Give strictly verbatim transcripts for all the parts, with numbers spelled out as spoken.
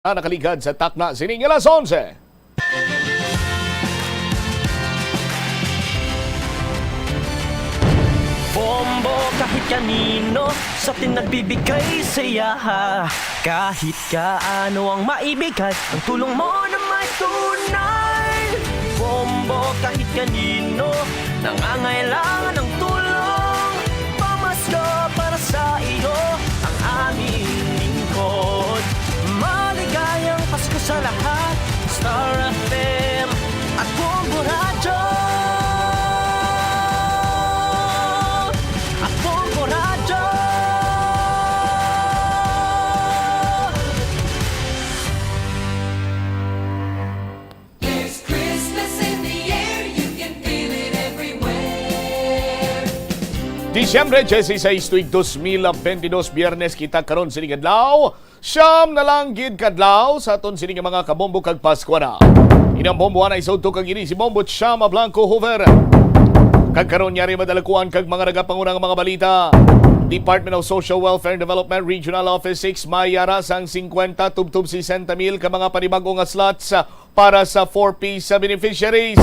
Nakaligad sa takna sining alas onse. Bombo kahit kanino sa atin nagbibigay saya. Kahit kaano ang maibigay, ang tulong mo na may tunay. Bombo kahit kanino nangangailangan ng tulong. Pamasko para sa iyo ang aming lingkod. Maligayang Pasko sa lahat. Star F M at Bombo Radyo. At Bombo Radyo. There's Christmas in the air, you can feel it everywhere. Disyembre dieciséis, tuig dos mil bentidós, Biyernes kita karon sining adlaw. Siyam na lang gid kadlaw sa aton sini nga mga kabombo kag Paskwa na. Ini ang Bombo Hanay sa udto kag ini si Bombo Chama Blanco Hoover. Kag karon yari madalakuan kag mga nagapanguna nga mga balita. Department of Social Welfare and Development Regional Office six may yara sang singkwenta tubtob sesenta mil ka mga panibag-o nga slots para sa four Ps sa beneficiaries.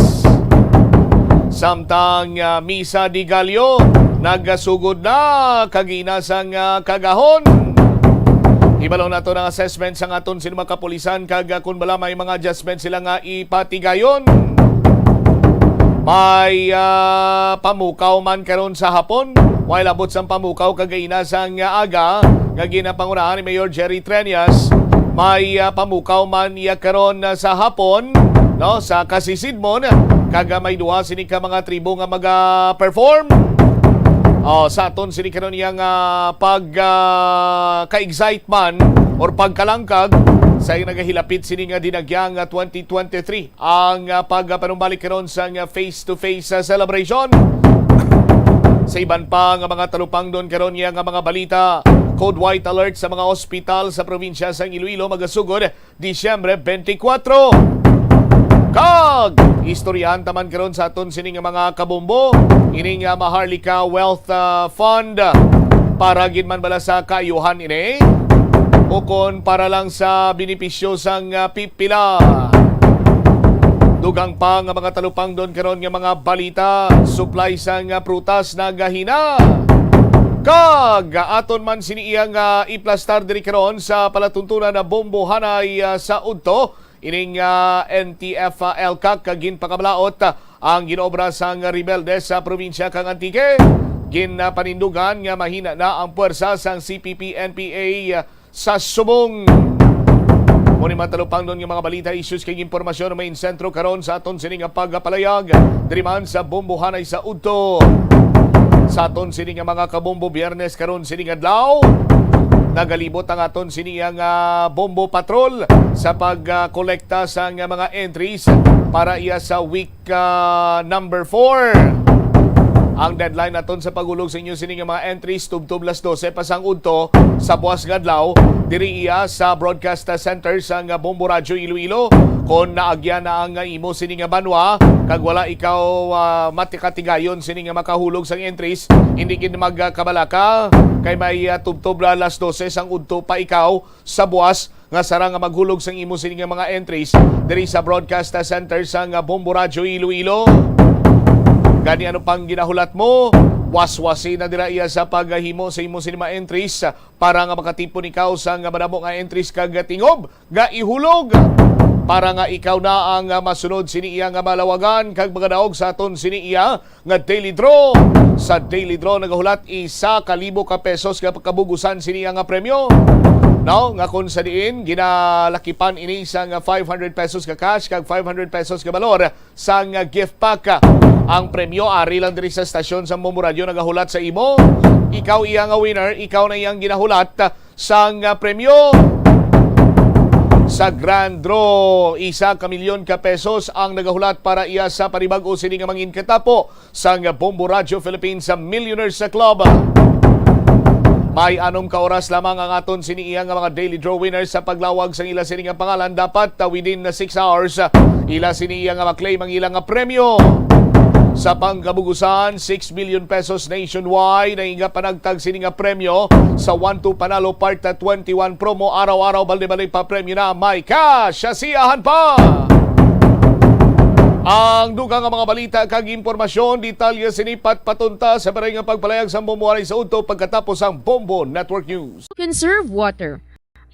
Samtang, ah, Misa de Gallo nagasugod na kag ina sang, ah, kagahon. Ibalo nato ang assessment sang aton sini mga kapulisan kag, ah, kun bala may mga adjustment sila nga ipatigayon. May, ah, pamukaw man karon sa hapon. While abot sang pamukaw kag ina sang, ah, aga nga ginapangunahan ni Mayor Jerry Treñas, may, ah, pamukaw man iya karon, ah, sa hapon, no, sa Kasisidmon, kag, ah, may duha sini ka mga tribo nga maga-perform. Oh, sa aton sini karon iya nga pag, ah, ka-excite man or pagkalangkag sa nagahilapit sini nga dinagya nga twenty twenty-three ang, ah, pagpanumbalik karon sa, ah, face-to-face, ah, celebration. Sa iban pa nga mga talupangdon karon niya nga mga balita, code white alert sa mga ospital sa probinsya sang Iloilo magasugod Disyembre twenty-four. Kag istoryahan ta man karon sa aton sini nga mga kabombo, ini nga Maharlika Wealth, ah, Fund, para gid man bala sa kaayuhan ini? Ukon para lang sa benepisyo sang, ah, pipila? Dugang pa nga mga talupangdon karon nga mga balita, supply sang, ah, prutas nagahina. Kag aton man sini iya nga iplastar diri karon sa palatuntunan na Bombo Hanay, ah, sa udto. Ining, ah, N T F, ah, ELCAC, ah, ginpakabalaot, ah, ang gin-obra sang rebelde sa probinsya kang Antique. Ginapanindugan nga mahina na ang puwersa sang C P P N P A, ah, sa subong. Mao ni mga talupangdon nga mga balita, issues kag impormasyon may insentro karon sa aton sini nga pagpalayag diri man sa Bombo Hanay sa udto. Sa aton sini nga mga kabombo, Biyernes karon sini nga adlaw, nagalibot ang aton sini nga bombo patrol sa pagkolekta sa nga mga entries para iya sa week ah, number four. Ang deadline naton sa paghulog sa inyo sini nga mga entries tubtob las dose pa sang udto sa buas nga adlaw, diri iya sa broadcast center sang Bombo Radyo Iloilo. Kon naagyan na ang imo sini nga banwa kag wala ikaw, ah, matikatigayon sini nga makahulog sang entries, hindi gid magkabalaka kay may, ah, tubtob na las dose sang udto pa ikaw sa buas nga sarang nga maghulog sang imo sini nga mga entries diri sa broadcast center sang Bombo Radyo Iloilo. Gani, ano pang ginahulat mo? Waswasi na dira iya sa paghimo sa imo sini mga entries para nga makatipon ikaw sang madamo nga entries kag tingob nga ihulog para nga ikaw na ang masunod sini iya nga malawagan kag magadaog sa aton sini iya nga daily draw. Sa daily draw nagahulat isa ka libo ka pesos nga kabugusan sini nga premyo. No, nga kon sa diin ginalakipan ini sang five hundred pesos ka cash kag five hundred pesos ka balor sang gift pack. Ang premyo ari lang diri sa stasyon sa Bombo Radyo nagahulat sa imo. Ikaw iya nga winner, ikaw na iyang ginahulat sang, ah, premyo. Sa grand draw, isa ka milyon ka pesos ang nagahulat para iya sa panibag-o sini nga mangin katapo sang Bombo Radyo Philippines sa Millionaires Club. May anom ka oras lamang ang aton sini iya nga mga daily draw winners sa paglawag sang ila sini nga pangalan. Dapat, ah, within na six hours, ah, ila sini iya nga ma-claim ang ila nga premyo. Sa pangkabugusan, six million pesos nationwide ang iga panagtag sini nga premyo sa One two Panalo Part twenty-one promo. Araw-araw, balde-balde pa premyo na may cash. Siyahan pa ang dugang nga mga balita kag impormasyon. Detalye sini patpatunta sa paray nga pagpalayag sang Bombo anay sa udto pagkatapos ang Bombo Network News. Conserve water.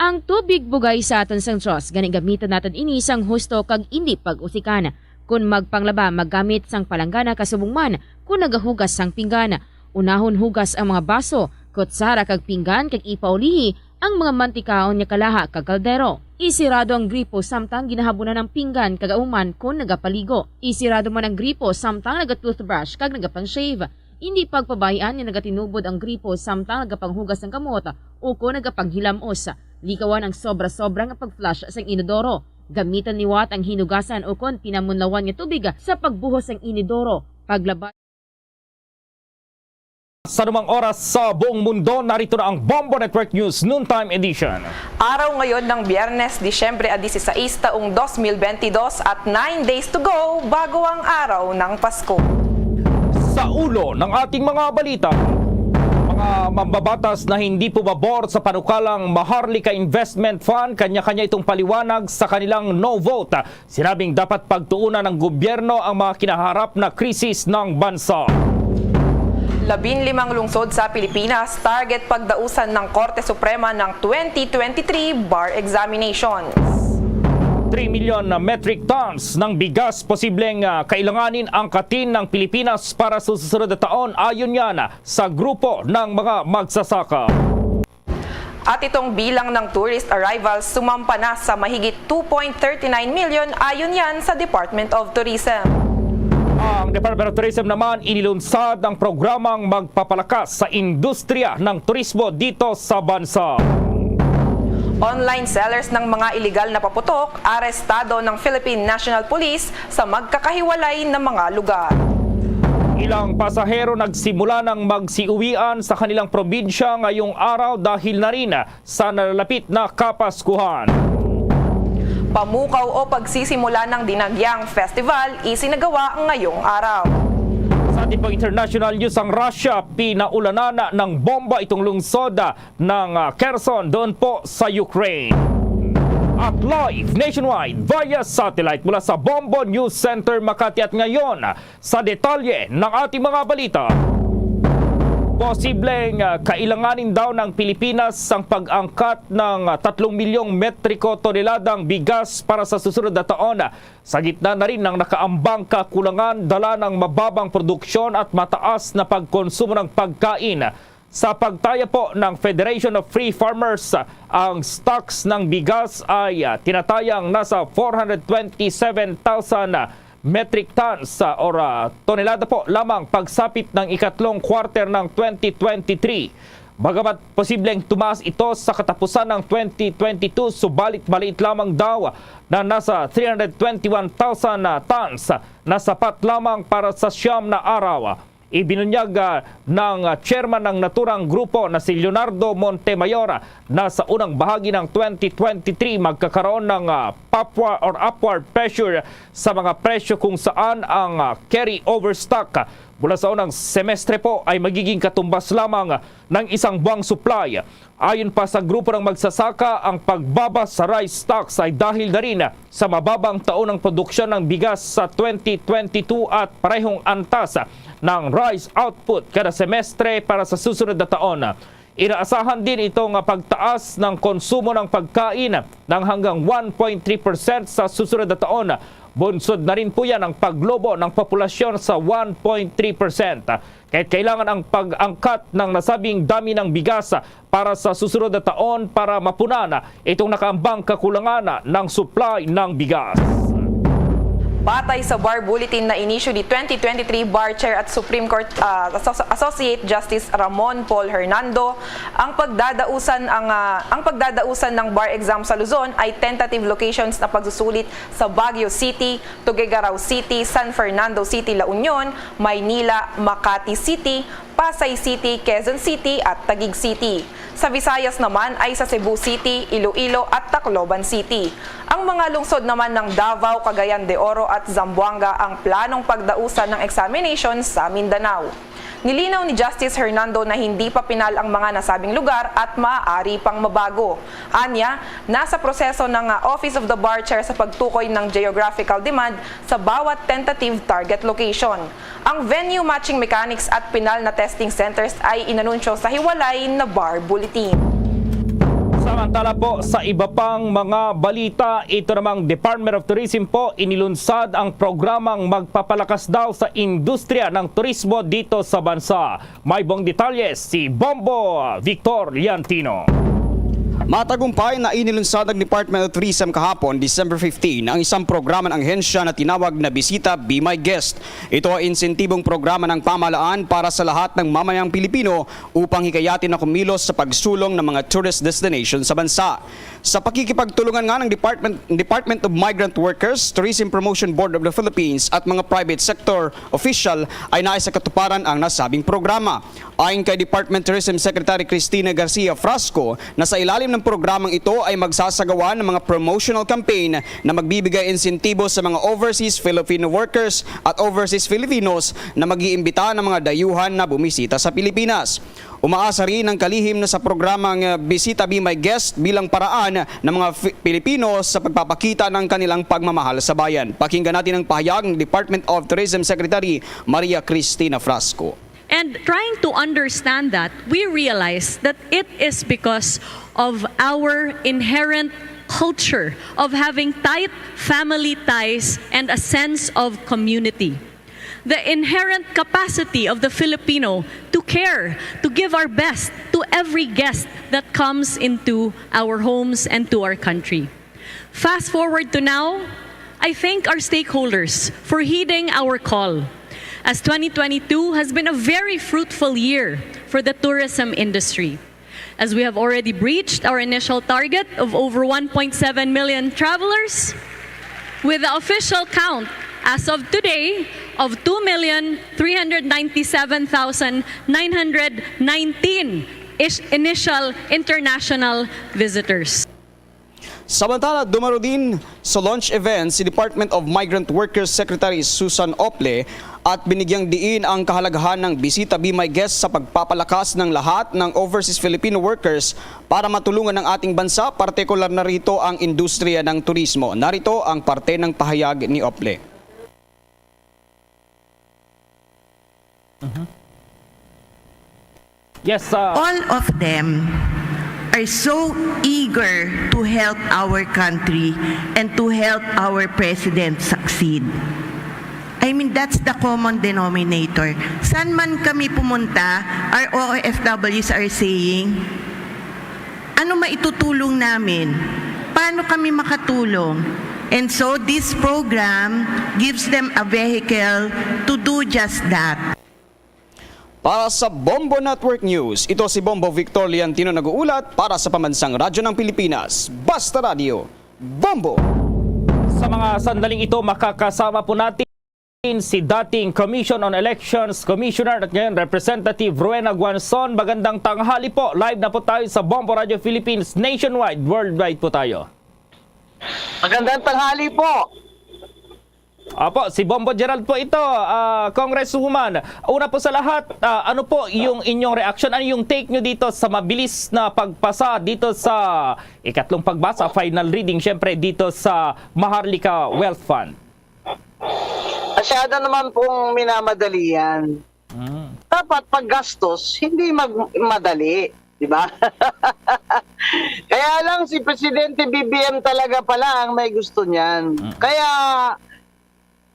Ang tubig bugay sa aton sang Dios, gani gamiton naton ini sang husto kag indi pag-usikan. Kon magpanglaba, maggamit sang palanggana ka subong man kon nagahugas sang pinggan. Unahon hugas ang mga baso, kutsara kag pinggan kag ipaulihi ang mga mantikaon nga kalaha kag kaldero. Isirado ang gripo samtang ginahabunan ang pinggan kag auman kon nagapaligo. Isirado man ang gripo samtang naga-toothbrush kag nagapang-shave. Indi pagpabay-an nga nagatinubod ang gripo samtang nagapanghugas sang kamot ukon nagapanghilamos. Likawan ang sobra-sobra nga pag-flush sang inodoro. Gamitan liwat ang hinugasan ukon pinamunlawan nga tubig sa pagbuhos sang inodoro, paglaba. Sa anumang oras sa buong mundo, narito na ang Bombo Network News Noontime Edition. Araw ngayon ng Biyernes, Disyembre a dieciséis, taong dos mil bentidós, at nine days to go bago ang araw ng Pasko. Sa ulo ng ating mga balita, mga mambabatas na hindi pumabor sa panukalang Maharlika Investment Fund, kanya-kanya itong paliwanag sa kanilang no vote. Sinabing dapat pagtuunan ng gobyerno ang mga kinaharap na krisis ng bansa. Labinlimang lungsod sa Pilipinas target pagdausan ng Korte Suprema ng twenty twenty-three bar examinations. Three million metric tons ng bigas posibleng, ah, kailanganin angkatin ng Pilipinas para sa susunod na taon, ayon yan sa grupo ng mga magsasaka. At itong bilang ng tourist arrivals sumampa na sa mahigit two point thirty nine million, ayon yan sa Department of Tourism. Ang Department of Tourism naman inilunsad ang programang magpapalakas sa industriya ng turismo dito sa bansa. Online sellers ng mga iligal na paputok, arestado ng Philippine National Police sa magkakahiwalay na mga lugar. Ilang pasahero nagsimula ng magsiuwian sa kanilang probinsya ngayong araw dahil na rin sa nalalapit na Kapaskuhan. Pamukaw o pagsisimula ng Dinagyang Festival isinagawa ngayong araw. Sa ating pang international news, ang Russia pinaulanan ng bomba itong lungsod ng, ah, Kherson doon po sa Ukraine. At live nationwide via satellite mula sa Bombo News Center Makati. At ngayon, sa detalye ng ating mga balita, posibleng, ah, kailanganin daw ng Pilipinas ang pag-angkat ng, ah, tatlong milyong metriko toneladang bigas para sa susunod na taon. Sa gitna na rin ng nakaambang kakulangan, dala ng mababang produksyon at mataas na pagkonsumo ng pagkain. Sa pagtaya po ng Federation of Free Farmers, ang stocks ng bigas ay, ah, tinatayang nasa four hundred twenty-seven thousand metric tons, ah, or, ah, tonelada po lamang pagsapit ng ikatlong quarter ng twenty twenty-three. Bagamat posibleng tumaas ito sa katapusan ng twenty twenty-two, subalit maliit lamang daw na nasa three hundred twenty-one thousand tons na sapat lamang para sa siyam na araw. Ibinunyag, ah, ng, ah, chairman ng naturang grupo na si Leonardo Montemayor na sa unang bahagi ng twenty twenty-three magkakaroon ng, ah, papwa-, or upward pressure sa mga presyo kung saan ang, ah, carry over stock mula sa unang semestre po ay magiging katumbas lamang ng isang buwang supply. Ayon pa sa grupo ng magsasaka, ang pagbaba sa rice stocks ay dahil na rin sa mababang taon ng produksyon ng bigas sa twenty twenty-two at parehong antas ng rice output kada semestre para sa susunod na taon. Inaasahan din itong pagtaas ng konsumo ng pagkain ng hanggang one point three percent sa susunod na taon. Bunsod na rin po yan ang paglobo ng populasyon sa one point three percent. Kahit kailangan ang pag-angkat ng nasabing dami ng bigas para sa susunod na taon para mapunan itong nakaambang kakulangan ng supply ng bigas. Batay sa bar bulletin na inisyu ni twenty twenty-three Bar Chair at Supreme Court, ah, Asso-, Associate Justice Ramon Paul Hernando, ang pagdadausan ang, ah, ang pagdadausan ng bar exam sa Luzon ay tentative locations na pagsusulit sa Baguio City, Tuguegarao City, San Fernando City, La Union, Maynila, Makati City, Pasay City, Quezon City, at Taguig City. Sa Visayas naman ay sa Cebu City, Iloilo, at Tacloban City. Ang mga lungsod naman ng Davao, Cagayan de Oro at Zamboanga ang planong pagdausan ng examination sa Mindanao. Nilinaw ni Justice Hernando na hindi pa pinal ang mga nasabing lugar at maaari pang mabago. Anya, nasa proseso ng, ah, Office of the Bar Chair sa pagtukoy ng geographical demand sa bawat tentative target location. Ang venue matching mechanics at pinal na testing centers ay inanunsyo sa hiwalay na bar bulletin. Samantala po, sa iba pang mga balita, ito namang Department of Tourism po, inilunsad ang programang magpapalakas daw sa industriya ng turismo dito sa bansa. May buong detalye si Bombo Victor Liantino. Matagumpay na inilunsad ng Department of Tourism kahapon, December fifteen, ang isang programa ng ahensya na tinawag na Bisita Be My Guest. Ito ay insentibong programa ng pamahalaan para sa lahat ng mamayang Pilipino upang hikayatin na kumilos sa pagsulong ng mga tourist destination sa bansa. Sa pakikipagtulungan nga ng Department, Department of Migrant Workers, Tourism Promotion Board of the Philippines at mga private sector official ay naisakatuparan ang nasabing programa. Ayon kay Department Tourism Secretary Cristina Garcia Frasco, na sa ilalim ng programang ito ay magsasagawa ng mga promotional campaign na magbibigay insentibo sa mga overseas Filipino workers at overseas Filipinos na mag-iimbita ng mga dayuhan na bumisita sa Pilipinas. Umaasa rin ang kalihim na sa programang, uh, Bisita Be My Guest bilang paraan ng mga Fi-, Pilipino sa pagpapakita ng kanilang pagmamahal sa bayan. Pakinggan natin ang pahayag ng Department of Tourism Secretary Maria Cristina Frasco. And trying to understand that, we realize that it is because of our inherent culture of having tight family ties and a sense of community. The inherent capacity of the Filipino to care, to give our best to every guest that comes into our homes and to our country. Fast forward to now, I thank our stakeholders for heeding our call, as twenty twenty-two has been a very fruitful year for the tourism industry, as we have already breached our initial target of over one point seven million travelers, with the official count as of today of two million three hundred ninety-seven thousand nine hundred nineteen is-, initial international visitors. Samantala, dumalo din sa launch event si Department of Migrant Workers Secretary Susan Ople at binigyang diin ang kahalagahan ng Bisita Be My Guest sa pagpapalakas ng lahat ng overseas Filipino workers para matulungan ang ating bansa, partikular na rito ang industriya ng turismo. Narito ang parte ng pahayag ni Ople. Mhm. Yes, uh, all of them are so eager to help our country and to help our president succeed. I mean, that's the common denominator. San man kami pumunta, our O F Ws are saying, "Ano maitutulong namin? Paano kami makatulong?" And so this program gives them a vehicle to do just that. Para sa Bombo Network News, ito si Bombo Victor Liantino nag-uulat para sa Pambansang Radyo ng Pilipinas. Basta Radyo, Bombo! Sa mga sandaling ito, makakasama po natin si dating Commission on Elections Commissioner at ngayon Representative Rowena Guanzon. Magandang tanghali po. Live na po tayo sa Bombo Radio Philippines nationwide, worldwide po tayo. Magandang tanghali po. Opo, si Bombo Gerald po ito, ah, Congresswoman. Una po sa lahat, ah, ano po yung inyong reaksyon? Ano yung take nyo dito sa mabilis na pagpasa dito sa ikatlong pagbasa, final reading, syempre, dito sa Maharlika Wealth Fund? Masyado naman pong minamadali yan. Mm. Dapat paggastos, hindi mag-, madali, di ba? Kaya lang si Presidente B B M talaga pala ang may gusto niyan. Mm. Kaya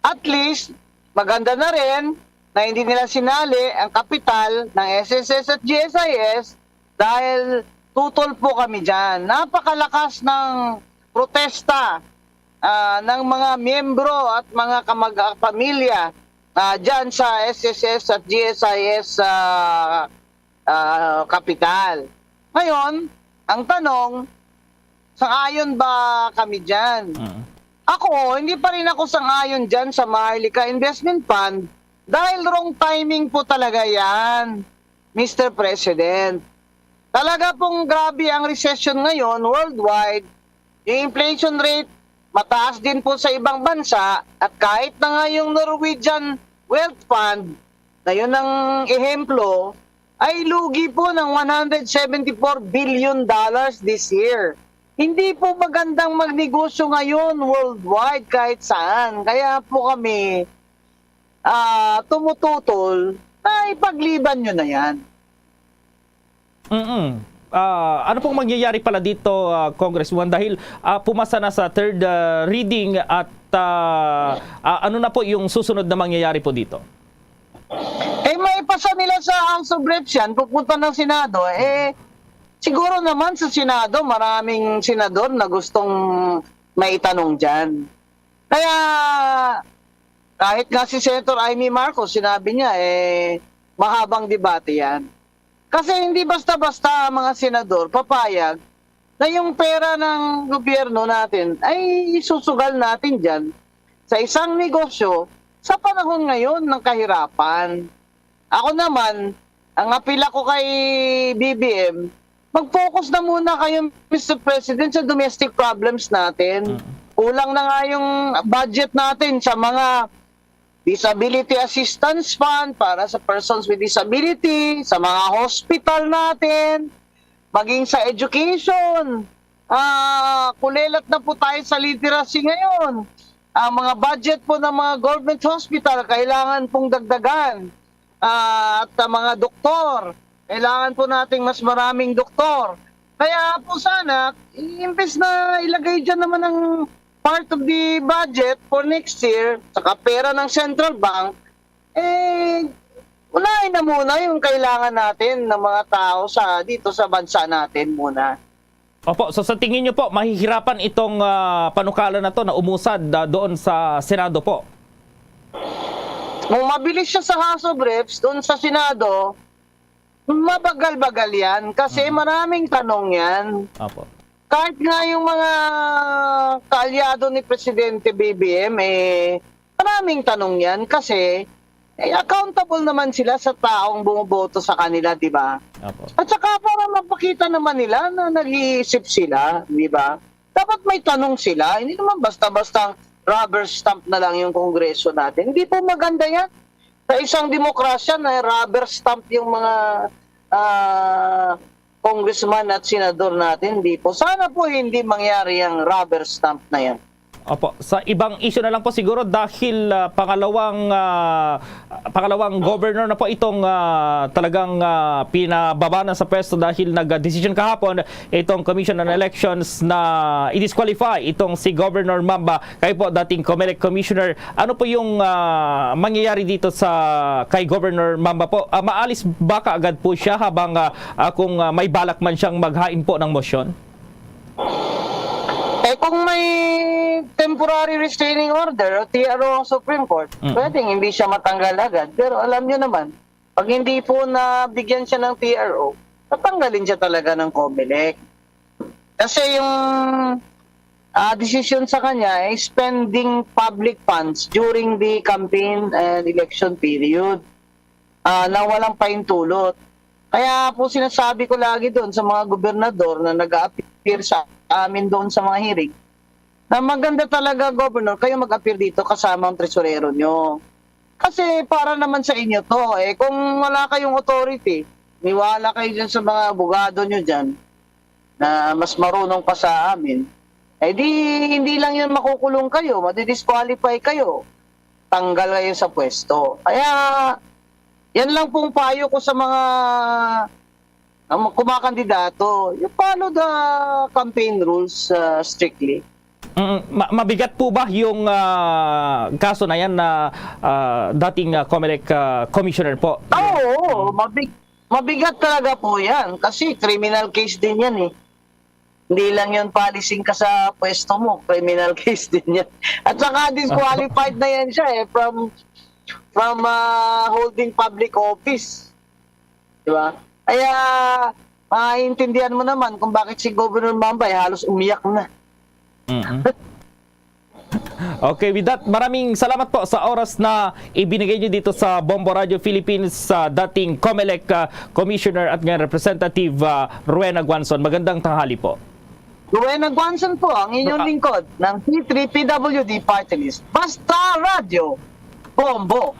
at least maganda na rin na hindi nila sinali ang kapital ng S S S at G S I S dahil tutol po kami diyan. Napakalakas ng protesta, ah, ng mga miyembro at mga kamag-, pamilya, ah, diyan sa S S S at G S I S, ah, ah, kapital. Ngayon, ang tanong, sang-ayon ba kami diyan? Mm. Ako, hindi pa rin ako sang-ayon diyan sa Maharlika Investment Fund dahil wrong timing po talaga yan, Mister President. Talaga pong grabe ang recession ngayon worldwide. Yung inflation rate, mataas din po sa ibang bansa, at kahit na nga yung Norwegian Wealth Fund, na yun ang ehemplo, ay lugi po ng one hundred seventy-four billion dollars this year. Hindi po magandang magnegosyo ngayon worldwide kahit saan. Kaya po kami, ah, tumututol na ipagliban nyo na yan. Mm. Ah, ano pong mangyayari pala dito, ah, Congresswoman? Dahil, ah, pumasa na sa third, ah, reading at, ah, ah, ano na po yung susunod na mangyayari po dito? Eh, maipasa nila sa House of Reps yan, pupunta ng Senado. Eh, siguro naman sa Senado, maraming senador na gustong maitanong dyan. Kaya, kahit nga si Senator Imee Marcos, sinabi niya, eh, mahabang debate yan. Kasi hindi basta-basta ang mga senador papayag na yung pera ng gobyerno natin ay isusugal natin dyan sa isang negosyo sa panahon ngayon ng kahirapan. Ako naman, ang apila ko kay B B M, mag-focus na muna kayo, Mister President, sa domestic problems natin. Kulang na nga yung budget natin sa mga disability assistance fund para sa persons with disability, sa mga hospital natin, maging sa education. Ah, kulelat na po tayo sa literacy ngayon. Ang mga budget po ng mga government hospital kailangan pong dagdagan. Ah, at ang mga doktor, kailangan po nating mas maraming doktor. Kaya po sana, imbes na ilagay dyan naman ang part of the budget for next year, saka pera ng central bank, eh, unahin na muna yung kailangan natin ng mga tao sa, dito sa bansa natin muna. Opo, so sa tingin niyo po, mahihirapan itong, ah, panukala na to na umusad, ah, doon sa Senado po? Kung mabilis siya sa House of Reps, doon sa Senado, mabagal-bagal yan. Kasi maraming tanong yan. Opo. Kahit nga yung mga kaalyado ni Presidente B B M, eh, maraming tanong yan kasi eh, accountable naman sila sa taong bumoboto sa kanila, di ba? Opo. At saka para mapakita naman nila na nag-iisip sila, di ba? Dapat may tanong sila. Hindi naman basta-basta rubber stamp na lang yung Kongreso natin. Hindi po maganda yan. Sa isang demokrasya na rubber stamp yung mga ah, congressman at senador natin, di po. Sana po hindi mangyari ang rubber stamp na yan. Opo. Sa ibang issue na lang po siguro dahil, ah, pangalawang, ah, pangalawang governor na po itong, ah, talagang, ah, pinababa na sa pwesto dahil nag-decision kahapon itong Commission on Elections na i-disqualify itong si Governor Mamba. Kayo po, dating Comelec Commissioner, ano po yung, ah, mangyayari dito sa kay Governor Mamba po? Ah, maalis ba kaagad po siya habang, ah, ah, kung, ah, may balak man siyang maghain po ng motion? Eh kung may temporary restraining order o T R O ang Supreme Court, Mm. pwedeng hindi siya matanggal agad. Pero alam nyo naman, pag hindi po nabigyan siya ng T R O, tatanggalin siya talaga ng Comelec. Kasi yung ah, desisyon sa kanya ay spending public funds during the campaign and election period ah, na walang pahintulot. Kaya po sinasabi ko lagi doon sa mga gobernador na nag-a-appear sa amin doon sa mga hearing, na maganda talaga, Governor, kayo mag-appear dito kasama ang tresurero nyo. Kasi para naman sa inyo to, eh, kung wala kayong authority, niwala kayo dyan sa mga abogado nyo dyan, na mas marunong pa sa amin, eh di hindi lang yun makukulong kayo, madidisqualify kayo, tanggal kayo sa pwesto. Kaya yan lang pong payo ko sa mga ang kumakandidato, you follow the campaign rules uh, strictly. Mm, ma- mabigat po ba yung, ah, kaso na yan na, ah, dating, ah, Comelec, ah, commissioner po? Oo, oo. Mabig- mabigat talaga po yan kasi criminal case din yan eh. Hindi lang yun policing ka sa pwesto mo, criminal case din yan. At saka disqualified na yan siya eh from from uh, holding public office. Di ba? Kaya maintindihan mo naman kung bakit si Governor Mambay halos umiyak na. Mm-mm. Okay, with that, maraming salamat po sa oras na ibinigay niyo dito sa Bombo Radio Philippines sa dating Comelec, ah, Commissioner at ngayon Representative, ah, Rowena Guanzon. Magandang tanghali po. Rowena Guanzon po ang inyong Ah. lingkod ng P three P W D Party List. Basta Radyo, Bombo!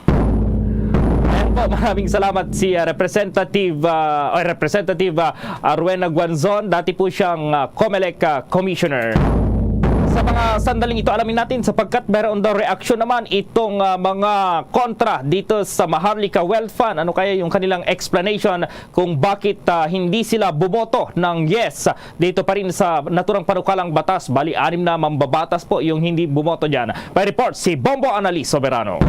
Ayan po, maraming salamat si ah, Representative ah, or Representative ah, ah, Rowena Guanzon, dati po siyang ah, COMELEC ah, Commissioner. Sa mga sandaling ito, alamin natin sapagkat mayroon daw reaksyon naman itong ah, mga kontra dito sa Maharlika Wealth Fund. Ano kaya yung kanilang explanation kung bakit ah, hindi sila bumoto ng yes dito pa rin sa naturang panukalang batas? Bali, anim na mambabatas po yung hindi bumoto dyan. May report si Bombo Annalise Soberano.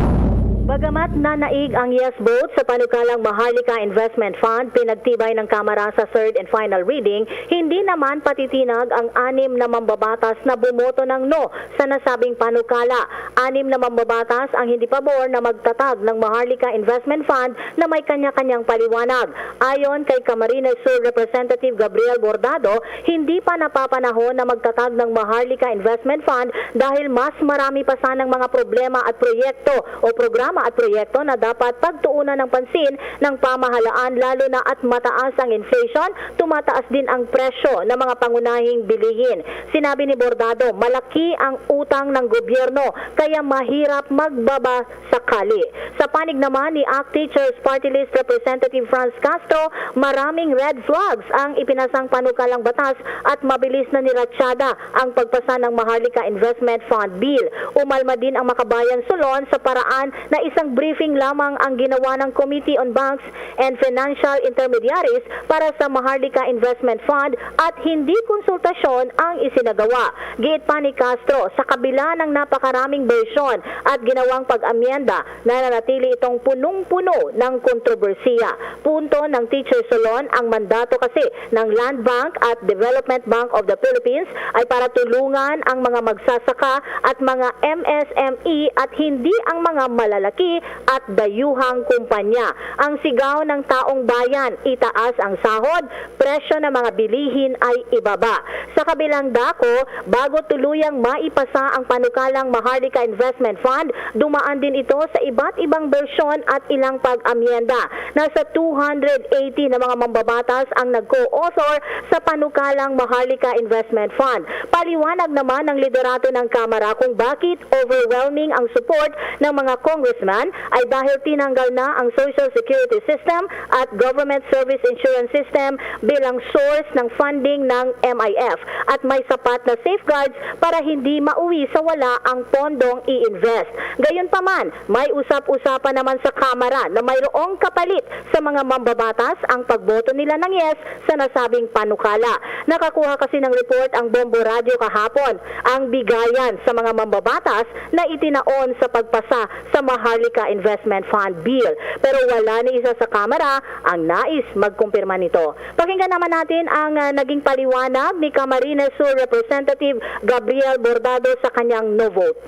Bagamat nanaig ang yes vote sa panukalang Maharlika Investment Fund pinagtibay ng Kamara sa third and final reading, hindi naman patitinag ang anim na mambabatas na bumoto ng no sa nasabing panukala. Anim na mambabatas ang hindi pabor na magtatag ng Maharlika Investment Fund na may kanya-kanyang paliwanag. Ayon kay Camarines Sur Representative Gabriel Bordado, hindi pa napapanahon na magtatag ng Maharlika Investment Fund dahil mas marami pa sanang mga problema at proyekto o programa at proyekto na dapat pagtuunan ng pansin ng pamahalaan, lalo na at mataas ang inflation, tumataas din ang presyo ng mga pangunahing bilihin. Sinabi ni Bordado, malaki ang utang ng gobyerno kaya mahirap magbaba sakali. Sa panig naman ni ACT Teachers Party List Representative Franz Castro, maraming red flags ang ipinasang panukalang batas at mabilis na niratsada ang pagpasa ng Maharlika Investment Fund Bill. Umalma din ang Makabayan Solon sa paraan na isang briefing lamang ang ginawa ng Committee on Banks and Financial Intermediaries para sa Maharlika Investment Fund at hindi konsultasyon ang isinagawa. Giit pa ni Castro, sa kabila ng napakaraming bersyon at ginawang pag-amyenda, nananatili itong punong-puno ng kontrobersiya. Punto ng Teacher Solon, ang mandato kasi ng Land Bank at Development Bank of the Philippines ay para tulungan ang mga magsasaka at mga M S M E at hindi ang mga malalaki at dayuhang kumpanya. Ang sigaw ng taong bayan, itaas ang sahod, presyo ng mga bilihin ay ibaba. Sa kabilang dako, bago tuluyang maipasa ang panukalang Maharlika Investment Fund, dumaan din ito sa iba't ibang bersyon at ilang pag-amyenda. Nasa two hundred eighty na mga mambabatas ang nag-co-author sa panukalang Maharlika Investment Fund. Paliwanag naman ng liderato ng Kamara kung bakit overwhelming ang support ng mga congressman ay dahil tinanggal na ang Social Security System at Government Service Insurance System bilang source ng funding ng M I F at may sapat na safeguards para hindi mauwi sa wala ang pondong i-invest. Gayunpaman, may usap-usapan naman sa Kamara na mayroong kapalit sa mga mambabatas ang pagboto nila ng yes sa nasabing panukala. Nakakuha kasi ng report ang Bombo Radyo kahapon ang bigayan sa mga mambabatas na itinaon sa pagpasa sa Maharlika Investment Fund Bill. Pero wala ni isa sa Kamara ang nais magkumpirma nito. Pakinggan naman natin ang ah, naging paliwanag ni Camarines Sur Representative Gabriel Bordado sa kanyang no vote.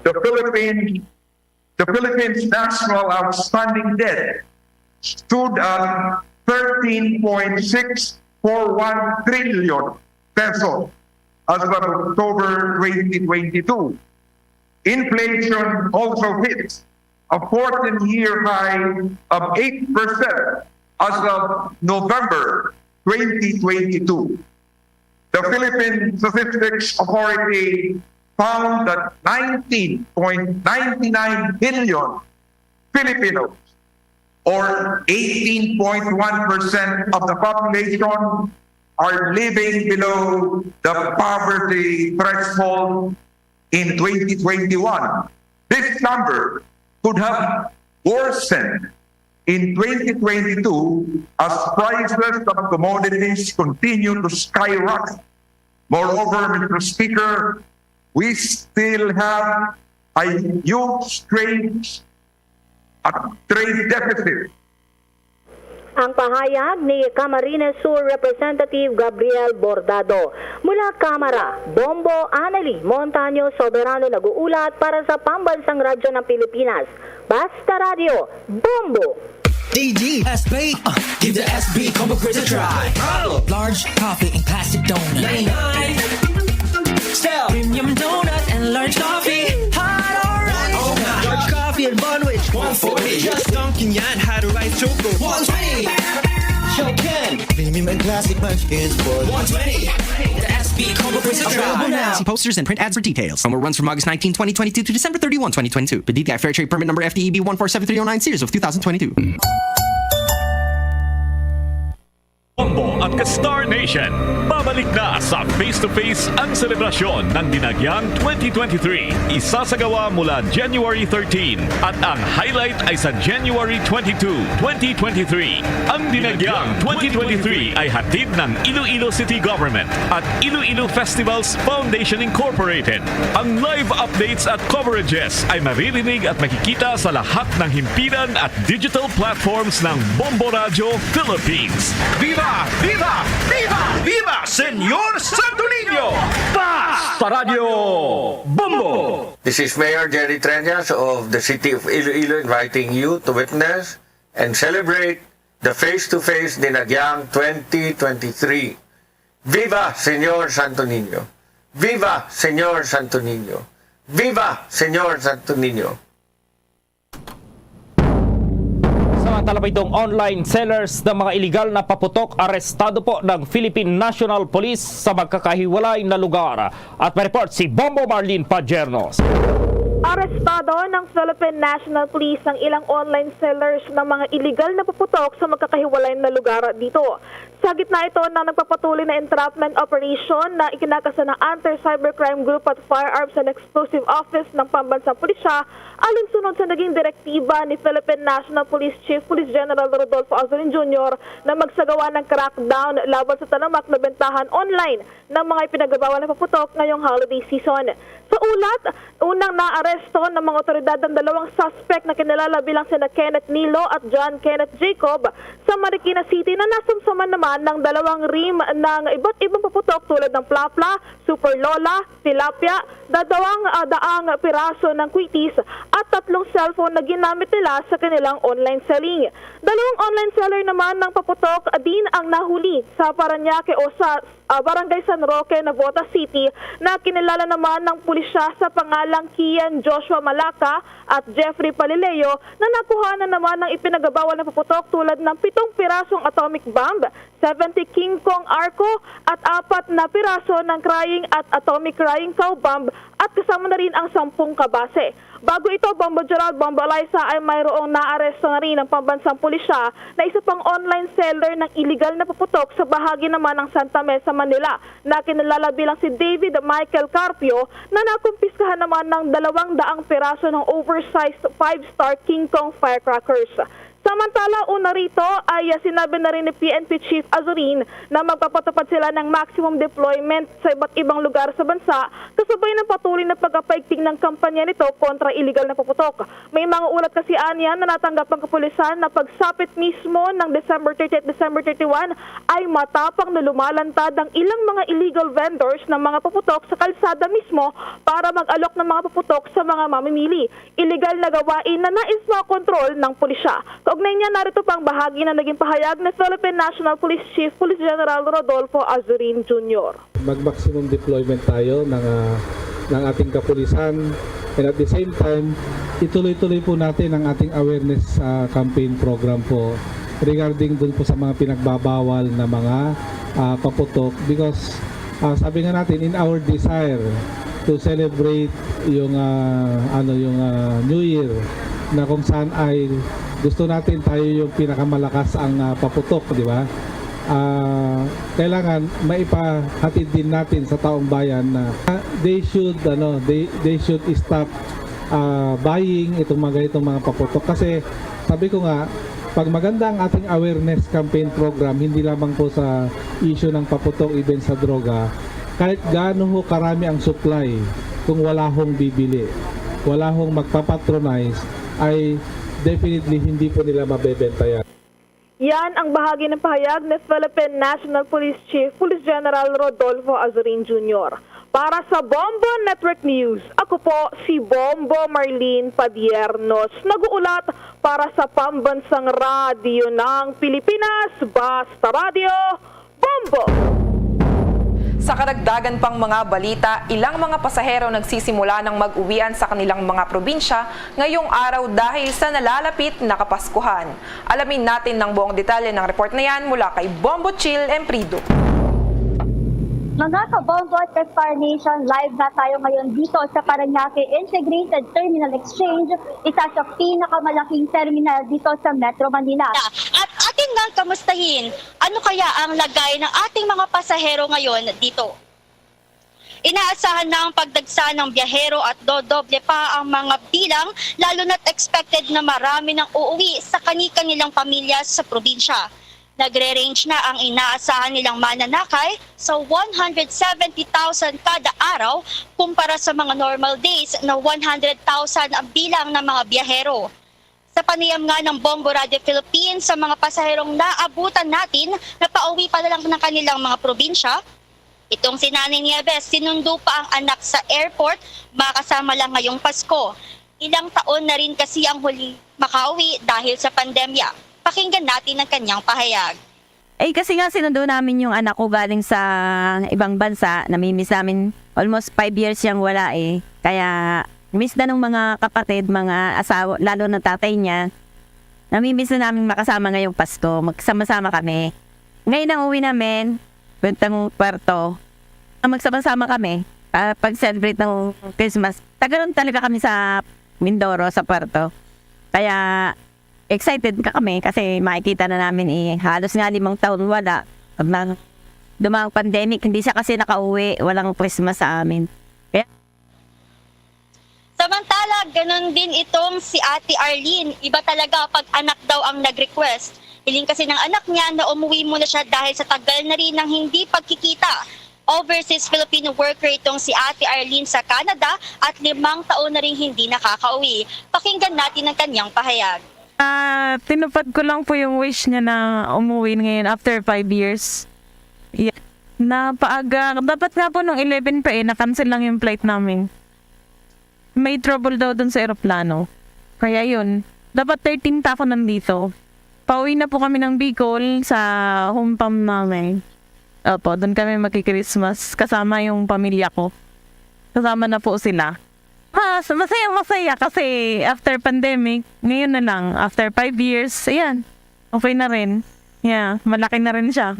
The Philippine, the Philippines' national outstanding debt stood at thirteen point six four one trillion pesos as of October twenty twenty-two. Inflation also hit a fourteen-year high of eight percent as of November twenty twenty-two. The Philippine Statistics Authority found that nineteen point nine nine billion Filipinos, or eighteen point one percent of the population, are living below the poverty threshold in twenty twenty-one. This number could have worsened in twenty twenty-two as prices of commodities continue to skyrocket. Moreover, Mister Speaker, we still have a huge trade, a trade deficit. Ang pahayag ni Camarines Sur Representative Gabriel Bordado. Mula Kamara, Bombo Anali Montaño Soberano nag-uulat para sa Pambansang Radyo ng Pilipinas. Basta Radyo, Bombo! D G S P, uh, give the S B combo quiz a try. Large coffee in plastic donut. Style premium donut and large coffee. Hot or ice? Large coffee and bun which? One forty. Just dunking yan, had a rice choco. One twenty. Show Ken. Premium and classic munchkins for one twenty. The S Available now. See posters and print ads for details. Promo runs from August nineteen, twenty twenty-two to December thirty-one, twenty twenty-two. Per D T I Fair Trade Permit Number F T E B one four seven three oh nine, series of two thousand twenty-two. Bombo at ka-Star Nation, babalik na sa Face to Face ang selebrasyon ng Dinagyang twenty twenty-three. Isasagawa mula January thirteen at ang highlight ay sa January twenty-two, twenty twenty-three. Ang Dinagyang twenty twenty-three ay hatid ng Iloilo City Government at Iloilo Festivals Foundation Incorporated. Ang live updates at coverages ay maririnig at makikita sa lahat ng himpilan at digital platforms ng Bombo Radio Philippines. Viva! Viva! Viva! Viva Señor Santo Niño! Basta Radio Bombo! This is Mayor Jerry Treñas of the City of Iloilo inviting you to witness and celebrate the Face to Face Dinagyang twenty twenty-three. Viva Señor Santo Niño! Viva Señor Santo Niño! Viva Señor Santo Niño! Samantala pa itong online sellers ng mga iligal na paputok, arestado po ng Philippine National Police sa magkakahiwalay na lugar. At may report si Bombo Marlene Padiernos. Arestado ng Philippine National Police ang ilang online sellers ng mga iligal na paputok sa magkakahiwalay na lugar dito. Sa gitna ito ng nagpapatuloy na entrapment operation na ikinakasa ng Anti-Cybercrime Group at Firearms and Explosive Office ng Pambansang Pulisya, alinsunod sa naging direktiba ni Philippine National Police Chief Police General Rodolfo Azurin Junior na magsagawa ng crackdown laban sa talamak na bentahan online ng mga ipinagbabawal na paputok ngayong holiday season. Sa ulat, unang naaresto ng mga otoridad ang dalawang suspect na kinilala bilang sina Kenneth Nilo at John Kenneth Jacob sa Marikina City na nasamsaman naman ng dalawang rim ng iba't ibang paputok tulad ng plapla, super lola, tilapia, dadawang, ah, daang piraso ng kwitis at tatlong cellphone na ginamit nila sa kanilang online selling. Dalawang online seller naman ng paputok din ang nahuli sa Parañaque o sa, ah, Barangay San Roque, Navotas City, na kinilala naman ng pulisya sa pangalang Kian Joshua Malaka at Jeffrey Palileo, na nakuha na naman ng ipinagbabawal na paputok tulad ng pitong pirasong atomic bomb, seventy King Kong Arco at apat na piraso ng crying at atomic crying cow bomb at kasama na rin ang sampung kabase. Bago ito, Bombo Gerald, Bombo Eliza, ay mayroong naaresto na rin ang pambansang pulisya na isa pang online seller ng iligal na paputok sa bahagi naman ng Santa Mesa, Manila, na kinilala bilang si David Michael Carpio, na nakumpiskahan naman ng dalawang daang piraso ng oversized five-star King Kong firecrackers. Samantala, una rito ay, ah, sinabi na rin ni P N P Chief Azurin na magpapatupad sila ng maximum deployment sa iba't ibang lugar sa bansa, kasabay ng patuloy na pagpapaigting ng kampanya nito kontra iligal na paputok. May mga ulat kasi anya na natanggap ang kapulisan na pagsapit mismo ng December thirty at December thirty-one ay matapang na lumalantad ang ilang mga illegal vendors ng mga paputok sa kalsada mismo para mag-alok ng mga paputok sa mga mamimili. Iligal na gawain na nais makontrol ng pulisya. Kaugnay niya, narito pa ang bahagi na naging pahayag ni Philippine National Police Chief Police General Rodolfo Azurin Junior. Mag-maximum deployment tayo ng, ah, ng ating kapulisan. And at the same time, ituloy-tuloy po natin ang ating awareness, ah, campaign program po regarding dun po sa mga pinagbabawal na mga, ah, paputok. Because, ah, sabi nga natin, in our desire to celebrate yung, ah, ano, yung, ah, New Year, na kung saan ay gusto natin tayo yung pinakamalakas ang, ah, paputok, di ba? Ah, kailangan maipahatid din natin sa taong bayan na, ah, they should, ano, they, they should stop, ah, buying itong mga ganitong mga paputok. Kasi sabi ko nga, pag maganda ang ating awareness campaign program, hindi lamang po sa issue ng paputok, even sa droga, kahit gaano ho karami ang supply, kung wala hong bibili, wala hong magpapatronize, ay definitely hindi po nila mabebenta yan. Yan ang bahagi ng pahayag ni Philippine National Police Chief Police General Rodolfo Azurin Junior. Para sa Bombo Network News, ako po si Bombo Marlene Padiernos, nag-uulat para sa Pambansang Radyo ng Pilipinas, Basta Radyo, Bombo! Sa karagdagan pang mga balita, ilang mga pasahero nagsisimula ng mag-uwian sa kanilang mga probinsya ngayong araw dahil sa nalalapit na Kapaskuhan. Alamin natin ng buong detalye ng report na yan mula kay Bombo Chill Emprido. Mga kabombo at ka-Star Nation, live na tayo ngayon dito sa Parañaque Integrated Terminal Exchange, isa sa pinakamalaking terminal dito sa Metro Manila. At atin ngang kamustahin, ano kaya ang lagay ng ating mga pasahero ngayon dito? Inaasahan na ang pagdagsa ng biyahero at dodoble pa ang mga bilang, lalo na't expected na marami nang uuwi sa kani-kanilang pamilya sa probinsya. Nagre-range na ang inaasahan nilang mananakay sa one hundred seventy thousand kada araw, kumpara sa mga normal days na one hundred thousand ang bilang ng mga biyahero. Sa panayam nga ng Bombo Radio Philippines sa mga pasaherong naabutan natin na pauwi pa lang ng kanilang mga probinsya, itong si Nanay Nieves, sinundo pa ang anak sa airport, makasama lang ngayong Pasko. Ilang taon na rin kasi ang huling makauwi dahil sa pandemya. Pakinggan natin ang kanyang pahayag. Eh, kasi nga sinundo namin yung anak ko galing sa ibang bansa. Namimiss namin, almost five years siyang wala eh. Kaya miss na ng mga kapatid, mga asawa, lalo na tatay niya. Namimiss na namin makasama ngayong Pasko. Magsama-sama kami. Ngayon ang uwi namin, puntang Puerto. Ang magsama-sama kami para pag-celebrate ng Christmas. Tagaroon talaga kami sa Mindoro, sa Puerto. Kaya excited ka kami kasi makikita na namin eh. Halos nga limang taon wala. Pag na, dumang pandemic, hindi siya kasi nakauwi. Walang Christmas sa amin. Kaya Samantala, ganun din itong si Ate Arlene. Iba talaga pag anak daw ang nag-request. Hiling kasi ng anak niya na umuwi muna siya dahil sa tagal na rin ng hindi pagkikita. Overseas Filipino worker itong si Ate Arlene sa Canada at limang taon na rin hindi nakakauwi. Pakinggan natin ang kanyang pahayag. Ah, tinupad ko lang po yung wish niya na umuwi ngayon after five years. Yeah. Napaaga. Dapat nga po nung eleven pa eh, na-cancel lang yung flight namin. May trouble daw dun sa eroplano. Kaya yun, dapat thirteen pa ako nandito. Pauwi na po kami ng Bicol sa hometown namin. Opo, doon kami magki-Christmas kasama yung pamilya ko. Kasama na po sila. Ha, masaya, masaya kasi after pandemic, ngayon na lang, after five years, ayan, okay na rin. Yeah, malaki na rin siya.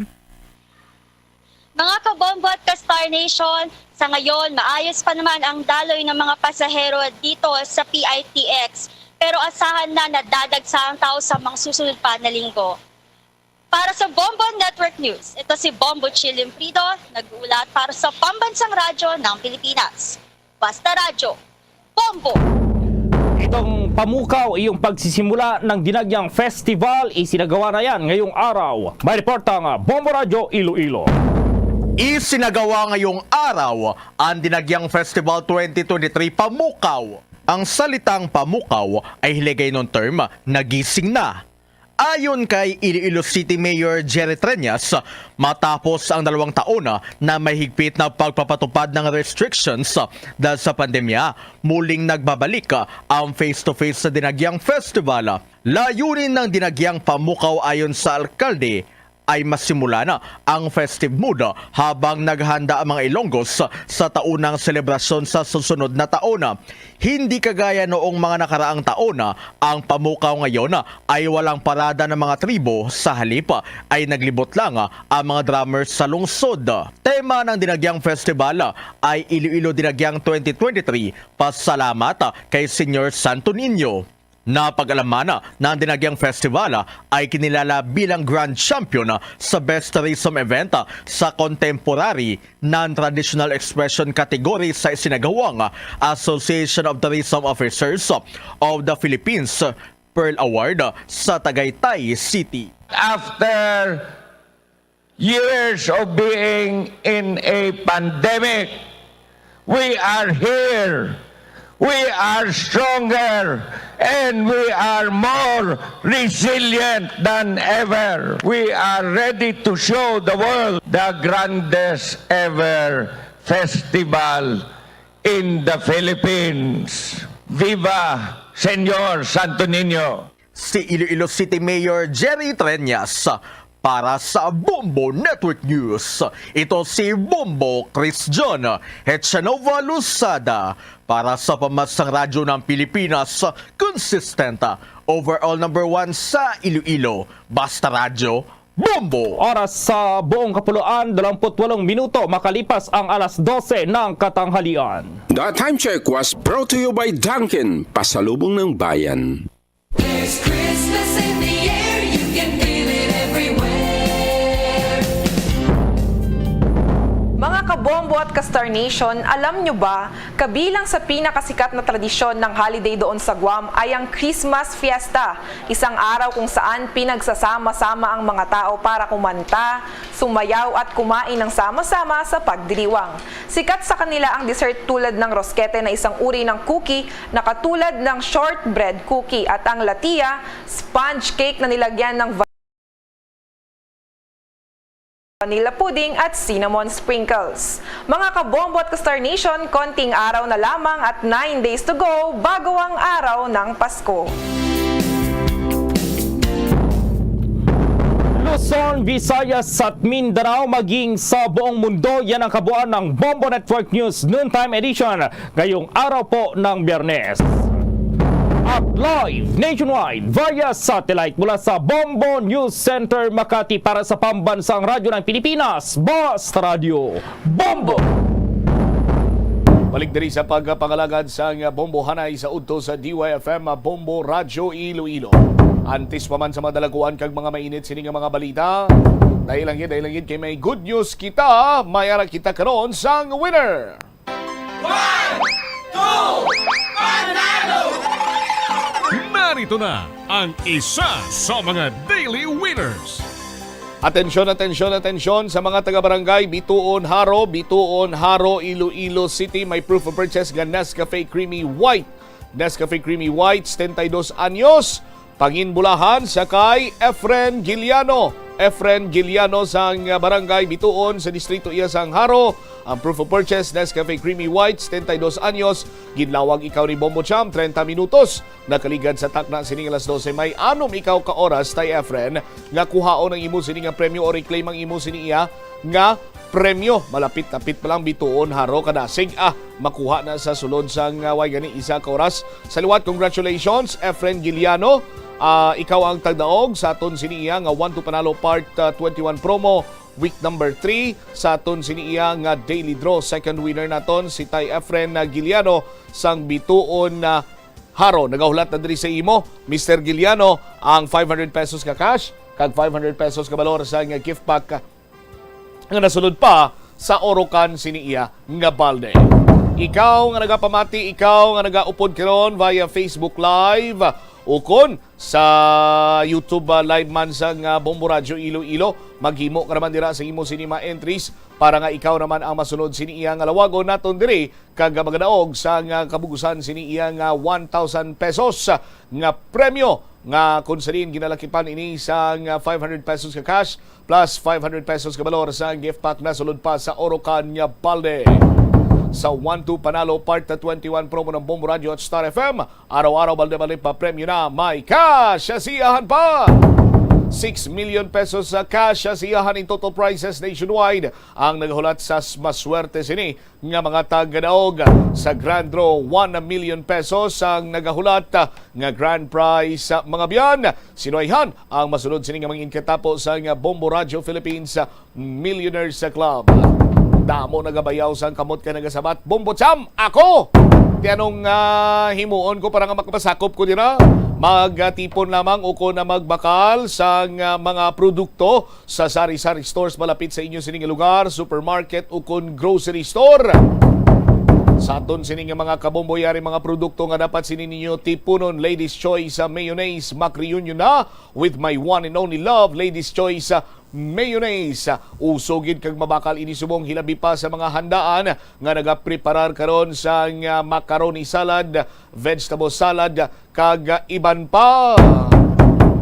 Mga kabombo at ka-Star Nation, sa ngayon, maayos pa naman ang daloy ng mga pasahero dito sa P I T X. Pero asahan na na dadagsa ang tao sa mga susunod pa na linggo. Para sa Bombo Network News, ito si Bombo Chilim Frido, nag-uulat para sa Pambansang Radyo ng Pilipinas. Basta Radyo, Bombo! Itong Pamukaw, iyong pagsisimula ng Dinagyang Festival, isinagawa na yan ngayong araw. May reporta ang Bombo Radyo Iloilo. Isinagawa ngayong araw ang Dinagyang Festival twenty twenty-three Pamukaw. Ang salitang pamukaw ay Hiligaynon term na gising na. Ayon kay Iloilo City Mayor Jerry Treñas, matapos ang dalawang taon na may higpit na pagpapatupad ng restrictions dahil sa pandemya, muling nagbabalik ang face-to-face sa Dinagyang Festival. Layunin ng Dinagyang Pamukaw ayon sa alkalde ay masimulan ang festive mood habang naghanda ang mga Ilonggos sa taunang selebrasyon sa susunod na taon. Hindi kagaya noong mga nakaraang taon, ang Pamukaw ngayon ay walang parada ng mga tribo, sa halip ay naglibot lang ang mga drummers sa lungsod. Tema ng Dinagyang Festival ay Iloilo Dinagyang twenty twenty-three, Pasalamat kay Señor Santo Niño. Napag-alaman na ang Dinagyang Festival ay kinilala bilang Grand Champion sa Best Tourism Event sa Contemporary Non-Traditional Expression category sa isinagawang Association of Tourism Officers of the Philippines Pearl Award sa Tagaytay City. After years of being in a pandemic, we are here. We are stronger and we are more resilient than ever. We are ready to show the world the grandest ever festival in the Philippines. Viva Señor Santo Niño! Si Iloilo City Mayor Jerry Treñas. Para sa Bombo Network News, ito si Bombo Chris John Hechanova Luzada. Para sa Pambansang Radyo ng Pilipinas, consistent, overall number one sa Iloilo. Basta Radyo, Bombo! Oras sa buong kapuluan, dalawampu't walong minuto makalipas ang alas dose ng katanghalian. The time check was brought to you by Dunkin', pasalubong ng bayan. There's Christmas in the air, you can feel it everywhere. Mga kabombo at ka-Star Nation, alam nyo ba, kabilang sa pinakasikat na tradisyon ng holiday doon sa Guam ay ang Christmas Fiesta, isang araw kung saan pinagsasama-sama ang mga tao para kumanta, sumayaw at kumain ng sama-sama sa pagdiriwang. Sikat sa kanila ang dessert tulad ng roskete na isang uri ng cookie na katulad ng shortbread cookie at ang latia, sponge cake na nilagyan ng vanilla pudding at cinnamon sprinkles. Mga kabombo at ka-Star Nation, konting araw na lamang at nine days to go bago ang araw ng Pasko. Luzon, Visayas at Mindanao, maging sa buong mundo, yan ang kabuuan ng Bombo Network News Noontime Edition ngayong araw po ng Biyernes. At live nationwide via satellite mula sa Bombo News Center Makati para sa Pambansang Radyo ng Pilipinas, Basta Radyo Bombo! Balik diri sa pagpangalagad sang Bombo Hanay sa udto sa D Y F M, Bombo Radyo Iloilo. Antes pa man sa madalaguan kag mga mainit sini nga mga balita, dahil lang gid, dahil lang gid kay may good news kita, may ara kita karon sang winner. One, two, panalo! Narito na ang isa sa mga daily winners. Atensyon, atensyon, atensyon sa mga taga-barangay Bituon, Jaro, Bituon, Jaro, Iloilo City. May proof of purchase nga Nescafe Creamy White. Nescafe Creamy White, setenta y dos anyos. Panginbulahan sa kay Efren Giliano. Efren Giliano sang Barangay Bituon sa distrito iya sang Jaro. Ang proof of purchase, Nescafe Creamy White, setenta y dos anyos. Ginlawag ikaw ni Bombo Cham, treinta minutos. Nakaligad sa takna sining alas dose, may anom ikaw ka oras, Tay Efren, nga kuhaon ang imo sini nga premyo o reclaim ang imo sini iya nga premyo. Malapit-lapit pa lang, Bituon, Jaro, kadasig, ah, makuha na sa sulod sang, ah, way gani isa ka oras. Sa liwat, congratulations, Efren Giliano. Ah, ikaw ang tagdaog sa aton sini iya nga One to Panalo Part, ah, twenty-one promo, week number three sa aton sini iya nga daily draw. Second winner naton si Tay Efren, ah, Giliano sang Bituon, ah, Jaro. Nagahulat na diri sa imo, Mister Giliano, ang five hundred pesos ka cash kag five hundred pesos ka balor sa nga gift pack nga nasulod pa sa Orocan sini iya nga balde. Ikaw nga nagapamati, ikaw nga nagaupod karon via Facebook Live, ukon sa YouTube, ah, Live man sang, ah, Bombo Radyo Iloilo, maghimo ka naman dira sa imo sini mga entries para nga ikaw naman ang masunod sini iya nga lawagon naton diri kag magadaog sang, ah, kabugusan sini iya nga one thousand pesos nga premyo, nga kung sa diin ginalakipan ini sang, ah, five hundred pesos ka cash plus five hundred pesos ka balor sang gift pack nasulod pa sa Orocan nga balde. Sa One to Panalo Part twenty-one promo ng Bombo Radyo at Star F M, araw-araw balde-balde pa premyo na may cash sa siyahan pa. Six million pesos sa cash sa siyahan in total prizes nationwide ang nagahulat sa s-, maswerte sini nga mga tagadaog sa Grand Draw. One million pesos ang nagahulat, ah, nga grand prize sa mga biyan. Sinuwayhan ang masunod sini nga mga inkatapo sa nga Bombo Radyo Philippines, ah, Millionaires Club. Damo nagabayaw sang kamot kay nagasabat, "Bombo Cham, ako! Ti anong, ah, himuon ko para nga makapasakop ko dira?" Magtipon lamang o kon na magbakal sang, ah, mga produkto sa sari-sari stores malapit sa inyo sining lugar, supermarket, ukon grocery store. Sa aton sini nga mga kabombo, yari mga produkto nga dapat sini ninyo tipunon, Ladies Choice, ah, Mayonnaise, mag-reunion na with my one and only love, Ladies Choice, ah, Mayonnaise. Uso gid kag mabakal ini subong, hilabi pa sa mga handaan nga nagapreparar karon sang, ah, macaroni salad, vegetable salad, kag, ah, iban pa.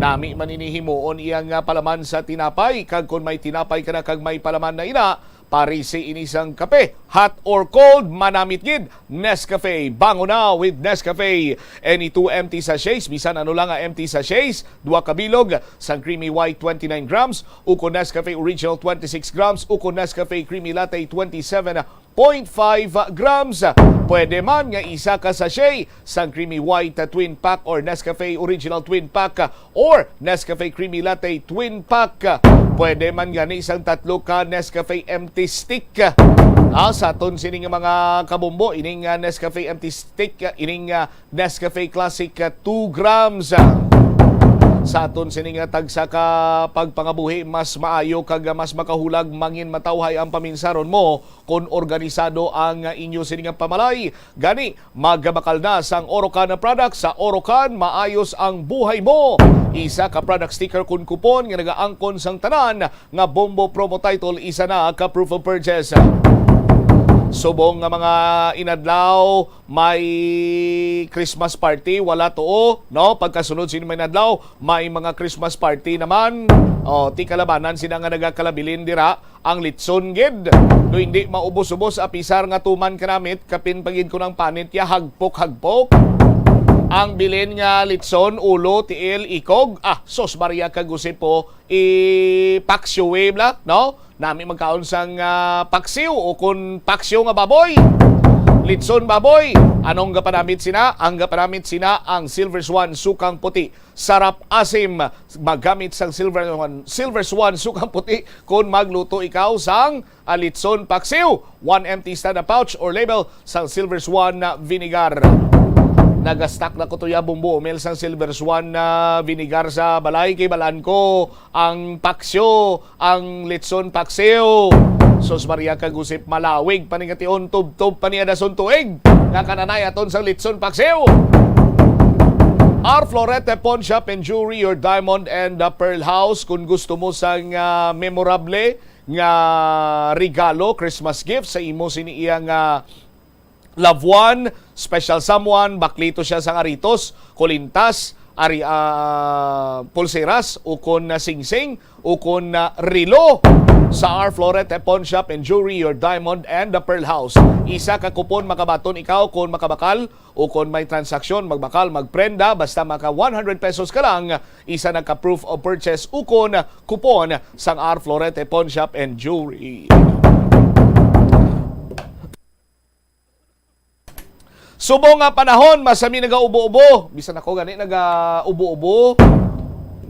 Nami man ini himuon iya nga palaman sa tinapay, kag kon may tinapay ka na kag may palaman na ina, Parisi ini sang kape, hot or cold, manamit gid. Nescafe, bango na with Nescafe. Any two empty sachets, bisan ano lang nga empty sachets, duha ka bilog sang Creamy White, twenty-nine grams, ukon Nescafe Original, twenty-six grams, ukon Nescafe Creamy Latte, twenty-seven point five grams. Pwede man nga isa ka sachet sang Creamy White, uh, Twin Pack or Nescafe Original Twin Pack, uh, or Nescafe Creamy Latte Twin Pack. Pwede man gani sang tatlo ka Nescafe Empty Stick. Ah, sa aton sini nga mga kabombo, ining, ah, Nescafe Empty Stick, ah, ining, ah, Nescafe Classic, ah, two grams. Ah, sa aton sini nga tagsa ka pagpangabuhi, mas maayo kag, ah, mas makahulag mangin matawhay ang paminsaron mo kon organisado ang, ah, inyo sini nga pamalay. Gani, magabakal na sang Orocan na products. Sa Orocan, maayos ang buhay mo. Isa ka product sticker kun kupon nga nagaangkon sang tanan nga Bombo Promo Title, isa na ka proof of purchase. Subong nga mga inadlaw, may Christmas party, wala tuo, no? Pagkasunod sini mga inadlaw, may mga Christmas party naman. O, ti kalabanan sina nga nagakalabilin dira. Ang litson gid, do hindi maubos-ubos, apisar nga tuman kanamit, kapin pa gid ko ng panit ya, hagpok-hagpok. Ang bilin nga litson, ulo, tiil, ikog, ah, sos Maria kag Jose po, ipaksyo, eh, bla, no? Nami magkaon sang, ah, paksiw o kun paksiw nga baboy. Litson baboy. Anong gapanamit sina? Ang gapanamit sina ang Silver Swan sukang puti. Sarap asim, magamit sang Silver Swan, Silver Swan sukang puti kon magluto ikaw sang, ah, litson paksiw. One empty stand-up pouch or label sang Silver Swan na vinegar. Nagastock na ko to ya, Bombo Omel, sang Silver Swan na vinegar sa balay kay balaan ko ang paksiw, ang litson paksiw. Sus Maria kag Josep, malawig pa ni nga tion, tubtob pa ni adason tuig. Nga kananay aton sang litson paksiw. Our Florete Pawn Shop and Jewelry, your diamond and the pearl house. Kung gusto mo sang, ah, memorable nga regalo, Christmas gift sa imo sini iya nga loved one, special someone, baklito siya sang aritos, kulintas, ari, ah, pulseras, ukon na singsing, ukon na relo. Sa Our Florete Pawn Shop and Jewelry, your diamond and the pearl house. Isa ka kupon makabaton ikaw kon makabakal, ukon may transaksyon, magbakal, magprenda, basta maka one hundred pesos ka lang, isa na ka proof of purchase, ukon kupon sang Our Florete Pawn Shop and Jewelry. Subong nga panahon, masami nagaubo-ubo. Bisan ako gani nagaubo-ubo.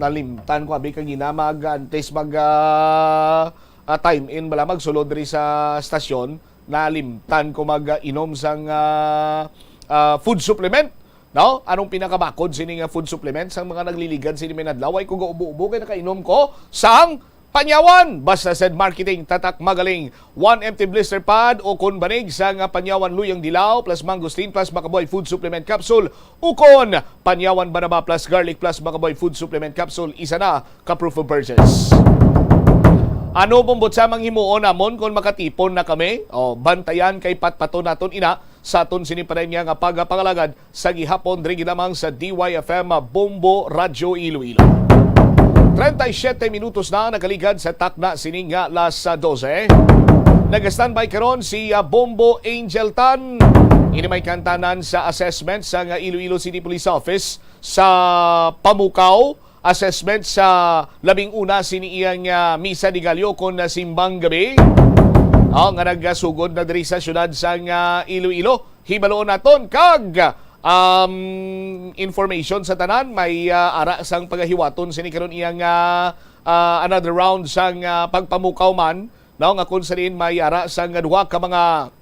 Nalimtan ko abi kagina mag, antes mag, ah, ah, time in bala, magsulod diri sa stasyon. Nalimtan ko mag, ah, inom sang, ah, ah, food supplement. No? Anong pinakabakod sini nga food supplement sang mga nagliligad sini may nadlaw? Ay ko gaubo-ubo kay nakainom ko sang Panyawan, basta said marketing, tatak magaling. One empty blister pad o kun banig sang Panyawan Luyang Dilaw plus Mangosteen plus Makaboy Food Supplement Capsule, ukon Panyawan Banaba plus Garlic plus Makaboy Food Supplement Capsule, isa na ka proof of purchase. Ano pong butsa mang himuon namon kung makatipon na kami? O, bantayan kay patpaton naton ina sa aton sini pa rin nga pagapangalagad sa gihapon, diri lamang sa D Y F M Bombo Radyo Iloilo. Treinta y siete minutos na nakaligad sa takna sini nga alas dose. Nag-standby karon si, ah, Bombo Angel Tan. Ini may kantanan sa assessment sa nga Iloilo City Police Office sa Pamukaw. Assessment sa labing una sini iyang, ah, misa de Gallo kon, ah, simbang gabi. Oh, nga nagasugod na diri sa siyudad sang, ah, Iloilo. Hibaloon naton kag, um, information sa tanan, may, ah, ara sang pagahiwaton sini karon iyang, ah, ah, another round sang, ah, pagpamukaw man, no, nga kung sa diin may ara sang duha ka mga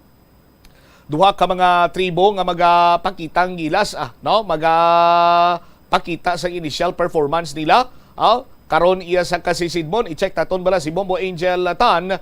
duha ka mga tribo nga magapakita ang gilas, ah, no? Magapakita sa initial performance nila. Ah, karon iya sa kasisidmon, i-check naton bala si Bombo Angel Tan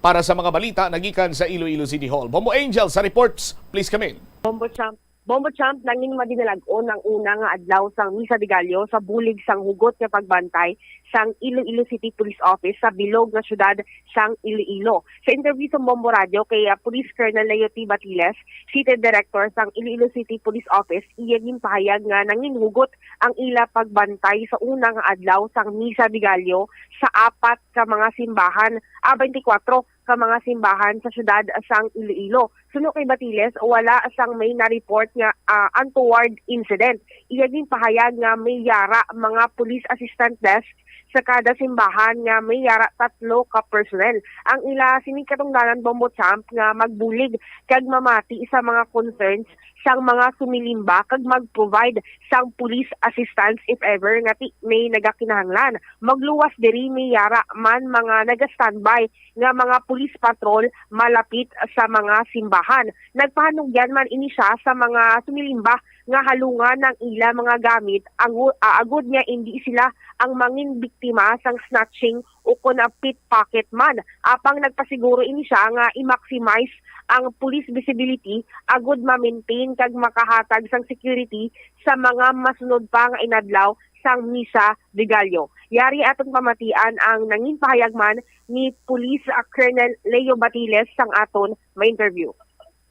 para sa mga balita nagikan sa Iloilo City Hall. Bombo Angel sa reports, please come in. Bombo Champ, Bombo Champ, nangin madinalag-on ang una nga adlaw sang Misa de Gallo sa bulig sang hugot nga pagbantay sang Iloilo City Police Office sa bilog nga syudad sang Iloilo. Sa interview sa Bombo Radio kay, ah, Police Colonel Leo T. Batiles, City Director sang Iloilo City Police Office, iya ginpahayag nga nanginhugot ang ila pagbantay sa una nga adlaw sang Misa de Gallo sa apat ka mga simbahan, ah, twenty-four ka mga simbahan sa siyudad sang Iloilo. Suno kay Batiles, wala sang may na-report nga, ah, untoward incident. Iya ginpahayag nga may yara mga police assistant desk sa kada simbahan nga may yara tatlo ka personnel. Ang ila sini katungdanan, Bombo Champ, nga magbulig kag mamati sa mga concerns sang mga sumilimba kag mag-provide sang police assistance if ever nga ti-, may nagakinahanglan. Magluwas diri may yara man mga naga-standby nga mga police patrol malapit sa mga simbahan. Nagpahanugyan man ini siya sa mga sumilimba nga halungan ang ila mga gamit, angu-, ah, agud nga indi sila ang mangin biktima sang snatching o kon ang pickpocket man. Apang nagpasiguro ini siya nga i-maximize ang police visibility agud ma-maintain kag makahatag sang security sa mga masunod pa nga inadlaw sang Misa de Gallo. Yari aton pamatian ang nangin pahayag man ni Police, ah, Colonel Leo Batiles sang aton ma-interview.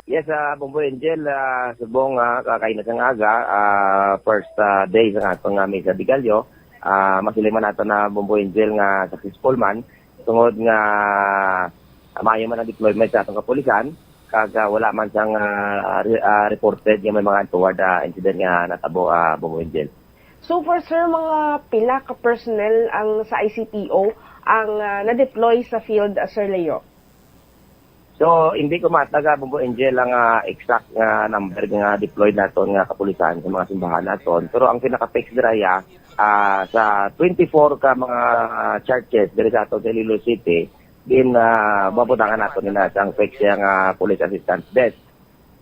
Yes, ah, Bombo Angel, ah, subong, ah, kakaina sang aga, ah, first, ah, day sa aton nga Misa de Gallo, ah, masiling man nato na, Bombo Angel, nga successful man tungod nga, ah, maayo man ang deployment sa atong kapulisan kag, ah, wala man sang, ah, re-, ah, reported nga may mga untoward, ah, incident nga natabo, ah, Bombo Angel. So far, sir, mga pila ka personnel ang sa I C P O ang, ah, na-deploy sa field, ah, Sir Leo? So, hindi ko matag, ah, Bombo Angel, ang, ah, exact nga number nga deployed naton nga kapulisan sa mga simbahan naton. Pero ang pinaka-fix dira, ah, sa twenty-four ka mga churches diri sa aton sa Iloilo City, din, ah, mabutangan naton nila sang fix siya nga police assistance desk.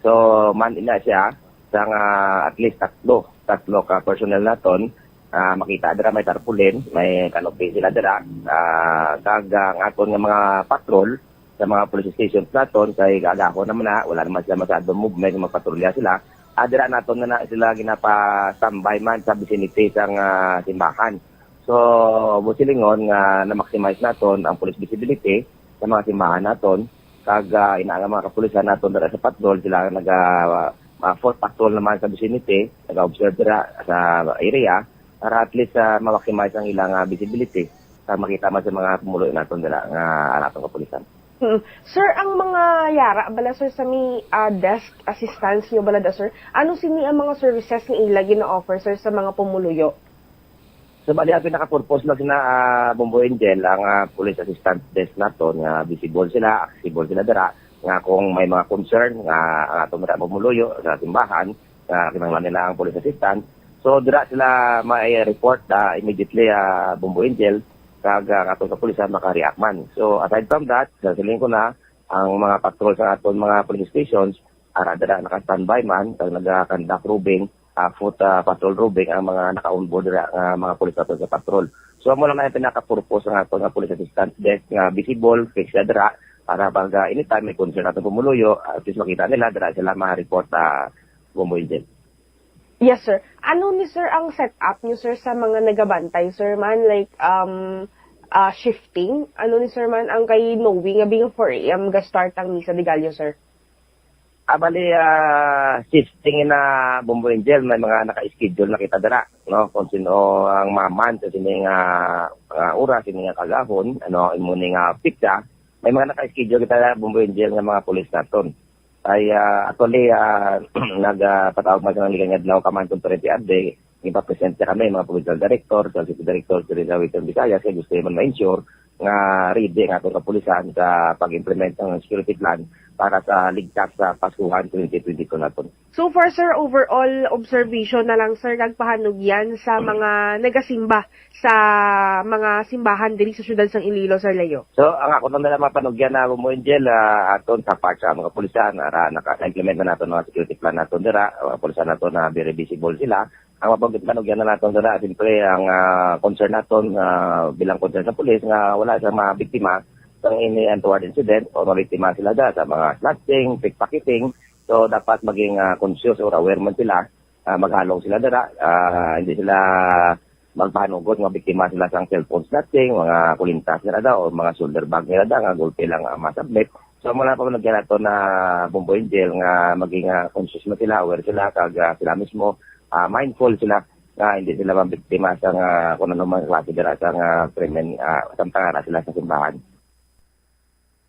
So, man ina siya sang, ah, at least tatlo, tatlo ka personnel naton. Ah, makita dira may tarpaulin, may canopy sila dira. Ah, kag, ah, ang aton nga mga patrol sa mga police stations naton, kay kaagahon naman na, wala naman sila masyadong movement, magpatrolya sila. Ah, dira naton na, na sila ginapa-standby man sa vicinity sang, ah, simbahan. So, busilingon nga na-maximize naton ang police visibility sa mga simbahan naton. Kag, ah, ina nga mga kapulisan naton dira sa patrol, sila naga, ah, foot patrol naman sa vicinity, naga-observe dira sa area para at least, ah, ma-maximize ang ilang, ah, visibility sa makita man sa mga pumuluyo naton dira nga ang atong kapulisan. Hmm. Sir, ang mga yara bala, sir, sa may, ah, desk assistance nyo bala da, sir? Ano sini ang mga services nga ila gina-offer, sir, sa mga pumuluyo? So, bali, ang pinaka-purpose lang sina, ah, Bombo Angel, ang, ah, police assistance desk naton nga visible sila, accessible sila dira, nga kung may mga concern nga ang atong mga pumuluyo sa simbahan, nga kinahanglan nila ang police assistance, so dira sila may report, ah, immediately, ah, Bombo Angel, kag, ah, ang atong kapulisan maka-react man. So, aside from that, sa siling ko na, ang mga patrol sa aton mga police stations, ara dira naka-standby man, kag naga-conduct roving, ah, foot, ah, patrol roving ang mga naka-onboard dira nga mga pulis nato sa patrol. So, amo lang na yung pinaka-purpose ng ato nga police assistance desk nga visible, fix na dira, para pag, ah, anytime may concern nato pumuluyo, at least makita nila, dira sila ma-report, ah, Bombo Angel. Yes, sir. Ano ni, sir, ang setup niyo, sir, sa mga nagabantay, sir, man? Like, um, ah, shifting? Ano ni, sir, man, ang kay knowing nga bing four a m ga-start ang Misa de Gallo, sir? Ah, bali, ah, shifting na, Bombo Angel, may mga naka-schedule na kita dira, no? Kung sino ang maman sa sini nga, nga oras, sini nga kagahon, ano, imo ni nga pitsa, may mga naka-schedule kita, Bombo Angel, nga mga pulis naton. Ay, ah, actually, ah, nagpatawag man sa ligang adlaw ka man kung twenty update, ipapresent siya kami, mga provincial director, sa city director, diri sa Western Visayas, kay gusto man ma-ensure nga ready ang atong kapulisan sa pag-implement ng security plan para sa ligtas sa Paskuhan twenty twenty-two naton. So far, sir, overall observation na lang, sir, nagpahanugyan sa mga nagasimba sa mga simbahan diri sa siyudad sang Iloilo, Sir Leo? So, ang ako nang dala mapanugyan na mo, Angel, ah, aton sa part sa mga kapulisan, ara, naka-implement na naton mga security plan naton dira, mga kapulisan naton na very visible sila. Ang mapag-, panugyan na naton dira, siyempre, ang, ah, concern naton, ah, bilang concern sa pulis nga wala sa mga biktima sang ini untoward incident o mabiktima sila da sa mga snatching, pickpocketing. So, dapat maging, ah, conscious or aware man sila, ah, maghalong sila dira, ah, hindi sila magpahanugot nga biktima sila sang cellphone snatching, mga kulintas nila daw, o mga shoulder bag nila daw, nga gulpi lang ang masabit. So, mula pa man nato na Bombo Angel nga maging, ah, conscious man sila, aware sila, kag, ah, sila mismo, ah, mindful sila nga hindi sila mabiktima sa nga kung ano man klase dira sa nga krimen, ah, samtang ara sila sa simbahan.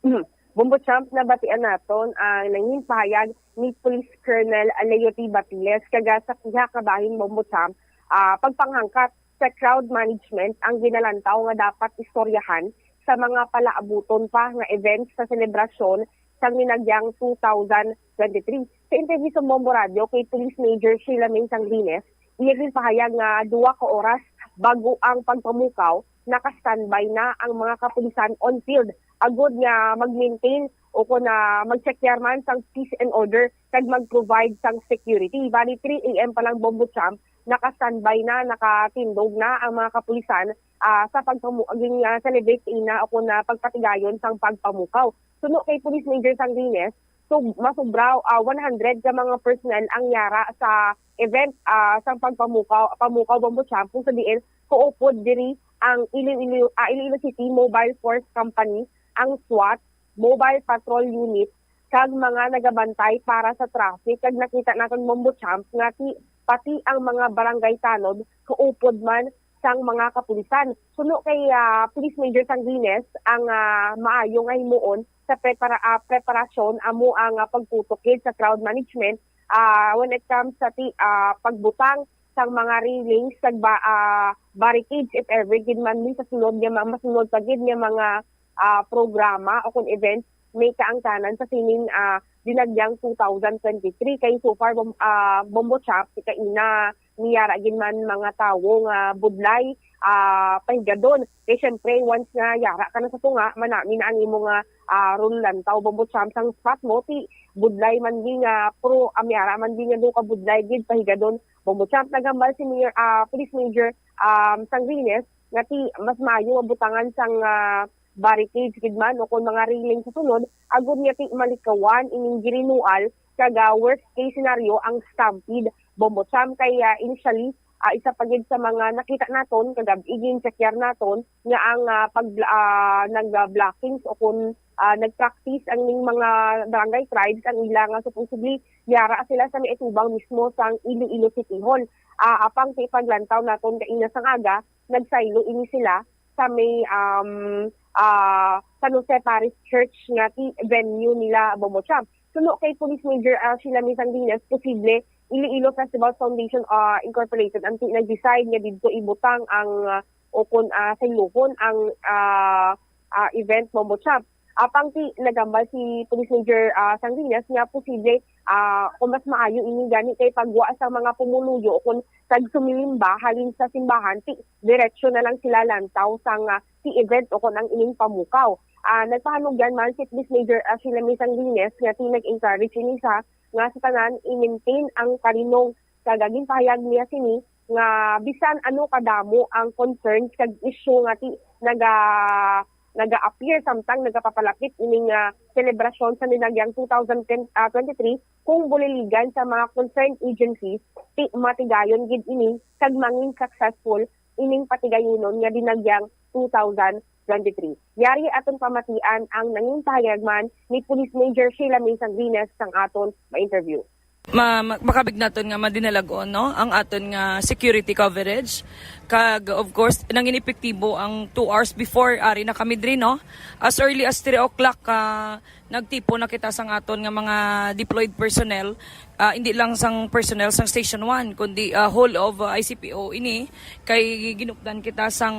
Mhm. Bombo Champ, nabatian naton ang nangin pahayag ni Police Colonel Leo T. Batiles, kaga sa pihak nga bahin, Bombo Champ, ah, pagpanghangkat sa crowd management ang ginalantaw nga dapat istoryahan sa mga palaabuton pa nga events sa selebrasyon sang minagyang two thousand twenty-three. Sa interview sa Bombo Radio kay Police Major Sheila May Sanglines, iya ginpahayag nga duwa ka oras bago ang pagpamukaw, naka-standby na ang mga kapulisan on field agud nga mag-maintain o kon, ah, mag-check man sang peace and order kag mag-provide sang security. Bali, three a m pa lang, Bombo Champ, naka-standby na, nakatindog na ang mga kapulisan, ah, sa pagpamu-, gin-, ah, celebrate ina o kon, ah, pagpatigayon sang pagpamukaw. Suno kay Police Major Sanglines, so, masubra, ah, one hundred ka mga personnel ang yara sa event, ah, sang pagpamukaw, pamukaw, Bombo Champ, kung sa diin kaupod diri ang Iloilo, ah, Iloilo City Mobile Force Company, ang SWAT, Mobile Patrol Unit, kag mga nagabantay para sa traffic. Kag nakita naton, Bombo Champ, nga ti-, pati ang mga barangay tanod kaupod man sang mga kapulisan. Suno kay, ah, Police Major Sanglines, ang, ah, maayo nga himuon sa prepara-, ah, preparasyon amo ang, ah, pagtutok gid sa crowd management, ah, when it comes sa ti-, ah, pagbutang sang mga railings kag ba-, ah, barricades, if ever gid man ni sa sunod nga ma-, masunod pa gid nga mga, ah, programa o kon events may kaangtanan sa sining, ah, dinagyang two thousand twenty-three. Kay so far, Bom-, ah, Bombo Champ, si kaina, niyara gid man mga tawo nga budlay, ah, pahigadon. Kay syempre, once nga yara ka na sa tunga, manami na ang imo nga, ah, rule lantaw, Bombo Champ, sang spot mo, ti budlay man di nga, pero ang yara man di nga do ka budlay gid, pahigadon, Bombo Champ. Naghambal si Mayor, ah, Police Major, um, Sangrines nga ti mas maayo nga butangan sang, ah, barricades gid man o kon mga railing sa sunod, agud nga ti malikawan ining girinual, kag, ah, worst case scenario ang stampede, Bombo Champ. Kay, ah, initially, ah, isa pa gid sa mga nakita naton kagab-i, gin-checkar naton nga ang, ah, pag, ah, nag-blockings o kon, ah, nag-practice ang ning mga barangay tribes, ang ila nga supposedly yara sila sa may atubang mismo sang Iloilo City Hall. Ah, apang sa ipaglantaw naton kaina sang aga, nagsaylo ini sila sa may, um, ah, San Jose Parish Church nga ti-, venue nila, Bombo Champ. Suno kay Police Major, ah, Sheila May Sanglinas, posible Iloilo Festival Foundation, ah, Incorporated ang ti-, nag-decide nga didto ibutang ang, ah, o kon, ah, sayluhon ang, ah, ah, event, Bombo Champ. Apang ti naghambal si Police Major, ah, Sanglinas nga posible, ah, kung mas maayo ini gani kay pagwa sa mga pumuluyo o kon kag sumilimba halin sa simbahan, ti diretso na lang sila lantaw sang, ah, ti event o kon ang ining pamukaw. Ah, nagpahanugyan man si Police Major, ah, Sheila May Sanglinas nga ti nag-encourage ini sa nga sa tanan i-maintain ang kalinong. Kag ginpahayag niya sini nga bisan ano kadamo ang concerns kag issue nga ti-, naga-, naga-appear samtang nagapapalapit ining, ah, selebrasyon sa minagyang two thousand ten, ah, twenty-three, kung buliligan sa mga concerned agencies, ti matigayon gid ini kag mangin successful ining patigayunon nga dinagyang two thousand twenty-three. Yari aton pamatian ang nangin pahayag man ni Police Major Sheila May Sanglinas sang aton ma-interview. Ma-, ma-, makabig naton nga madinalagon, no, ang aton nga security coverage. Kag, of course, nangin epektibo ang two hours before, ari na kami diri, no? As early as three o'clock, ah, nagtipon na kita sang aton nga mga deployed personnel. Ah, hindi lang sang personnel sang Station one, kundi, ah, whole of, ah, I C P O ini. Kay ginupdan kita sang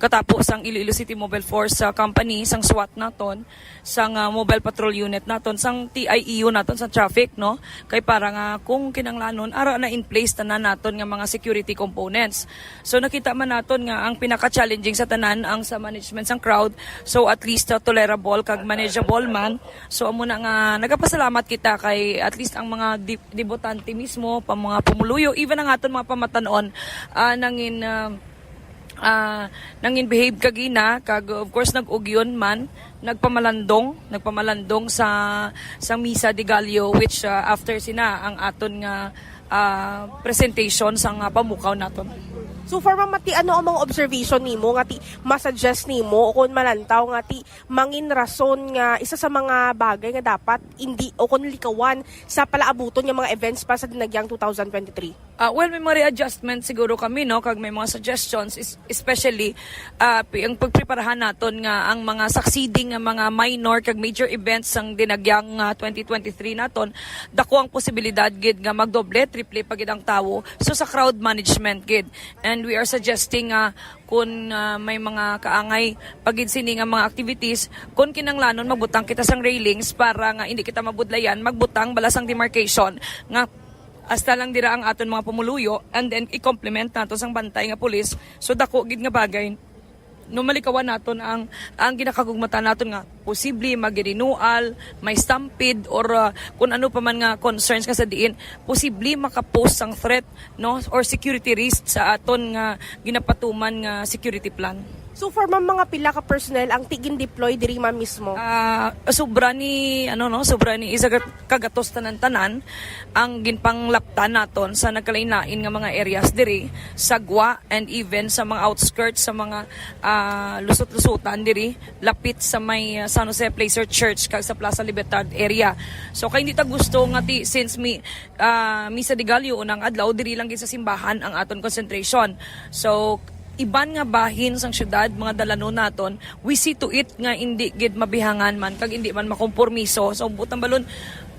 katapo sang Iloilo City Mobile Force, ah, Company, sang SWAT naton, sang, ah, Mobile Patrol Unit naton, sang T I E U naton, sa traffic, no? Kay para nga kung kinanglanon, ara na in place tanan naton nga mga security components. So, nakita man naton nga ang pinaka-challenging sa tanan ang sa management sang crowd. So, at least, ah, tolerable kag manageable man. So, amo na nga nagapasalamat kita kay at least ang mga di-, debutante mismo, pa mga pumuluyo, even ang aton mga pamatan-on, ah, nangin, ah, ah, nangin behave kagina, kag of course nag-ugyon man, nagpamalandong, nagpamalandong sa, sa Misa de Gallo, which, ah, after sina ang aton nga, ah, presentation sa nga pamukaw naton. So far, Ma'am Mati, ano ang mga observation nimo nga ti masuggest nimo o kung malantaw nga ti mangin rason nga isa sa mga bagay nga dapat hindi o kung likawan sa palaabuton nga mga events pa sa dinagyang two thousand twenty-three? Ah, well, may mga readjustment siguro kami, no, kag may mga suggestions, es-, especially ah, pi-, ang pagpreparahan naton nga ang mga succeeding nga mga minor kag major events sang dinagyang, ah, twenty twenty-three naton, dako ang posibilidad gid nga magdoble, triple pa gid ang tawo. So, sa crowd management gid. And we are suggesting nga kun, ah, may mga kaangay pa gid sini nga mga activities, kun kinanglanon, magbutang kita sang railings para nga hindi kita mabudlayan, magbutang bala sang demarcation nga hasta lang dira ang aton mga pumuluyo, and then i-complement nato sang bantay nga pulis. So, dako gid nga bagay. No, malikawan naton ang, ang ginakagugmatan naton nga posible magirenewal, may stampede, or, ah, kung ano pa man nga concerns nga sa diin posible makapost sang threat, no, or security risk sa aton nga ginapatuman nga security plan. So far, ma'am, mga pila ka personnel ang ti gin-deploy diri, ma'am, mismo? Ah, sobra ni, ano, no, sobra ni isa ka, kagatos tanan-tanan ang ginpanglaptan naton sa nagkalain-lain nga mga areas diri sa Gwa and even sa mga outskirts sa mga, ah, lusot-lusutan diri lapit sa may, ah, San Jose Placer Church kag sa Plaza Libertad area. So, kay hindi ta gusto nga ti, since mi, ah, Misa de Gallo unang adlaw, diri lang gid sa simbahan ang aton concentration. So, iban nga bahin sang syudad, mga dalanon naton, we see to it nga indi gid mabihangan man kag indi man makompormiso. So, buot silingon,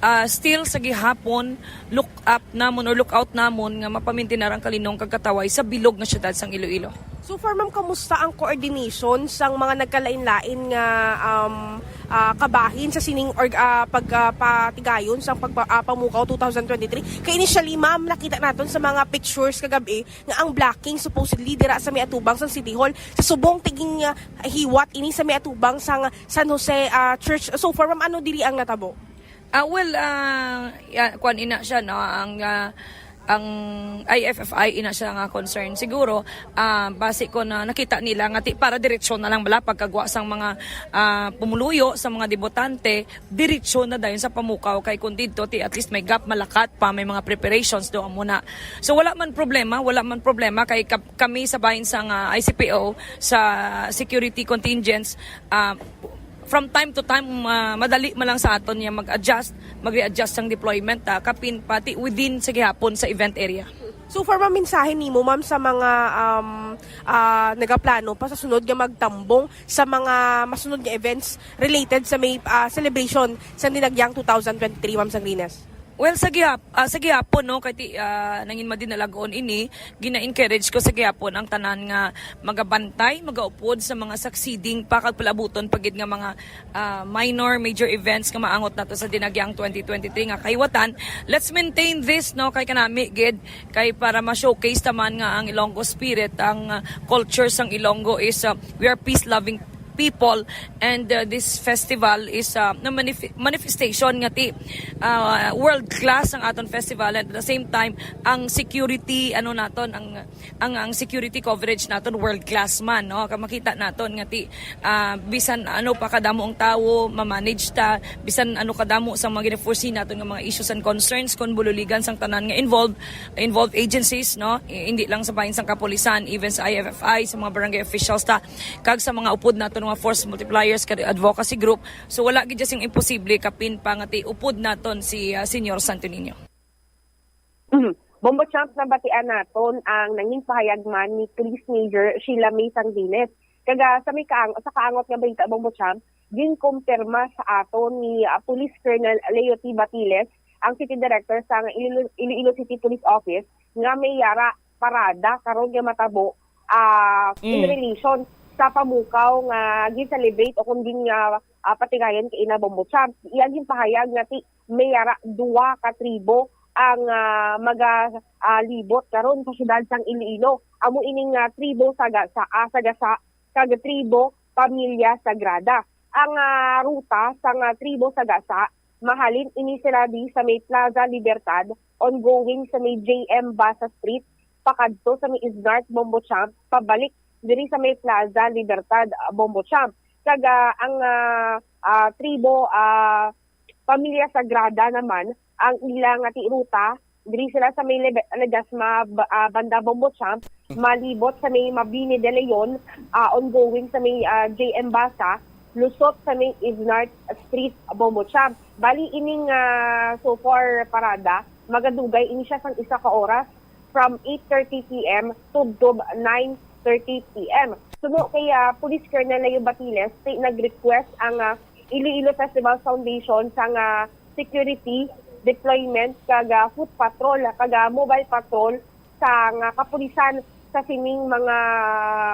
ah, still sa gihapon, look up namon or look out namon nga mapamintinar ang kalinong kag kataway sa bilog nga syudad sang Iloilo. So far, ma'am, kamusta ang coordination sang mga nagkalain-lain nga, um, ah, kabahin sa sining org-, ah, pag, ah, patigayon sang pagpa-, ah, Pamukaw two thousand twenty-three? Kay initially, ma'am, nakita naton sa mga pictures kagabi nga ang blocking supposedly dira sa may atubang sang City Hall, sa subong ti gin, ah, hiwat ini sa may atubang sang San Jose, ah, Church. So far, ma'am, ano diri ang natabo? Ah, well, ah, ya-, kwan ina siya, no, ang, ah, ang I F F I ina siya nga concern. Siguro, ah, base ko na nakita nila nga ti-, para diretsyo na lang bala pagkagwa sang mga, ah, pumuluyo, sa mga debutante, diretsyo na dayon sa Pamukaw kay kung didto ti at least may gap malakat pa, may mga preparations do amo na. So wala man problema, wala man problema kay kap-, kami sa bahin sang, ah, I C P O sa security contingents, ah, from time to time, ah, madali man lang sa aton nga mag-adjust, mag-readjust sang deployment, ah, kapin pati within sa gihapon sa event area. So far, ma'am, mensahe nimo, ma'am, sa mga, um, ah, nagaplano pa sa sunod nga magtambong sa mga masunod nga events related sa may, ah, celebration sa Dinagyang two thousand twenty-three, ma'am Sangrines? Well, sa gihap-, ah, sa gihapon, no, kay ti-, ah, nangin madinalagon ini, gina-encourage ko sa gihapon ang tanan nga magabantay, magaupod sa mga succeeding pa kag palabuton pa gid nga mga, ah, minor, major events nga maangot nato sa Dinagyang twenty twenty-three nga kahiwatan. Let's maintain this, no, kay kanami gid, kay para ma-showcase taman nga ang Ilonggo spirit, ang, ah, culture sang Ilonggo is, ah, we are peace-loving people, and, uh, this festival is, uh, na manif-, manifestation nga ti, uh, world class ang aton festival, and at the same time ang security, ano naton, ang ang ang security coverage naton world class man, no, ka makita naton nga ti, uh, bisan ano pa kadamo ang tawo, ma-manage ta, bisan ano kadamo sa mga gina-foresee naton nga mga issues and concerns kon bululigan sang tanan nga involved, involved agencies, no, I-, hindi lang sa bahin sang kapulisan, even sa I F F I, sa mga barangay officials ta, kag sa mga upod naton nga force multipliers kag advocacy group. So wala gid sing imposible kapin pa nga ti upod naton si, ah, Senyor Santo Niño. Mhm. Bombo Champ, nabatian naton ang nangin pahayag man ni Police Major Sheila May Sangdines. Kag, ah, sa may kaang-, sa kaangot nga balita, Bombo Champ, ginkumpirma sa aton ni, ah, Police Colonel Leo T. Batiles, ang City Director sa Iloilo, Iloilo City Police Office, nga may yara parada karon nga matabo, ah, in Mm. relation sa Pamukaw nga gin-celebrate o kung gin-, ah, ah, patigayon kay ina Bombo Champ. Iya ginpahayag nga ti may yara duwa ka tribo ang, ah, maga, ah, libot karon sa siyudad sang Iloilo. Amo ining, ah, tribo sa Gasa, ah, sa Gasa kag tribo Pamilya Sagrada. Ang, ah, ruta sang, ah, tribo sa Gasa, mahalin ini sila di sa may Plaza Libertad, ongoing sa may J M Basa Street, pakadto sa may Isnart Bombo Champ, pabalik diri sa may Plaza Libertad, ah, Bombo Champ. Kag, ah, ang, ah, ah, tribo, ah, Pamilya Sagrada naman, ang ila nga ti ruta Diri sila sa may Lebe-, Ledesma, ba-, ah, banda, Bombo Champ, malibot sa may Mabini de Leon, ah, ongoing sa may, ah, J M Basa, lusot sa may Isnart Street, Bombo Champ. Bali, ining, ah, so far, parada, magadugay ini siya sang isa ka oras, from eight thirty P M tubtob nine thirty P M. Suno kay, ah, Police Colonel Leo Batiles, ti-, nag-request ang, ah, Iloilo Festival Foundation sang, ah, security deployment kag, ah, foot patrol kag, ah, mobile patrol sang, ah, kapulisan sa sining mga,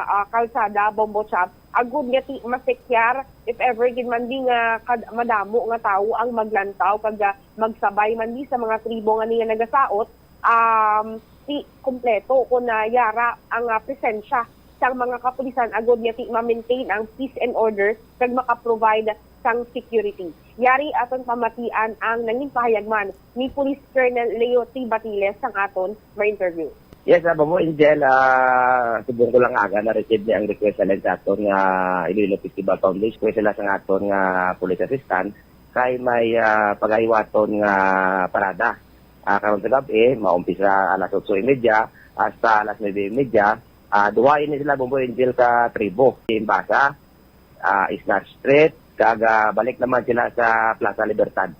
ah, kalsada, Bombo Champ, agud nga ti-, masekyar if ever gid man di nga kad-, madamo nga tawo ang maglantaw kag, ah, magsabay man di sa mga tribo nga niya nagasaot, um, ti kompleto kon, ah, yara ang, ah, presensya sang mga kapulisan agud nga ti ma-maintain ang peace and order kag maka-provide sang security. Yari aton pamatian ang nangin pahayag man ni Police Colonel Leo T. Batiles sang aton ma-interview. Yes, ah, Bombo Angel, ah, subong ko lang aga na-receive ni ang request sa sa aton nga Iloilo Festival Foundation. Request sila sa aton nga police assistant kay may, ah, pagahiwaton nga parada. Ah, karon sa gab-i, maumpisa alas otso y media hasta alas nuebe y media. Ah, duha ini sila, Bombo Angel, ka tribo. Imbasa, ah, Isnar Street, kag, ah, balik naman sila sa Plaza Libertad.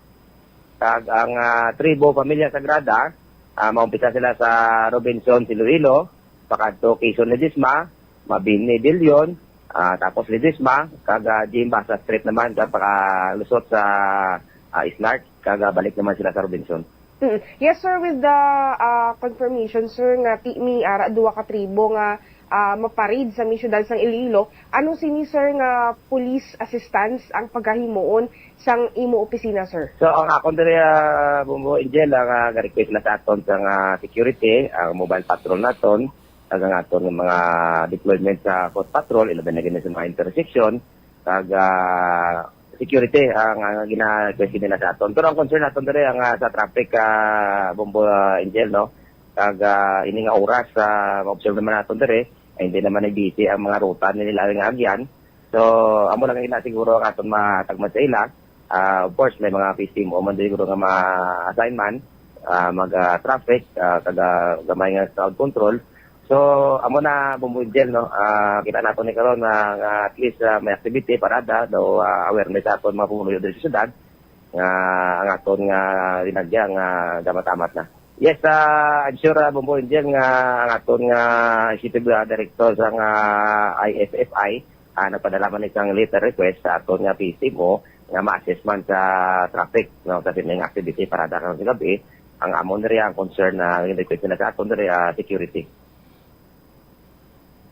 Kag ang, ah, tribo Pamilya Sagrada, ah, maumpisa sila sa Robinson, Iloilo, pakadto Quezon, Ledesma, Mabini, Dilion, ah, tapos Ledesma, kag, ah, Jim Basa Street naman, sa pakalusot sa, ah, Isnart, kag, ah, balik naman sila sa Robinson. Mm. Yes, sir, with the, ah, confirmation, sir, nga ti-, may ara duha ka tribo nga, ah, maparid sa may siyudad sang Iloilo, ano sini, sir, nga police assistance ang pagahimuon sang imo opisina, sir? So, ang akon diri, ah, Bombo Angel, ang, ah, ga-request na sa aton sang, ah, security, ang mobile patrol naton, kag ang aton nga mga deployment sa foot patrol, ilabi na gani sa mga intersection, kag, ah, security ang, ang gina-request nila sa aton. Pero ang concern naton diri ang, ah, sa traffic, ah, Bombo, ah, Angel, no? Kag, ah, ini nga oras, ah, ma-observe naman naton diri, ay hindi naman nag-busy ang mga ruta nila nga agyan. So, amo lang ina siguro ang aton matagmad sa ila. Ah, of course, may mga P C M O man siguro nga ma-assign man, ah, mag, ah, traffic, ah, kag, ah, gamay nga crowd control. So, amo na, Bombo Angel, no? Ah, kita nato ni karon na, nga at least, ah, may activity, parada, daw, ah, awareness sa aton mga pumuluyo diri sa syudad, nga ang aton nga linagya nga gamatamad na. Yes, ah, I'm sure, ah, Bombo Angel, nga ang aton nga executive, ah, director sa nga I F F I, ah, nagpadala man isang letter request sa aton nga P C M O nga ma-assist man sa traffic, no, sa sining activity parada karon sa gab-i. Ang amon diri ang concern na request nila sa aton diri, ah, security.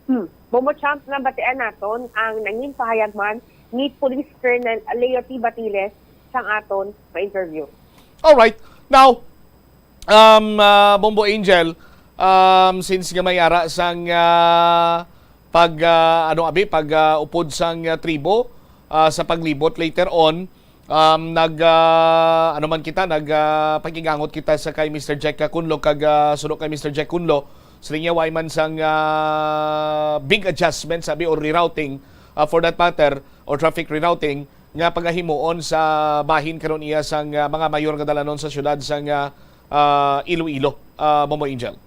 Hmm. Bombo Champ, nabatian naton ang nangin pahayag man ni Police Colonel Leo T. Batiles sang aton pa-interview. Alright. Now, um, ah, Bombo Angel, um, since nga may ara sang, ah, pag, ah, ano, abi, pag, ah, upod sang, ah, tribo, ah, sa paglibot later on, um, nag, ah, ano man kita, nag, ah, pakigangot kita sa kay Mister Jack Cunlo, kag, ah, suno kay Mister Jack Cunlo, sa linya way man sang, ah, big adjustment, sabi, or rerouting, ah, for that matter, or traffic rerouting, nga pagahimuon sa bahin karon iya sang, ah, mga mayor nga dalanon sa syudad sang, ah, ah, Iloilo, ah, Bombo Angel.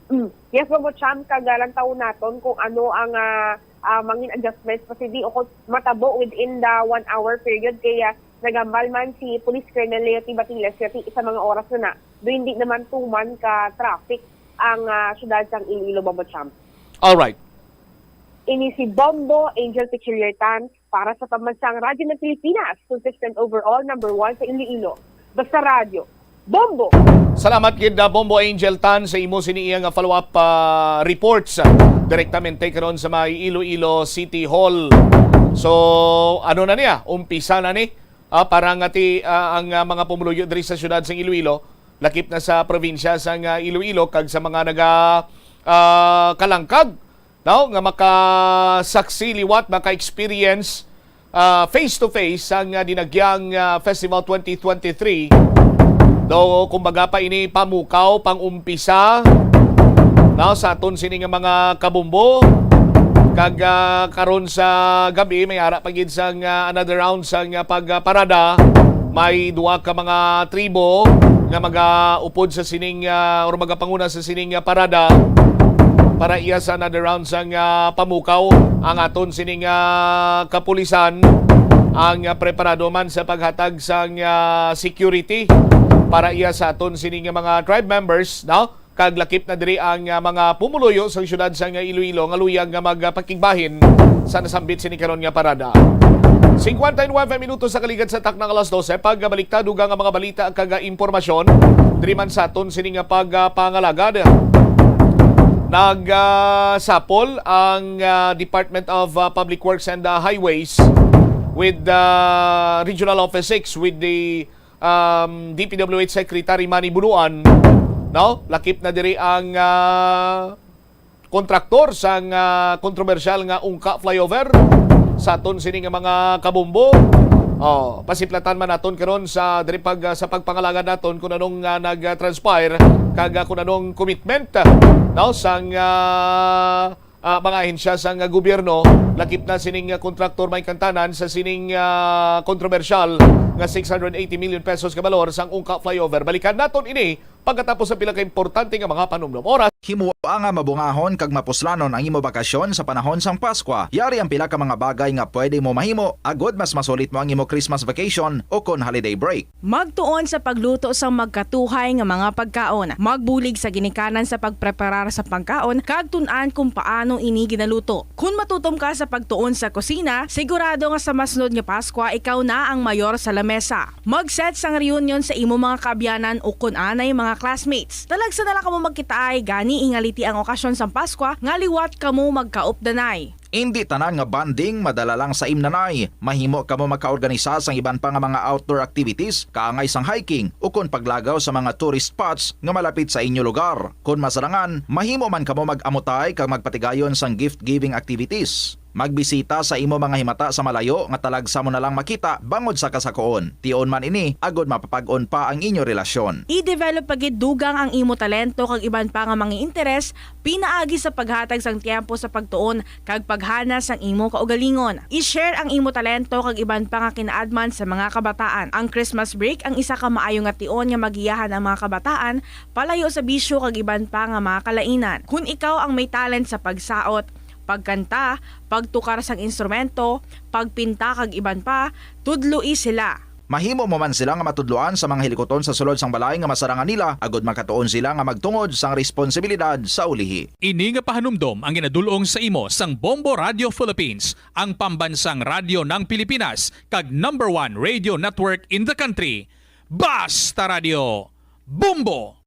Mm. Yes, Bombo Champ, kag lantawon naton kung ano ang, ah, ah, mangin adjustments pa sidi o kung matabo within the one hour period. Kaya nagambal man si Police Colonel Leo T. Batiles nga ti-, sa mga oras na na, do hindi naman tuman ka traffic ang, ah, syudad sang Iloilo, Bombo Champ. Alright. Ini si Bombo Angel Pichiliertan para sa Pambansang Radyo ng Pilipinas, consistent overall, number one sa Iloilo. Basta Radyo, Bombo! Salamat gid, ah, Bombo Angel Tan, sa imo sini iya nga follow-up, ah, reports, ah, direktamente karon sa may Iloilo City Hall. So, ano na niya? Umpisa na ni, ah, para nga ti, ah, ang, ah, mga pumuluyo diri sa siyudad sa Iloilo, lakip na sa probinsya sa nga Iloilo, kag sa mga naga, ah, kalangkag, no, nga makasaksi liwat, maka-experience, ah, face to face sang, ah, dinagyang, ah, Festival twenty twenty-three. Daw, kumbaga pa ini pamukaw, pang-umpisa, no, sa aton sini nga mga kabumbo. Kag, ah, karon sa gabi, may ara pa gid sang, ah, another round sang, ah, pagparada. May duha ka mga tribo nga magaupod sa sining, ah, or magapanguna sa sining, ah, parada para iya sa another round sang, ah, pamukaw ang aton sining, ah, kapulisan. Ang, ah, preparado man sa paghatag sang, ah, security para iya sa aton sining, ah, mga tribe members, no? Kag lakip na diri ang, ah, mga pumuluyo sa siyudad sang Iloilo nga luyag nga magpakigbahin sa nasambit sini karon nga parada. Singkwenta y nuebe minutos sa kaligad sa taknang alas dose. Pagbaliktad, dugang nga mga balita kag, ah, impormasyon diri man sa aton sini nga pagpangalagad. Nag, ah, sapol ang, ah, Department of, ah, Public Works and, ah, Highways with the Regional Office six with the um, D P W H Secretary Manny Bonoan, no? Lakip na diri ang, ah, kontraktor sang, ah, kontrobersyal nga Ungka Flyover sa aton sini nga mga kabombo. Oh, pasiplatan man naton karon sa diri pag, ah, sa pagpangalagad naton kung anong, ah, nag-transpire kag, ah, kung anong commitment, no, sang, ah, ah, mga ahensya sang gobyerno, lakip na sining, ah, kontraktor may kantanan sa sining, ah, kontrobersyal nga six hundred eighty million pesos ka balor sang Ungka Flyover. Balikan naton ini pagkatapos sa pila ka importante nga mga panumdom. Oras. Himoa nga mabungahon kag mapuslanon ang imo bakasyon sa panahon sang Paskwa. Yari ang pila ka mga bagay nga pwede mo mahimo agod mas masulit mo ang imo Christmas vacation o kon holiday break. Magtuon sa pagluto sang magkatuhay nga mga pagkaon. Magbulig sa ginikanan sa pagpreparar sa pagkaon kag tun-an kung paano ini ginaluto. Kon matutom ka sa pagtuon sa kusina, sigurado nga sa masunod nga Paskwa ikaw na ang mayor sa lamesa. Mag-set sang reunion sa imo mga kaabyanan ukon anay mga classmates. Talagsa na lang kamo magkitaay, gani ingaliti ang okasyon sang Paskwa nga liwat kamo magkaupdanay. Indi tanan nga bonding madala lang sa imnanay. Mahimo kamo makaorganisa sang iban pa nga mga outdoor activities, kaangay sang hiking, ukon paglagaw sa mga tourist spots nga malapit sa inyo lugar. Kon masarangan, mahimo man kamo mag-amutay kag magpatigayon sang gift-giving activities. Magbisita sa imo mga himata sa malayo nga talagsa mo na lang makita bangod sa kasakoon. Tion man ini agod mapapag-on pa ang inyo relasyon. I-develop pa gid dugang ang imo talento kag iban pa nga mga interes pinaagi sa paghatag sang tiyempo sa pagtuon kag paghanas sang imo kaugalingon. I-share ang imo talento kag iban pa nga kinaadman sa mga kabataan. Ang Christmas break ang isa ka maayo nga tion nga magiyahan ang mga kabataan palayo sa bisyo kag iban pa nga mga kalainan. Kon ikaw ang may talent sa pagsaot, pagkanta, pagtukar sang instrumento, pagpinta kag iban pa, tudloi sila. Mahimo mo man sila nga matudloan sa mga hilikuton sa sulod sang balay nga masarangan nila, agod makatuon sila nga magtungod sang responsibilidad sa ulihi. Ini nga pahanumdom ang ginadul-ong sa imo sang Bombo Radio Philippines, ang pambansang radyo ng Pilipinas, kag number one radio network in the country. Basta Radyo, Bombo!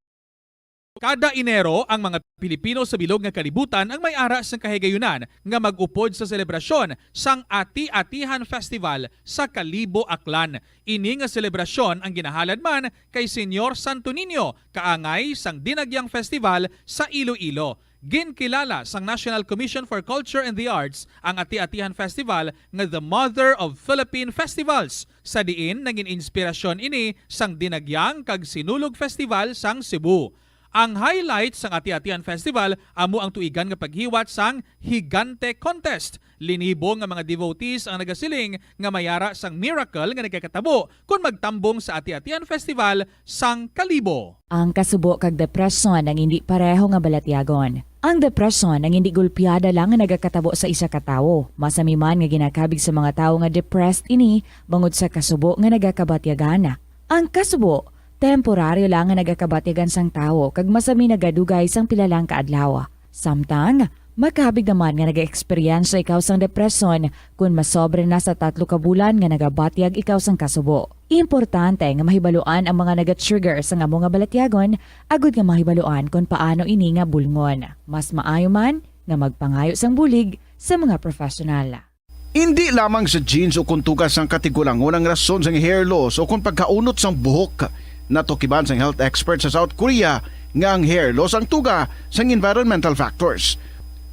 Kada Enero, ang mga Pilipino sa bilog nga kalibutan ang may ara sang kahigayunan nga mag-upod sa selebrasyon sang Ati-Atihan Festival sa Kalibo, Aklan. Ini nga selebrasyon ang ginahalad man kay Señor Santo Niño, kaangay sang Dinagyang Festival sa Iloilo. Ginkilala sang National Commission for Culture and the Arts ang Ati-Atihan Festival nga the Mother of Philippine Festivals, sa diin nagin inspirasyon ini sang Dinagyang kag Sinulog Festival sang Cebu. Ang highlight sang Ati-Atihan Festival amo ang tuigan nga paghiwat sang Higante Contest. Linibo nga mga devotees ang nagasiling nga may ara sang miracle nga nagakatabo kon magtambong sa Ati-Atihan Festival sang Kalibo. Ang kasubo kag depresyon ang indi pareho nga balatyagon. Ang depresyon ang indi gulpiada lang nga nagakatabo sa isa ka tawo. Masami man nga ginakabig sa mga tawo nga depressed ini bangod sa kasubo nga nagakabatyagan. Ang kasubo, temporaryo lang nga nagakabatyagan sang tawo kag masami nagadugay sang pila lang ka adlaw. Samtang, makabig naman nga nagaeksperyensya ikaw sang depresyon kon masobra na sa tatlo ka bulan nga nagabatyag ikaw sang kasubo. Importante nga mahibaluan ang mga naga-trigger sang amo nga balatyagon agud nga mahibaluan kon paano ini nga bulngon. Mas maayo man nga magpangayo sang bulig sa mga professional. Indi lamang sa genes o kon tugas sang katigulangon ang rason sang hair loss o kon pagkaunot sang buhok. Natukiban sang health expert sa South Korea nga ang hair loss ang tuga sang environmental factors.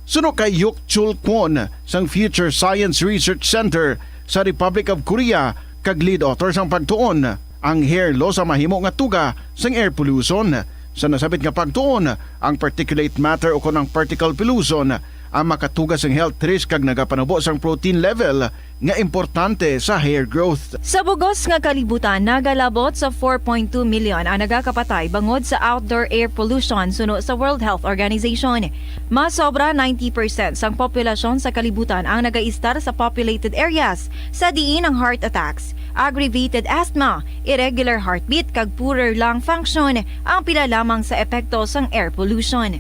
Suno kay Hyuk Chul Kwon sang Future Science Research Center sa Republic of Korea kag lead author sang pagtuon, ang hair loss ang mahimo nga tuga sang air pollution. Sa nasabit nga pagtuon, ang particulate matter o kon ang particle pollution ang makatuga sang health risk kag nagapanubo sang protein level nga importante sa hair growth. Sa bugos nga kalibutan, nagalabot sa four point two million ang nagakapatay bangod sa outdoor air pollution, suno sa World Health Organization. Mas sobra ninety percent sang populasyon sa kalibutan ang nagaistar sa populated areas, sa diin ang heart attacks, aggravated asthma, irregular heartbeat, kag poorer lung function ang pila lamang sa epekto sang air pollution.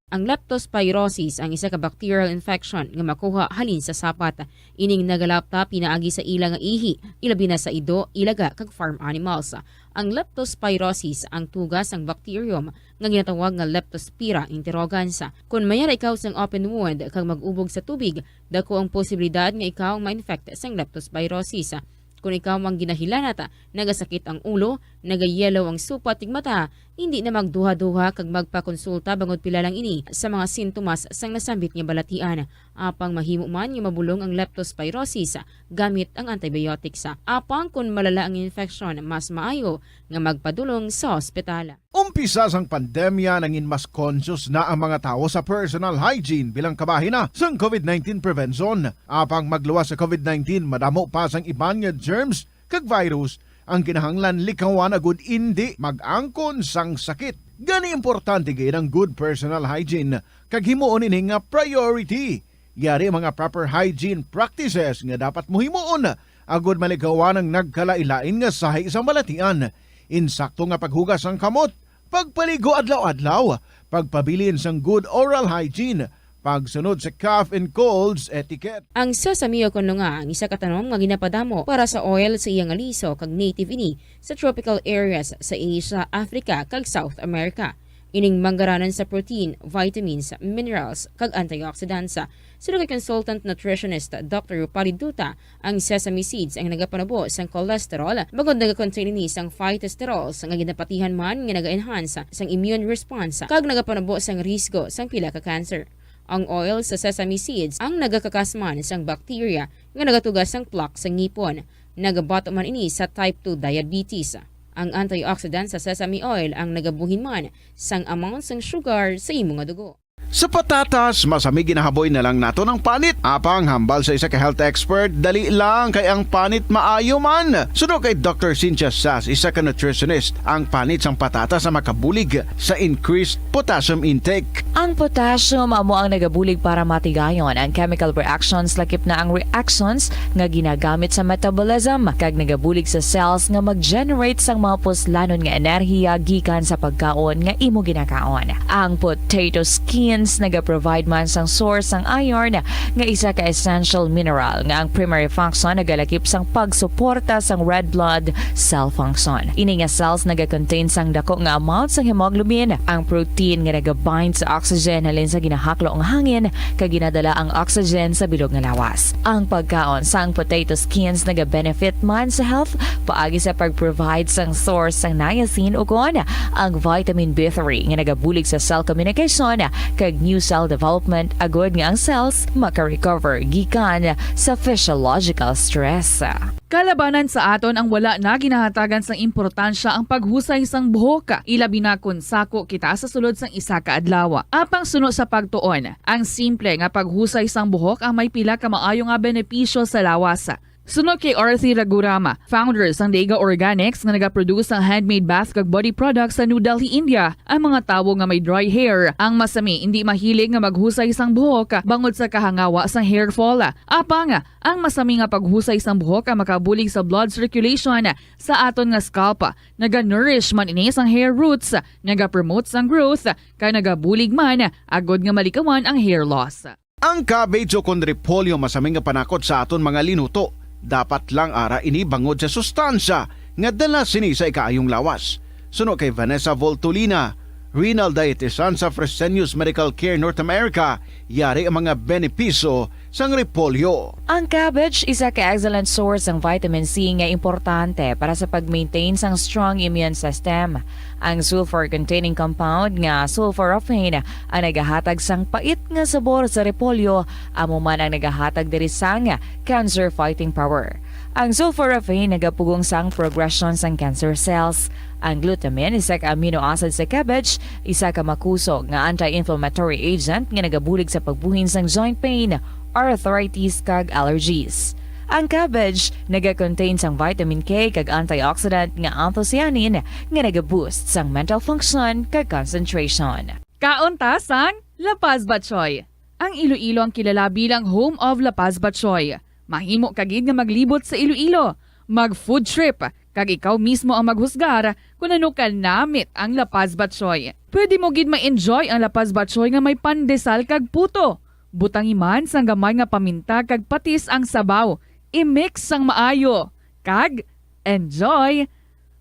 Ang leptospirosis ang isa ka bacterial infection nga makuha halin sa sapat. Ining nagalapta pinaagi sa ila nga ihi, ilabi na sa ido, ilaga, kag farm animals. Ang leptospirosis ang tuga sang bacterium nga ginatawag nga Leptospira interrogans. Kon mayara ikaw sang open wound kag mag-ubog sa tubig, dako ang posibilidad nga ikaw ang ma-infect sang leptospirosis. Kon ikaw ang ginahilanat, nagasakit ang ulo, nagayellow ang supat ug mata, hindi na magduha-duha kag magpakonsulta bangod pila lang ini sa mga sintomas sang nasambit nga balatian. Apang mahimo man nga mabulong ang leptospirosis gamit ang antibiotics. Apang kon malala ang infeksyon, mas maayo nga magpadulong sa ospital. Umpisa sang pandemya, nangin mas conscious na ang mga tawo sa personal hygiene bilang kabahin na sang covid nineteen prevention. Apang magluwas sa covid nineteen, madamo pa sang iban nga germs kag virus ang kinahanglan likawan agud indi mag-angkon sang sakit. Gani, importante gid ang good personal hygiene kag himuon ini nga priority. Yari mga proper hygiene practices nga dapat mo himuon agud malikawan ang nagkalain-lain nga sahi sang balatian. Insakto nga paghugas sang kamot, pagpaligo adlaw-adlaw, pagpabilin sang good oral hygiene, pagsunod sa cough and colds etiquette. Ang sesame, o kon nga ang isa ka tanom nga ginapadamo para sa oil, sa iya nga liso kag native ini sa tropical areas sa Asia, Africa, kag South America. Ining manggaranan sa protein, vitamins, minerals, kag antioxidants. Suno kay consultant nutritionist Doctor Rupali Duta, ang sesame seeds ang nagapanubo sang cholesterol, bangod nagakontain ini sang phytosterols nga ginapatihan man nga naga-enhance sang immune response kag nagapanubo sang risgo sang pila ka cancer. Ang oil sa sesame seeds ang nagakakas man sang bacteria nga nagatuga sang plaque sa ngipon. Nagabato man ini sa type two diabetes. Ang antioxidant sa sesame oil ang nagabuhin man sang amount sang sugar sa imo nga dugo. Sa patatas, masami ginahaboy na lang naton ang panit. Apang hambal sa isa ka health expert, dali lang kay ang panit maayo man. Suno kay Doctor Cynthia Sass, isa ka nutritionist, ang panit sang patatas ang makabulig sa increased potassium intake. Ang potassium amo ang nagabulig para matigayon ang chemical reactions, lakip na ang reactions nga ginagamit sa metabolism, kag nagabulig sa cells nga mag-generate sang mga puslanon nga enerhiya gikan sa pagkaon nga imo ginakaon. Ang potato skins nagaprovide man sang source sang iron, nga isa ka essential mineral nga ang primary function nagalakip sang pagsuporta sang red blood cell function. Ini nga cells nagakontain sang dako nga amount sang hemoglobin, ang protein nga nagabind sa oxygen halin sa ginahaklo nga hangin kag ginadala ang oxygen sa bilog nga lawas. Ang pagkaon sang potato skins nagabenefit man sa health paagi sa pag-provide sang source sang niacin ukon ang vitamin B three nga nagabulig sa cell communication kag new cell development, agud nga ang cells maka-recover gikan sa physiological stress. Kalabanan sa aton ang wala na ginahatagan sang importansya ang paghusay sang buhok, ilabi na kon sako kita sa sulod sang isa ka adlaw. Apang suno sa pagtuon, ang simple nga paghusay sang buhok ang may pila ka maayo nga benepisyo sa lawas. Suno kay Arthi Ragurama, founder sang Dega Organics nga nagaproduce sang handmade bath kag body products sa New Delhi, India, ang mga tawo nga may dry hair ang masami indi mahilig nga maghusay sang buhok bangod sa kahangawa sang hair fall. Apang ang masami nga paghusay sang buhok ang makabulig sa blood circulation sa aton nga scalp. Naga-nourish man ini sang hair roots, naga-promote sang growth, kag nagabulig man agud nga malikawan ang hair loss. Ang cabbage o kon repolyo masami nga panakot sa aton mga linuto. Dapat lang ara ini bangod sa sustansya nga dala sini sa ikaayong lawas. Suno kay Vanessa Voltolina, renal dietitian sa Fresenius Medical Care North America, yari ang mga benepisyo sang repolyo. Ang cabbage isa ka excellent source sang vitamin C nga importante para sa pag-maintain sang strong immune system. Ang sulfur-containing compound nga sulforaphane ang nagahatag sang pait nga sabor sa repolyo, amo man ang nagahatag diri sang cancer fighting power. Ang sulforaphane nagapugong sang progresyon sang cancer cells. Ang glutamine, isa ka amino acid sa cabbage, isa ka makusog nga anti-inflammatory agent nga nagabulig sa pagbuhin sang joint pain, arthritis, kag allergies. Ang cabbage nagakontain sang vitamin K kag antioxidant nga anthocyanin nga nagaboost sang mental function kag concentration. Kaon ta sang La Paz Batchoy. Ang Iloilo ang kilala bilang home of La Paz Batchoy. Mahimo ka gid nga maglibot sa Iloilo, mag-food trip, kag ikaw mismo ang maghusgar kon ano kanamit ang La Paz Batchoy. Pwede mo gid ma-enjoy ang La Paz Batchoy nga may pandesal kag puto. Butangi man sang gamay nga paminta kag patis ang sabaw. I-mix sang maayo. Kag enjoy!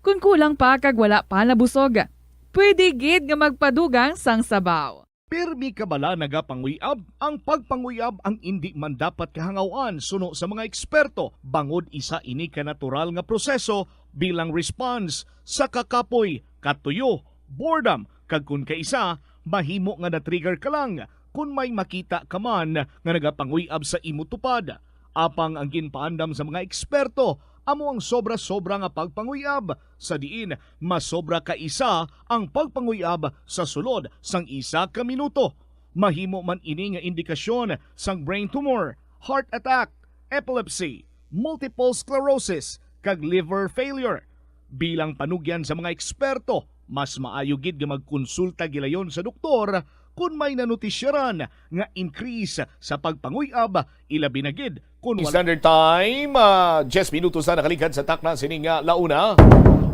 Kon kulang pa kag wala pa nabusog, pwede gid nga magpadugang sang sabaw. Pirmi ka bala nagapanguyab? Ang pagpanguyab ang indi man dapat kahangaw-an suno sa mga eksperto, bangod isa ini ka natural nga proseso bilang response sa kakapoy, katuyo, boredom, kag kon kaisa, mahimo nga na-trigger ka lang kon may makita ka man nga nagapanguyab sa imo tupad. Apang ang ginpaandam sa mga eksperto amo ang sobra-sobra nga pagpanguyab, sa diin masobra ka isa ang pagpanguyab sa sulod sang isa ka minuto. Mahimo man ini nga indikasyon sang brain tumor, heart attack, epilepsy, multiple sclerosis, kag liver failure. Bilang panugyan sa mga eksperto, mas maayo gid nga magkonsulta gilayon sa doktor kon may nanotisyaran nga increase sa pagpanguyab, ilabi na gid kon wala. Standard Time, ah, diyes minutos na nakaligad sa takna sining, ah, launa.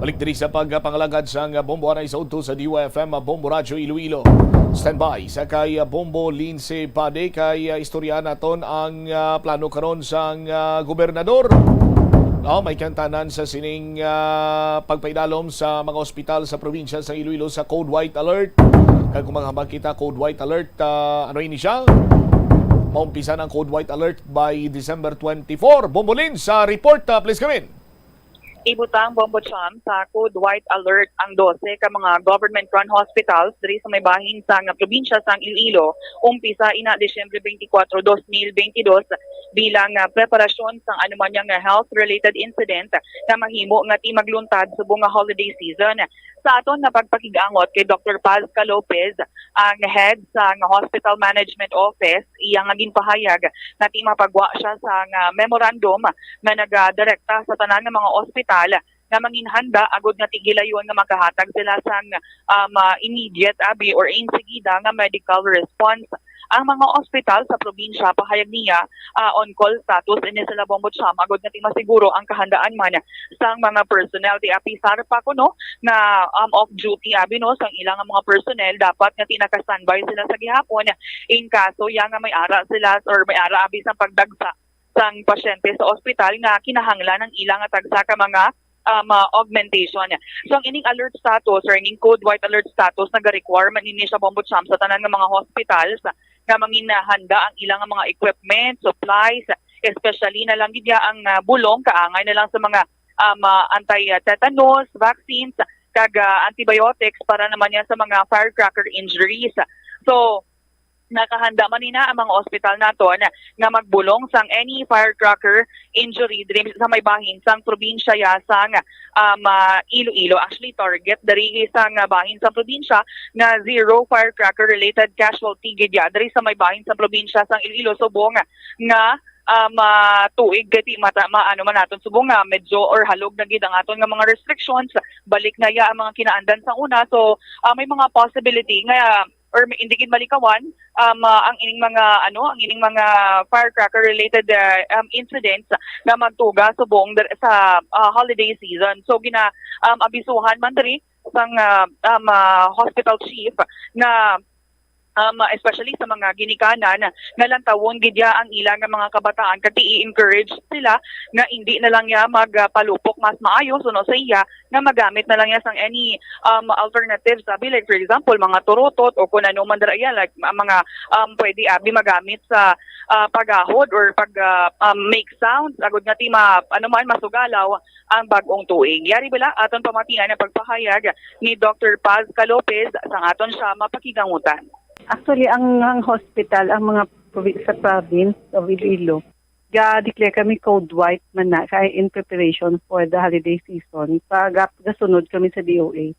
Balik diri sa pagpangalagad sang Bombo anay sa udto sa D Y F M, ah, Bombo Radyo Iloilo. Standby sa kay, ah, Bombo Lince Pade kay, ah, istorya naton ang, ah, plano karon sang, ah, gobernador. Oh, may kantanan sa sining, ah, pagpaidalom sa mga ospital sa probinsya sa Iloilo sa Code White Alert. Kag kung maghambal kita Code White Alert, ah, ano ini siya? Maumpisa ang Code White Alert by December twenty-four. Bombolin sa report, ah, please come in. Ibutang, Bombo Cham, sa Code White Alert ang dose ka mga government-run hospitals diri sa may bahin sang probinsya sang Iloilo, umpisa ina Disyembre twenty-four, dos mil twenty-dos, bilang, ah, preparasyon sang anuman nga health-related incident nga mahimo nga ti magluntad subong nga holiday season. Sa aton nga pagpakig-angot kay Doktor Paz Calopez, ang head sang Hospital Management Office, iya nga ginpahayag nga ti mapagwa siya sang memorandum nga nagadirekta sa tanan nga mga ospital nga manginhanda agud nga ti gilayon nga makahatag sila sang, um, ah, immediate abi or insigida nga medical response. Ang mga ospital sa probinsya, pahayag niya, ah, on call status ini sila, Bombo Cham, agud nga ti masiguro ang kahandaan man sang mga personnel. Ti apisar pa kuno nga, um, off duty abi, no, sang ilang mga personnel, dapat nga ti naka-standby sila sa gihapon in kaso ya nga may ara sila or may ara abi sang pagdagsa sang pasyente sa ospital nga kinahanglan ang ilang tagsa ka mga, um, ah, augmentation. So, ang ining alert status or ining Code White Alert status nagarequire man ini siya, Bombo Cham, sa tanan nga mga hospitals nga manginhanda ang ilang mga equipment, supplies, especially na lang gid ya ang, ah, bulong kaangay na lang sa mga, um, ah, anti-tetanus vaccines kag, ah, antibiotics para naman ya sa mga firecracker injuries. So, nakahanda man ina ang mga ospital naton nga magbulong sang any firecracker injury diri sa may bahin sang probinsya ya sang, um, ah, Iloilo. Actually, target diri sang, ah, bahin sang probinsya nga zero firecracker related casualty gid ya diri sa may bahin sang probinsya sang Iloilo subong nga, um, ah, tuig kay ti mata, ma-, ano man naton subong nga medyo or halog na gid ang aton nga mga restrictions, balik na ya ang mga kinaandan sa una. So, ah, may mga possibility nga or may, hindi gid malikawan, um, ah, ang ining mga, ano, ang ining mga firecracker related, ah, um, incidents nga magtuga subong dir-, sa, ah, holiday season. So gina, um, abisuhan man diri sang, ah, um, ah, hospital chief nga, um, especially sa mga ginikanan nga lantawon gid ya ang ila nga mga kabataan kag i-encourage sila nga indi na lang ya magpalupok, mas maayo suno sa iya nga magamit na lang ya sang any, um, alternatives, abi, like, for example, mga turutot o kung ano man dira ya, like, ma-, mga, um, pwede, abi, magamit sa, ah, paghahod or pag, ah, um, make sounds, agud nga ti ma-, ano man, masugalaw ang bag-ong tuig. Yari bala, aton pamatian ang pagpahayag ni Doktor Paz Calopez sang aton siya mapakigangutan. Actually, ang, ang hospital, ang mga provi-, sa province of Iloilo, Ga-declare kami code white man na kay in preparation for the holiday season. Pag gasunod kami sa D O H.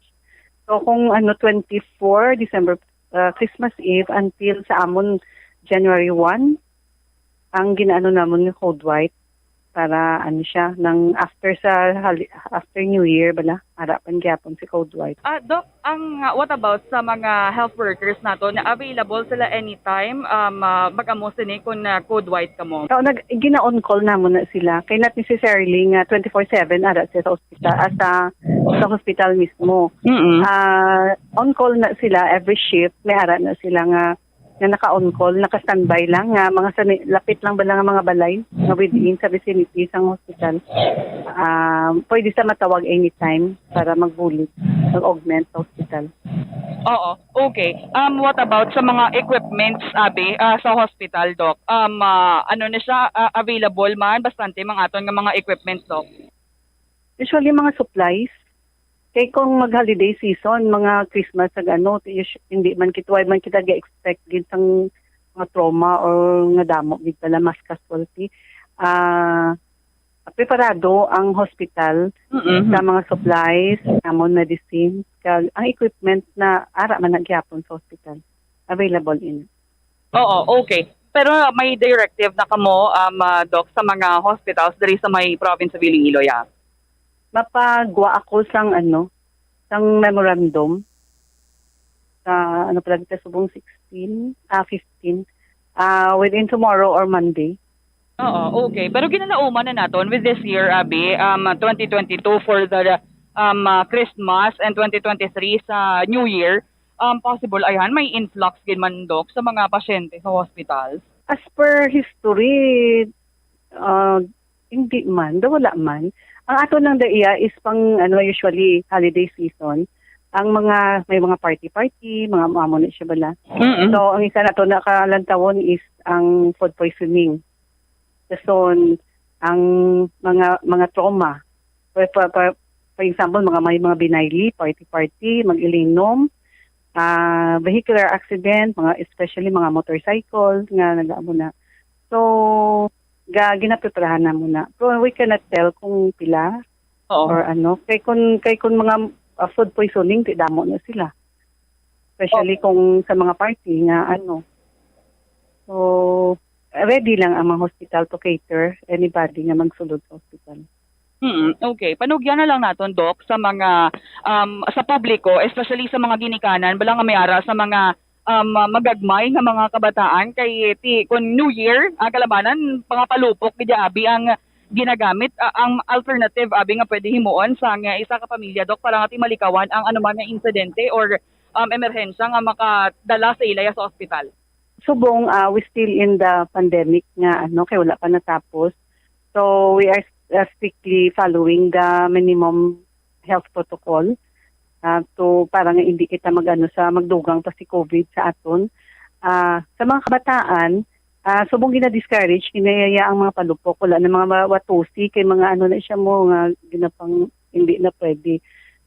So kung ano, twenty-four December, ah, Christmas Eve until sa amon January one, ang ginaano namon nga code white para ano siya, nang after sa hali-, after New Year bala, ara pa gyapon si code white. Ah, Doc, ang, ah, what about sa mga health workers nato na available sila anytime, um, ah, mag-amo sini kung, ah, code white kamo? So, nag-, gina-on call namon na sila. Kay not necessarily nga twenty-four seven ara sila sa ospital, ah, sa, sa hospital mismo. Mm-mm. Ah, on call na sila every shift, may ara na sila nga, nga naka-on call, naka-standby lang, nga mga sa ni-, lapit lang bala nga mga balay nga within sa vicinity sang hospital. Ah, pwede sa matawag anytime para magbulig, mag-augment sa hospital. Oo, okay. Um, what about sa mga equipments, abi, ah, sa hospital, Doc? Um, ah, ano na siya, ah, available man, bastante man aton nga mga equipments, Doc? Usually, mga supplies. Kay kung mag-holiday season, mga Christmas, ag ano, ti-, us-, hindi man kita, way man kita ga-expect gid sang mga trauma or nga damo gid pala mass casualty. Ah, preparado ang hospital Mm-mm. sa mga supplies, common medicine, kag ang equipment na ara man na gyapon sa hospital. Available in. Oo, okay. Pero may directive na kamo, um, ah, Doc, sa mga hospitals diri sa may province of Iloilo, ya? Mapagwa ako sang, ano, sang memorandum sa, ano pala kita, subong sixteen, ah, fifteen, ah, within tomorrow or Monday. Oo, okay. Pero ginalauman na naton with this year, abi, um, twenty twenty-two for the, um, ah, Christmas and twenty twenty-three sa New Year. Um, possible, ayhan, may influx gid man, Doc, sa mga pasyente sa hospitals? As per history, ah, hindi man, daw wala man. Ang ato lang da iya is pang, ano, usually holiday season. Ang mga, may mga party-party, mga amo na siya bala. Mm-mm. So, ang isa nato na kalantawon is ang food poisoning. Dason, ang mga, mga trauma. For, for, for, for example, mga may mga binayli, party-party, mag-ilinom, ah, vehicular accident, mga, especially mga motorcycle nga nagaamo na. So, ga-, ginapreparahan na muna. Pero we cannot tell kung pila Oo. or ano. Kay kung, kay kung mga, ah, food poisoning, ti damo na sila. Especially Oo. kung sa mga party nga ano. So, ready lang ang mga hospital to cater anybody nga magsulod sa hospital. Mm, okay. Panugyan na lang naton, Doc, sa mga, um, sa publiko, especially sa mga ginikanan, bala nga may ara sa mga, um, magagmay nga mga kabataan, kay ti-, kung New Year, ah, kalabanan, mga palupok, gid abi ang ginagamit, ah, ang alternative, abi, nga pwede himuon sa nga isa ka pamilya, Doc, para nga ti malikawan ang anuman nga insidente or, um, emerhensya nga makadala sa ila sa ospital? Subong, ah, we still in the pandemic nga, ano, kay wala pa natapos. So, we are, uh, strictly following the minimum health protocol, ah, to, para nga hindi kita mag-ano sa magdugang pa si COVID sa aton. Ah, sa mga kabataan, ah, subong gina-discourage, ginayaya ang mga palupok, wala na mga ma-, watusi, kay mga ano na siya mo, nga ginapang, hindi na pwede.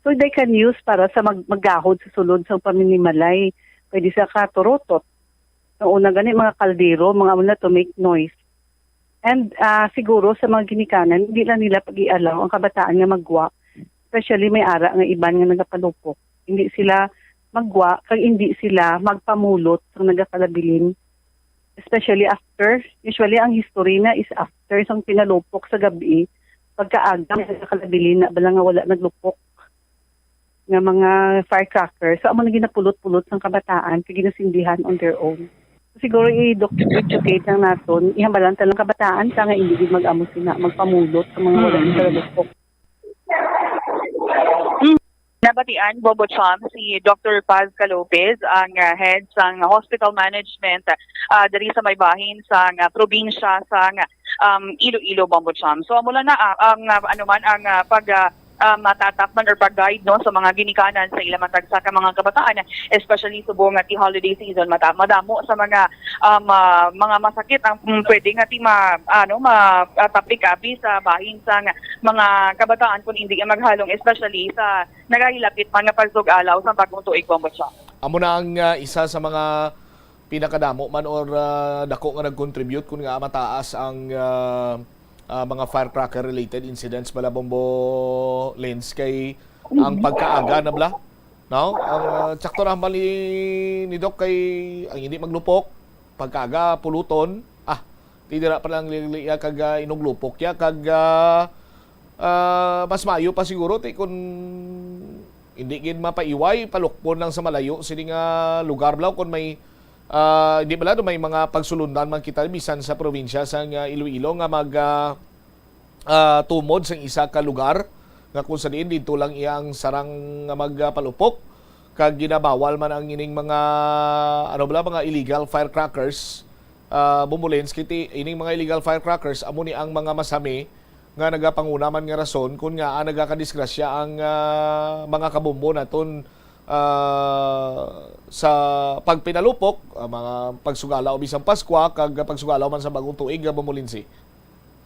So, they can use para sa mag-, maggahod sa sulod sa paminimalay. Pwede sa katurutot. Ang una gani, mga kaldero, mga una to make noise. And, ah, siguro sa mga ginikanan, hindi lang nila pag-i-allow ang kabataan nga magwa. Especially may ara nga iban nga nagapalupok. Hindi sila magwa, kag hindi sila magpamulot sa nagakalabilin. Especially after, usually ang history na is after sang pinalupok sa gabi, pagkaaga may nagakalabilin na bala nga wala naglupok nga mga firecracker. So, amo na ginapulot-pulot sang kabataan, kay ginasindihan on their own. Siguro i-doc-, educate lang naton, ihambalan ta lang kabataan ta nga hindi gid mag-amo sina, magpamulot sa mga wala Mm. nagkalupok. Nabatian, Bombo Cham, si Doctor Paz Calopez, ang, ah, head sang hospital management, ah, diri sa may bahin sang, ah, probinsya sang, um, Iloilo, Bombo Cham. So, amo lang na, ah, ang, ah, ano man ang, ah, pag, ah, ah, matatak man or pag-guide, no, sa mga ginikanan sa ila matagsa ka mga kabataan, especially subong nga ti holiday season, mata-, madamo sa mga, um, ah, mga masakit ang, mm, pwede nga ti ma-, ano, ma-, ah, topic abi sa bahin sang mga kabataan kung hindi nga maghalong, especially sa nagahilapit man nga pagsug-alaw sa bagong tuig, Bombo Cham. Amo na ang, ah, isa sa mga pinakadamo man or, ah, dako nga nag-contribute kun nga mataas ang, ah, ah, mga firecracker-related incidents bala, Bombo Lens, kay ang pagkaaga na bala, no? Ang, ah, tsakto ra bali ni Doc kay ang hindi maglupok, pagkaaga, puluton, ah, di dira pa lang liya kag, ah, inuglupok ya kag, ah, ah, mas maayo pa siguro ti kun hindi gid mapaiway, palukpon lang sa malayo sini nga lugar bala, kun may, ah, hindi bala, do may mga pagsulundan man kita bisan sa probinsya sang, ah, Iloilo nga mag, ah, ah, tumod sang isa ka lugar nga kung sa diin didto lang iya ang sarang nga magpalupok, kag ginabawal man ang ining mga, ano bala, mga illegal firecrackers, ah, Bombo Lens, kay ti ining mga illegal firecrackers amo ni ang mga masami nga nagapanguna man nga rason kun ngaa nagakadisgrasya ang, ah, mga kabombo naton, ah, sa pagpinalupok, ah, mga pagsugala o bisan Paskwa kag pagsugala man sa Bagong Tuig, ah, Bombo Lensi.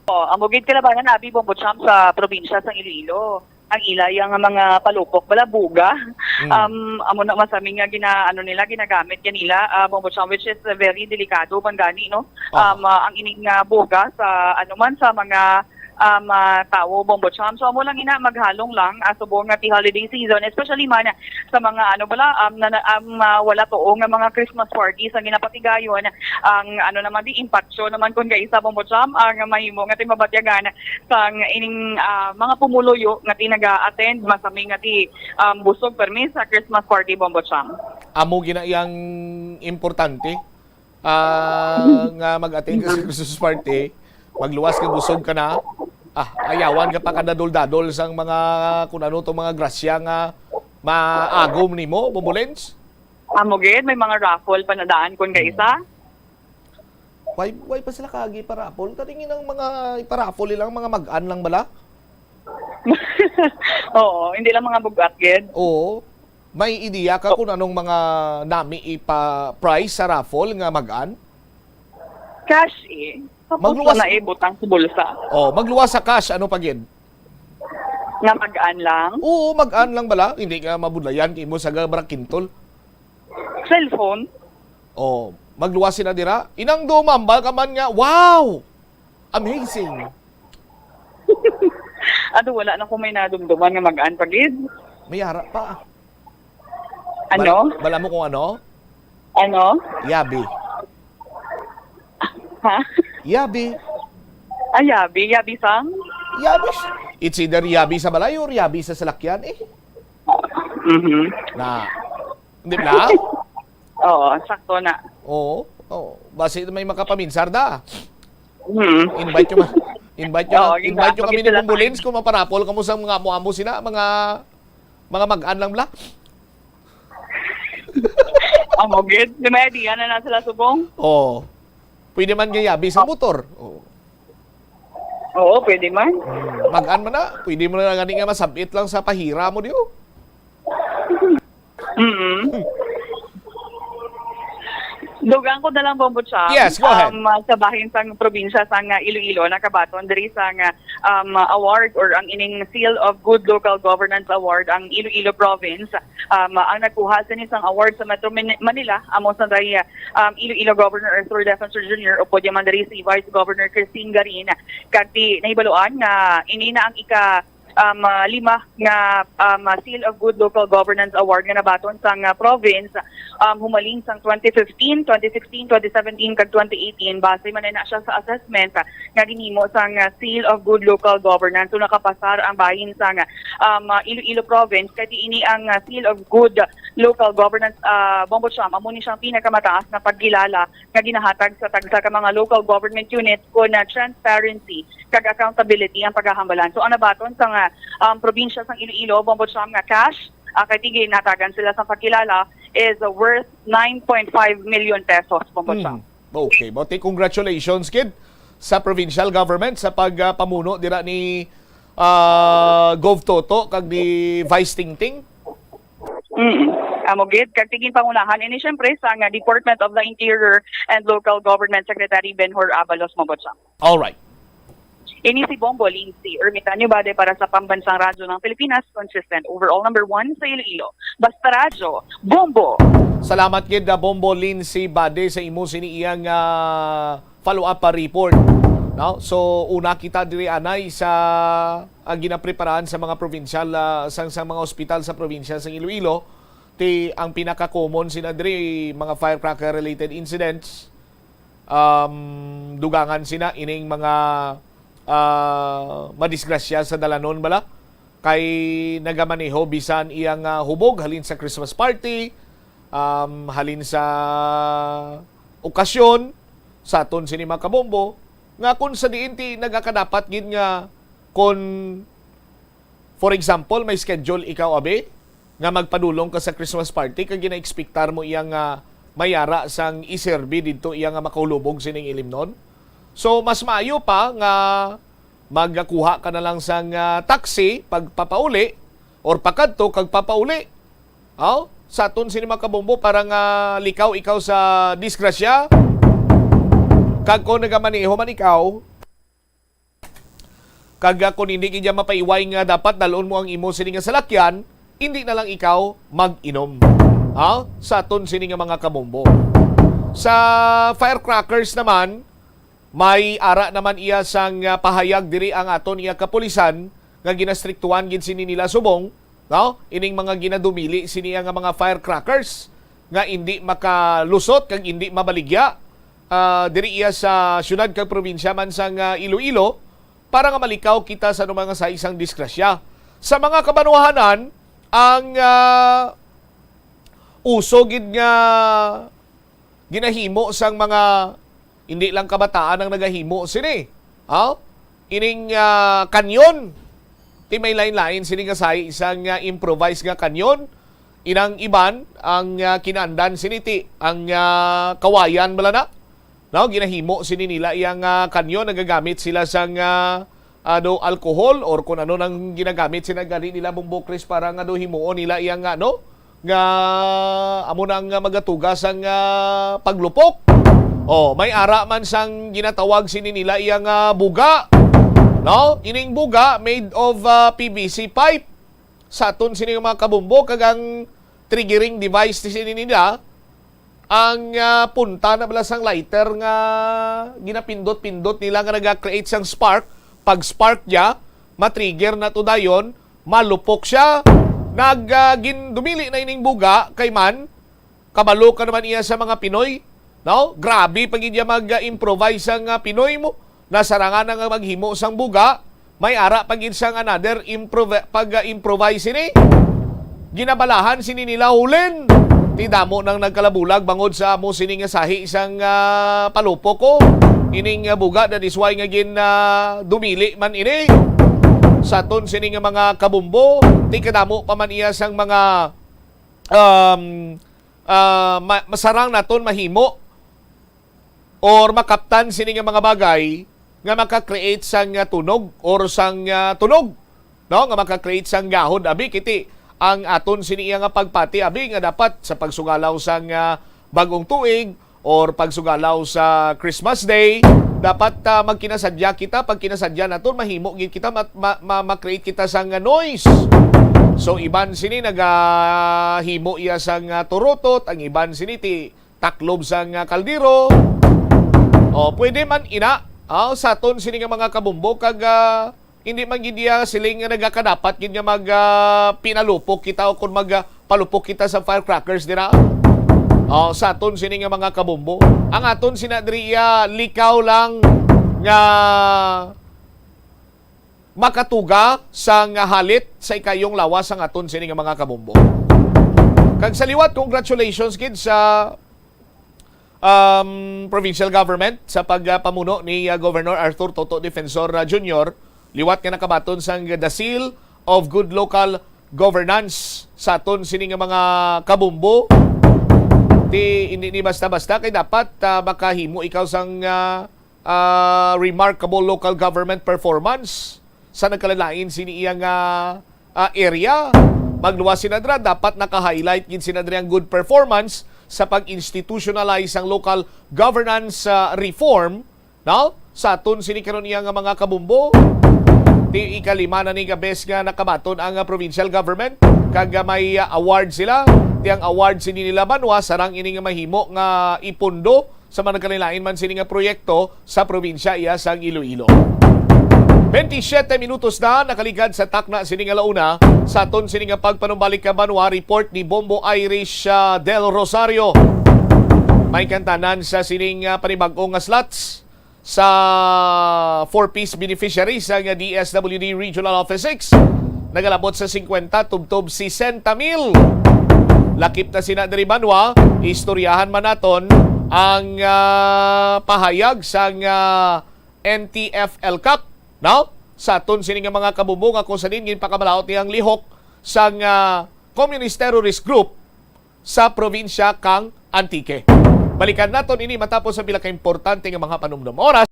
Oh, amo gid kalabanan abi, Bombo Cham, sa probinsya sang Iloilo. Ang ila yang mga palupok bala buga. Mm. Um, amo na masami nga gina-, ano nila, ginagamit kanila, ah, Bombo Cham, which is very delikado man gani, no? Aha. Um, ah, ang ining, ah, buga sa, ano man, sa mga, um, ah, tawo, Bombo Cham. So, amo lang ina, maghalong lang, ah, subong nga ti holiday season, especially man sa mga, ano bala, um, na, na, um, ah, wala tuo nga mga Christmas parties ang ginapatigayon. Ang, ano naman, di impatso naman kun kaisa, Bombo Cham, ang mahimo nga ti mabatyagan sang ining, ah, mga pumuluyo nga ti naga-attend, masami nga ti, um, busog permi sa Christmas party, Bombo Cham. Amo gina yang importante, ah, nga mag-attend ka sa Christmas party, magluwas ka, busog ka na. Ah, ayawan ka pa kadadol-dadol sang mga kun ano tong mga grasya nga maagom nimo, Bombo Lens. Amo gid, may mga raffle pa nadaan kun kaisa. Why, why pa sila kagi iparapol? Kani ginang mga iparapol ilang mga mag-an lang bala? Oo, hindi lang mga bug-at gid. Oo. May ideya ka kung anong mga nami ipa-prize sa raffle nga mag-an? Cash eh. Tapos Magluwas- na eh, butang sa bulsa. Oh, magluwas sa cash, ano pa gid? Nga mag-an lang? Oo, mag-an lang bala. Hindi ka mabudlayan kay mo sa gabra kintol. Cellphone. Oh, magluwas sila dira. Inang dumambal ka man nga, wow! Amazing! Ato, wala na ko may nadumduman nga mag-an pa gid. May ara pa. Ano? Bal-, bala mo kung ano? Ano? Yabi. Ha? Yabi. Ah, yabi. Yabi sang? Yabi. It's either yabi sa balay or yabi sa salakyan eh. Mhm. Na. Di ba? Oo, sakto na. Oo. Oo. Basi may makapaminsar da. Mhm. Invite nyo ma-, invite nyo, Oo, invite nyo kami ni Kumbulins kung maparapol kamo sa mga amo-amo sila, mga, mga mag-an lang bla. Amo gid. Di may idea na na sila subong. Oo. Pwede man gayabi sa motor. Oo. Oo, pwede man. Hmm, mag-an man na. Pwede mo na gani nga masabit lang sa pahira mo, di o? Mm. Dugang ko na lang, Bombo Cham. Yes, go ahead. Um, sa bahin sang probinsya sang, uh, Iloilo, nakabaton diri sang, uh, um, award or ang ining Seal of Good Local Governance Award ang Iloilo Province. Um, ang nagkuha sini sang award sa Metro Mani-, Manila, amo sa day, um, Iloilo Governor Arthur Defensor Junior, upod man diri si Vice Governor Christine Garin. Kag ti nahibaluan nga ini na ang ika, um, ah, lima nga, um, ah, Seal of Good Local Governance Award nga nabaton sang, ah, province, um, humaling sang twenty fifteen, twenty sixteen, twenty seventeen, kag twenty eighteen. Base man na siya sa assessment, ah, nga ginhimo sang, ah, Seal of Good Local Governance. So, nakapasar ang bahin sang, um, ah, Iloilo Province, kay ini ang, ah, Seal of Good Local Governance, ah, Bombo Cham, amo ni siyang pinakamataas na pagkilala nga ginahatag sa tagsa ka mga local government units kon, ah, transparency kag accountability ang paghahambalan. So, ang nabaton sa nga, um, probinsya sang Iloilo, Bombo Cham, nga cash, ah, kay ti ginhatagan sila sa pagkilala, is worth nine point five million pesos, Bombo Cham. Hmm. Okay, Bote, congratulations gid sa provincial government sa pagpamuno dira ni, ah, Gov Toto kag ni Vice Tingting. Mm. Amo gid, kag ti ginpangunahan ini, syempre, sa nga Department of the Interior and Local Government Secretary Benhur Abalos, Bombo Cham. All right. Ini si Bombo Lindsay Ermitanio Bade para sa Pambansang Radyo ng Pilipinas, consistent overall number one sa Iloilo. Basta Radyo, Bombo! Salamat gid, ah, Bombo Lindsay Bade, sa imo sini iyang, ah, follow-up pa report. No? So, una kita diri anay sa, ah, ginapreparahan sa mga provincial, ah, sang, sa mga ospital sa probinsya sa Iloilo, ti ang pinaka-common sina diri mga firecracker-related incidents. Um, dugangan sina ining mga, ah, madisgrasya sa dalanon bala, kay nagamaneho bisan iyang, ah, hubog halin sa Christmas party, um, halin sa okasyon, sa aton sini mga kabombo, nga kung sa diin ti nagakadapat gid nga kung, for example, may schedule ikaw, abi, nga magpadulong ka sa Christmas party, kag gina-expectar mo iya nga mayara sang iserbi didto iya nga makahulubog sining ilimnon. So, mas maayo pa nga magkuha ka na lang sang, ah, taxi pagpapauli or pakadto kag papauli. Aw, sa aton sini mga kabombo, para nga likaw ikaw sa disgrasya. Kag kung nagamaneho man ikaw, kag, ah, kung hindi gid niya mapaiway nga dapat dalon mo ang imo sini nga salakyan, hindi na lang ikaw mag-inom. Ha? Sa aton sini nga mga kabombo. Sa firecrackers naman, may ara naman iya sang, ah, pahayag diri ang aton iya kapulisan nga ginastriktuhan gid sini nila subong, no? Ining mga ginadumili sini nga mga firecrackers nga indi makalusot kag indi mabaligya, ah, diri iya sa syudad kag probinsya man sang, ah, Iloilo, para nga malikaw kita sa anumang sa isang disgrasya. Sa mga kabanwahanan, ang, ah, uso gid nga ginahimo sang mga, hindi lang kabataan ang nagahimo sini. Ha? Ining, ah, kanyon, ti may lain-lain sini nga sahi sang, ah, improvised nga kanyon. Inang iban, ang, ah, kinaandan sini ti ang, ah, kawayan bala na. No, ginahimo sini nila iyang, ah, kanyon, nagagamit sila sang, ah, ano, alcohol or kung ano nang ginagamit sila gani nila, Bombo Chris, para nga do himuon nila iyang, ano, nga amo na nga magatuga sang, ah, paglupok. Oh, may ara man sang ginatawag sini nila iyang, ah, buga. No? Ining buga made of, ah, P V C pipe. Sa aton sini nga mga kabombo, kag ang triggering device ni sini nila, ang, ah, punta na bala sang lighter nga ginapindot-pindot nila nga naga-create sang spark. Pag spark niya, matrigger na to dayon, malupok siya. Nag, ah, gin-, dumili na ining buga kay man, kabalo ka naman iya sa mga Pinoy, no? Grabe pa gid iya mag-improvise ang, ah, Pinoy mo. Nasarangan na nga maghimo sang buga, may ara pa gid sang another improv-, pag-, ah, improvise sini. Ginabalahan sini nila Hulin. Ti damo nang nagkalabulag bangod sa amo sini nga sahi sang, ah, palupok ko. Ining, ah, buga, that is why nga gin, ah, dumili man ini. Sa aton sini nga mga kabumbo, ti kadamo pa man iya sang mga, um, ah, ma-, masarang naton mahimo or makaptan sini nga mga bagay nga maka-create sang, ah, tunog or sang, ah, tunog, no, nga maka-create sang gahod, abi, kiti ang aton sini iya nga pagpati, abi, nga dapat sa pagsugalaw sang, ah, bag-ong tuig or pagsugalaw sa Christmas Day, dapat, ah, magkinasadya kita. Pag kinasadya naton, mahimo gid kita mat-, ma-, ma-, ma-create kita sang, ah, noise. So, iban sini nagahimo iya sang, ah, turutot, ang iban sini ti taklob sang, ah, kaldero. O, pwede man ina, ah, sa aton sini nga mga kabumbo, kag, ah, hindi man gid iya siling nga nagakadapat gid nga mag, ah, pinalupok kita o kung mag, ah, palupok kita sa firecrackers dira. O, sa aton sini nga mga kabumbo. Ang aton sina diri iya likaw lang nga makatuga sang halit sa ikayong lawas sang aton sini nga mga kabumbo. Kag sa liwat, congratulations gid sa, um, provincial government sa pagpamuno ni, uh, Governor Arthur Toto Defensor, uh, Junior, liwat nga nakabaton sang The Seal of Good Local Governance sa aton sini nga mga kabumbo. Ti, hindi ni basta-basta kay dapat, uh, makahimo ikaw sang, uh, ah, remarkable local government performance sa nagkalalain sini iya nga, ah, area. Magluwas sina dira, dapat naka-highlight gid sina diri ang good performance sa pag-institutionalize ang local governance, ah, reform, no? Sa aton sini karon iya nga mga kabumbo, ti ikalima na ni nga bes nga nakabaton ang, ah, provincial government, kag, ah, may, ah, award sila. Ti ang award sini nila, banwa, sarang ini nga mahimo nga ipondo sa mga nagkalain-lain man sini nga proyekto sa probinsya iya sang Iloilo. Twenty-seven minutos na nakaligad sa takna sini nga launa. Sa aton sini nga pagpanumbalik ka, banwa, report ni Bombo Irish, ah, Del Rosario. May kantanan sa sining, ah, panibag-o nga slots sa four Ps beneficiaries sang D S W D Regional Office six. Nagalabot sa singkwenta tubtob sesenta mil. Lakip na sina diri, banwa. Istoryahan man naton ang, ah, pahayag sang, ah, N T F L CAC, no? Sa aton sini nga mga kabumbo nga kung sa din ginpakamalaot niyang lihok sang, ah, Communist Terrorist Group sa probinsya kang Antique. Balikan naton ini matapos ang pila ka importante nga mga panumdom. Oras.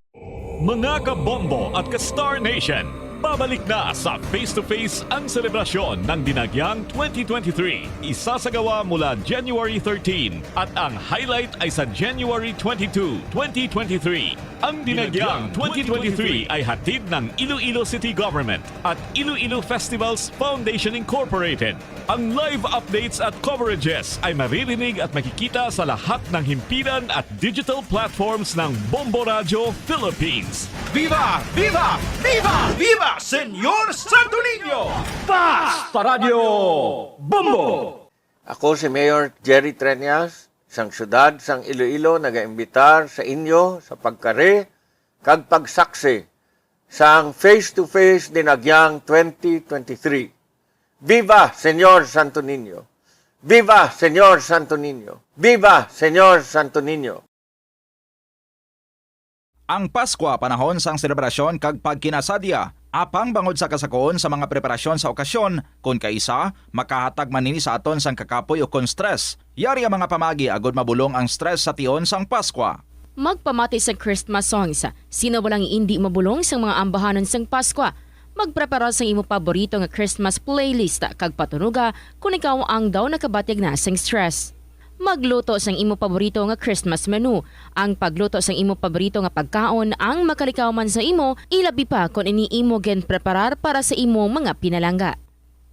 Mga kabombo at ka-Star Nation, pabalik na sa Face to Face ang selebrasyon ng Dinagyang twenty twenty-three. Isasagawa mula January thirteen at ang highlight ay sa January twenty-two, twenty twenty-three. Ang Dinagyang twenty twenty-three ay hatid ng Iloilo City Government at Iloilo Festivals Foundation Incorporated. Ang live updates at coverages ay maririnig at makikita sa lahat ng himpilan at digital platforms ng Bombo Radio Philippines. Viva! Viva! Viva! Viva Señor Santo Niño! Basta Radio Bombo! Ako si Mayor Jerry Treñas, sang siyudad sang Iloilo, nagaimbitar sa inyo sa pagkari kag pagsaksi sang Face to Face Dinagyang twenty twenty-three. Viva Señor Santo Niño! Viva Señor Santo Niño! Viva Señor Santo Niño! Ang Paskwa panahon sang selebrasyon kag pagkinasadya, apang bangod sa kasakoon sa mga preparasyon sa okasyon, kon kaisa, makahatag man ini sa aton sang kakapoy ukon stress. Yari ang mga pamagi agud mabulong ang stress sa tion sang Paskwa. Magpamati sang Christmas songs. Sino ba lang indi mabulong sang mga ambahanon sang Paskwa? Magprepara sang imo paborito nga Christmas playlist kag patunoga kon ikaw ang daw nakabatyag na sang stress. Magluto sang imo paborito nga Christmas menu. Ang pagluto sang imo paborito nga pagkaon ang makalikaw man sa imo, ilabi pa kon ini imo ginpreparar para sa imo mga pinalangga.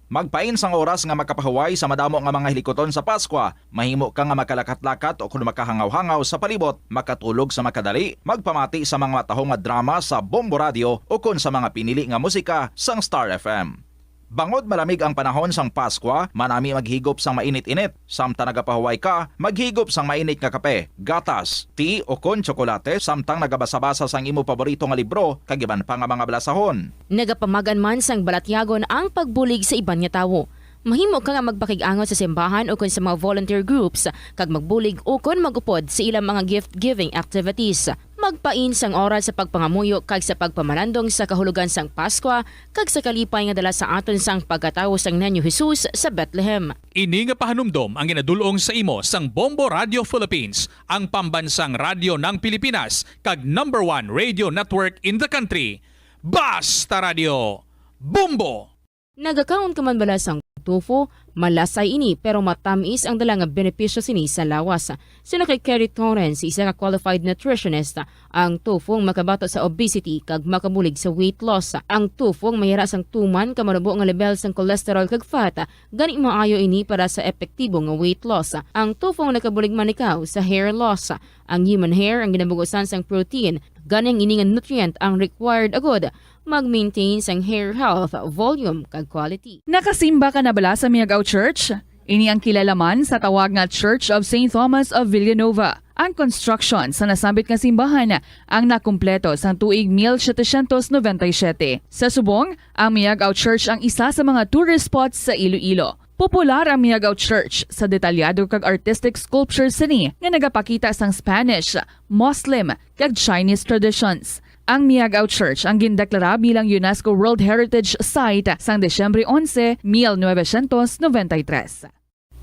Magpain sang oras nga makapahuway sa madamo nga mga hilikuton sa Paskwa. Mahimo ka nga makalakat-lakat o kon makahangaw-hangaw sa palibot, makatulog sa makadali, magpamati sa mga matahom nga drama sa Bombo Radio o kon sa mga pinili nga musika sang Star F M. Bangod malamig ang panahon sang Paskwa, manami maghigop sang mainit-init. Samtang nagapahuway ka, maghigop sang mainit nga kape, gatas, tea o kon tsokolate, samtang nagabasa-basa sang imo paborito nga libro kag iban pa nga mga balasahon. Nagapamag-an man sang balatyagon ang pagbulig sa iban nga tawo. Mahimo ka nga magpakig-angot sa simbahan ukon sa mga volunteer groups kag magbulig ukon mag-upod sa ilang mga gift-giving activities. Magpain sang oras sa pagpangamuyo kag sa pagpamalandong sa kahulogan sang Paskwa kag sa kalipay nga dala sa aton sang pagkatawo sang Niño Jesus sa Bethlehem. Ini nga pahanumdom ang ginadul-ong sa imo sang Bombo Radio Philippines, ang pambansang radyo ng Pilipinas kag number one radio network in the country. Basta Radio, Bombo! Nagakaon ka man bala sang tofu? Malasay ini, pero matamis ang dala nga benepisyo sini sa lawas. Suno kay Kerry Torrens, isa ka qualified nutritionist, ang tofu ang makabato sa obesity kag makabulig sa weight loss. Ang tofu ang mahira sang tuman ka manubo nga level sang cholesterol kag fat, gani maayo ini para sa epektibo nga weight loss. Ang tofu ang nakabulig man ikaw sa hair loss. Ang human hair ang ginabugusan sang protein, gani ang ini nga nutrient ang required agud mag-maintain sang hair health, volume, kag quality. Nakasimba ka na bala sa Miag-ao Church? Ini ang kilala man sa tawag nga Church of Saint Thomas of Villanova. Ang construction sa nasambit nga simbahan ang nakumpleto sang tuig mil setecientos noventa y siete. Sa subong, ang Miag-ao Church ang isa sa mga tourist spots sa Iloilo. Popular ang Miag-ao Church sa detalyado kag artistic sculpture sini nga nagapakita sang Spanish, Muslim, kag Chinese traditions. Ang Miag-ao Church ang gindeklara bilang UNESCO World Heritage Site sang Disyembre onse, mil novecientos noventa y tres.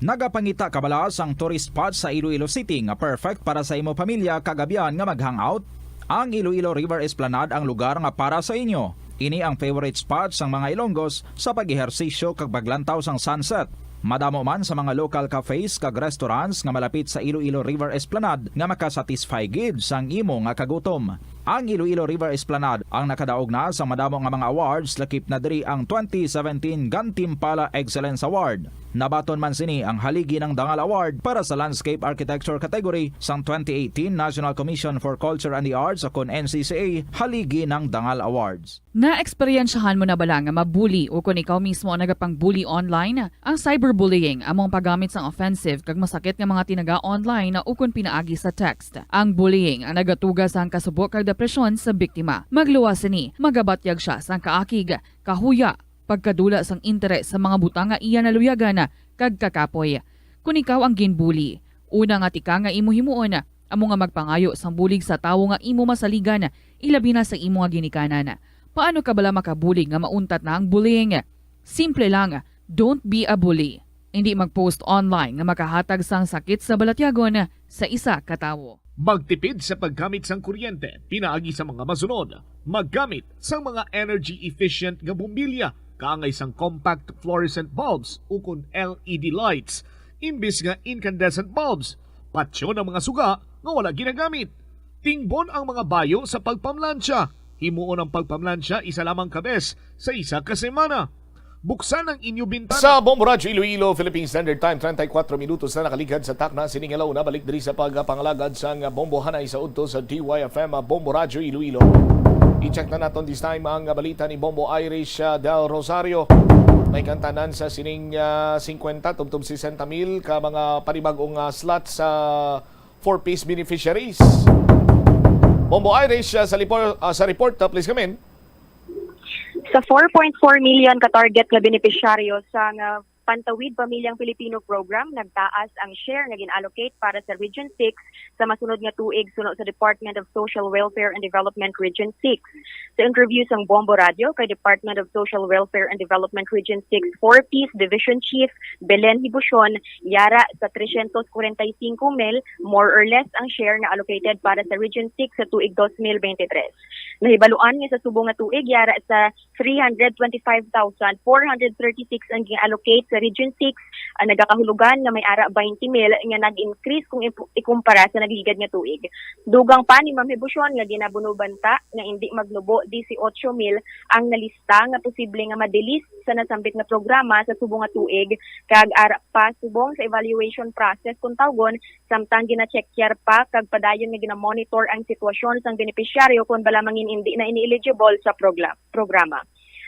Nagapangita ka bala sang tourist spot sa Iloilo City nga perfect para sa imo pamilya kag abyan nga mag-hangout? Ang Iloilo River Esplanade ang lugar nga para sa inyo. Ini ang favorite spot sang mga Ilonggos sa pag-ehersisyo kag paglantaw sang sunset. Madamo man sa mga local cafes kag restaurants nga malapit sa Iloilo River Esplanade nga makasatisfy gid sang imo nga kagutom. Ang Iloilo River Esplanade ang nakadaog na sa madamo nga mga awards, lakip na diri ang twenty seventeen Gantimpala Excellence Award. Nabaton man sini ang Haligi ng Dangal Award para sa Landscape Architecture category sang twenty eighteen National Commission for Culture and the Arts, o kon N C C A Haligi ng Dangal Awards. Naeksperyensyahan mo na bala nga mabuli o kon ikaw mismo ang nagapang-bully online? Ang cyberbullying amo ang paggamit sang offensive kag masakit nga mga tinaga online ukon pinaagi sa text. Ang bullying ang nagatuga sang kasubo kag depresyon sa biktima. Magluwas sini, magabatyag sia sang kaakig, kahuya, pagkadula sang interes sa mga butang nga iya naluyagan, kag kakapoy. Kon ikaw ang ginbully, una nga tika nga imo himuon amo nga magpangayo sang bulig sa tawo nga imo masaligan, ilabi na sa imo nga ginikanan. Paano ka bala makabulig nga mauntat na ang bullying? Simple lang, don't be a bully. Indi mag-post online nga makahatag sang sakit sa balatyagon sa isa ka tawo. Magtipid sa paggamit sang kuryente pinaagi sa mga masunod: maggamit sang mga energy efficient nga bombilya kaangay sang compact fluorescent bulbs ukon L E D lights imbis nga incandescent bulbs. Patyon ang mga suga nga wala ginagamit. Tingbon ang mga bayo sa pagpamlansya. Himuon ang pagpamlansya isa lamang ka bes sa isa ka semana. Buksan ang inyo bintana. Sa Bombo Radyo Iloilo, Philippine Standard Time, treinta y cuatro minutos na nakaligad sa takna sining alauna. Balik diri sa pagpangalagad sang Bombo Hanay sa udto sa D Y F M, Bombo Radyo Iloilo. I-check na naton this time ang balita ni Bombo Irish, ah, Del Rosario. May kantanan sa sining, ah, singkwenta tubtob sesenta mil ka mga panibag-ong, ah, slots sa four Ps beneficiaries. Bombo Irish, ah, sa lipor-, ah, sa report, ah, please come in. Sa four point four million ka target nga benepisyaryo sa nga Pantawid Pamilyang Pilipino Program, nagtaas ang share nga gin-allocate para sa Region six sa masunod nga tuig suno sa Department of Social Welfare and Development Region six. Sa interview sang Bombo Radio kay Department of Social Welfare and Development Region six four Ps Division Chief Belen Hibusion, yara sa tresyentos kwarenta y singko mil, more or less, ang share nga allocated para sa Region six sa tuig dos mil bente tres. Nahibaluan nga sa subong nga tuig, yara sa three hundred twenty-five thousand four hundred thirty-six ang gin-allocate sa Region six, ang nagakahulugan nga may ara twenty mil nga nag-increase kung imp-, ikumpara sa nagligad nga tuig. Dugang pa ni Ma'am Hibusion nga ginabunobanta nga indi magnubo disiotso mil ang nalista nga posible nga ma-delist sa nasambit nga programa sa subong nga tuig, kag ara pa subong sa evaluation process kung tawgon, samtang gina-checkyar pa kag padayon nga gina-monitor ang sitwasyon sang benepisyaryo kon bala mangin indi na ini eligible sa progla-, programa.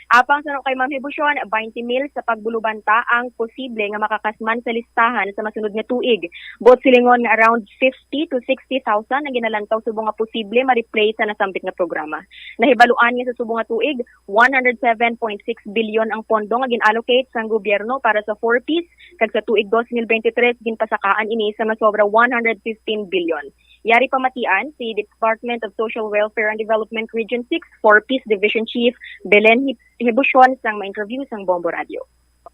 Apang suno kay Ma'am Hibusion, twenty mil sa pagbulubanta ang posible nga makakasman sa listahan sa masunod nga tuig. Buot silingon nga around fifty to sixty thousand ang ginalantaw subong nga posible ma-replace sa nasambit nga programa. Nahibaluan nga sa subong nga tuig, one hundred seven point six bilyon ang pondo nga gin-allocate sang gobyerno para sa four Ps, kag sa tuig dos mil bente tres ginpasakaan ini sa masobra one hundred fifteen bilyon. Yari pamatian si Department of Social Welfare and Development Region six four Ps Division Chief Belen Hib-, Hibusion sang ma-interview sang Bombo Radio.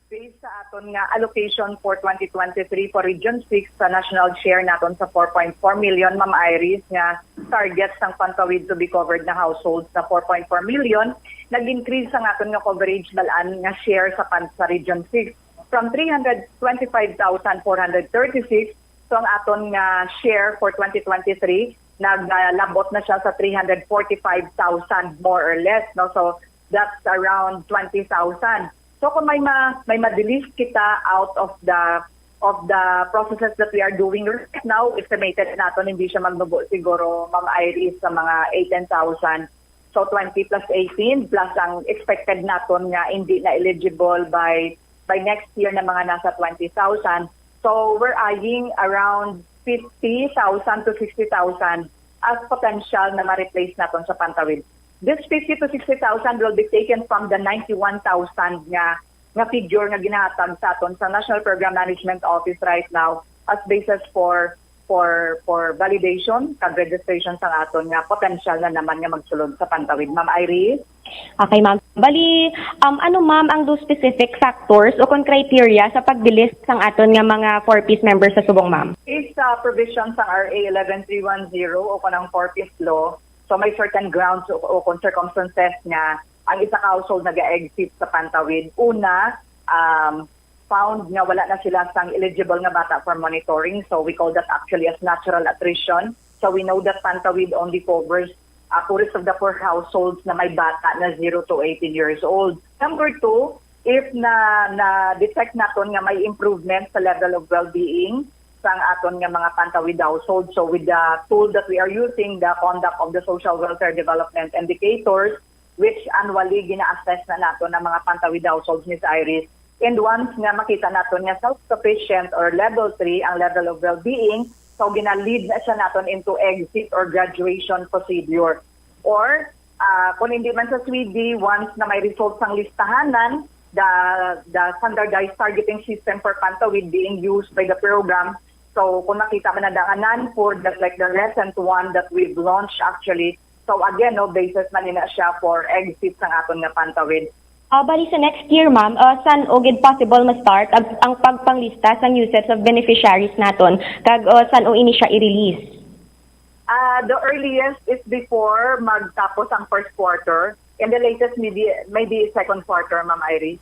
Based sa aton nga allocation for twenty twenty-three for Region six sa national share naton sa four point four million, Ma'am Iris, nga target sang Pantawid to be covered na households na four point four million, nag-increase ang aton nga coverage balaan nga share sa pan-, sa Region six from three hundred twenty-five thousand four hundred thirty-six. So ang aton nga share for twenty twenty-three, naglabot na siya sa three hundred forty-five thousand, more or less, no? So that's around twenty thousand. So kung may ma-, may ma-delist kita out of the, of the processes that we are doing right now, estimated naton hindi siya magnubo siguro, Ma'am Iris, sa mga eighteen thousand. So twenty plus eighteen, plus ang expected naton nga hindi na eligible by, by next year na mga nasa twenty thousand. So we're eyeing around fifty thousand to sixty thousand as potential na ma-replace naton sa Pantawid. This fifty to sixty thousand will be taken from the ninety-one thousand nga, nga figure nga ginahatag sa aton sa National Program Management Office right now as basis for, for, for validation kag registration sa aton nga potential na naman nga magsulod sa Pantawid. Ma'am Iris? Okay, ma'am. Bali, um, ano, ma'am, ang those specific factors o kon criteria sa pag-delist sang aton nga mga four Ps members sa subong, ma'am? Is, uh, provision sa R A eleven three one zero o kon ang four Ps law, so may certain grounds o, o kon circumstances nga ang isa ka household naga-exit sa Pantawid. Una, um, found nga wala na sila sang eligible nga bata for monitoring. So we call that actually as natural attrition. So we know that Pantawid only covers, uh, poorest of the poor households na may bata na zero to eighteen years old. Number two, if na na-detect naton nga may improvement sa level of well-being sang aton nga mga pantawid household, so with the tool that we are using, the conduct of the social welfare development indicators, which annually gina-assess na nato ng mga pantawid households, Miss Iris. And once nga makita naton nga self-sufficient or level three ang level of well-being, so gina-lead na siya naton into exit or graduation procedure. Or, ah, kung hindi man sa SWIDI, once na may results ang listahanan, the, the standardized targeting system for pantawid being used by the program. So, kung makita man na danganan for the, like the recent one that we've launched actually, so again, no, basis man ina siya for exit sang aton nga pantawid. Ah, bali sa next year, ma'am, ah, san-o gid possible ma-start ang, ang pagpanglista sang new sets of beneficiaries naton, kag, ah, san-o ini siya i-release? Ah, the earliest is before magtapos ang first quarter, and the latest maybe, maybe second quarter, Ma'am Iris.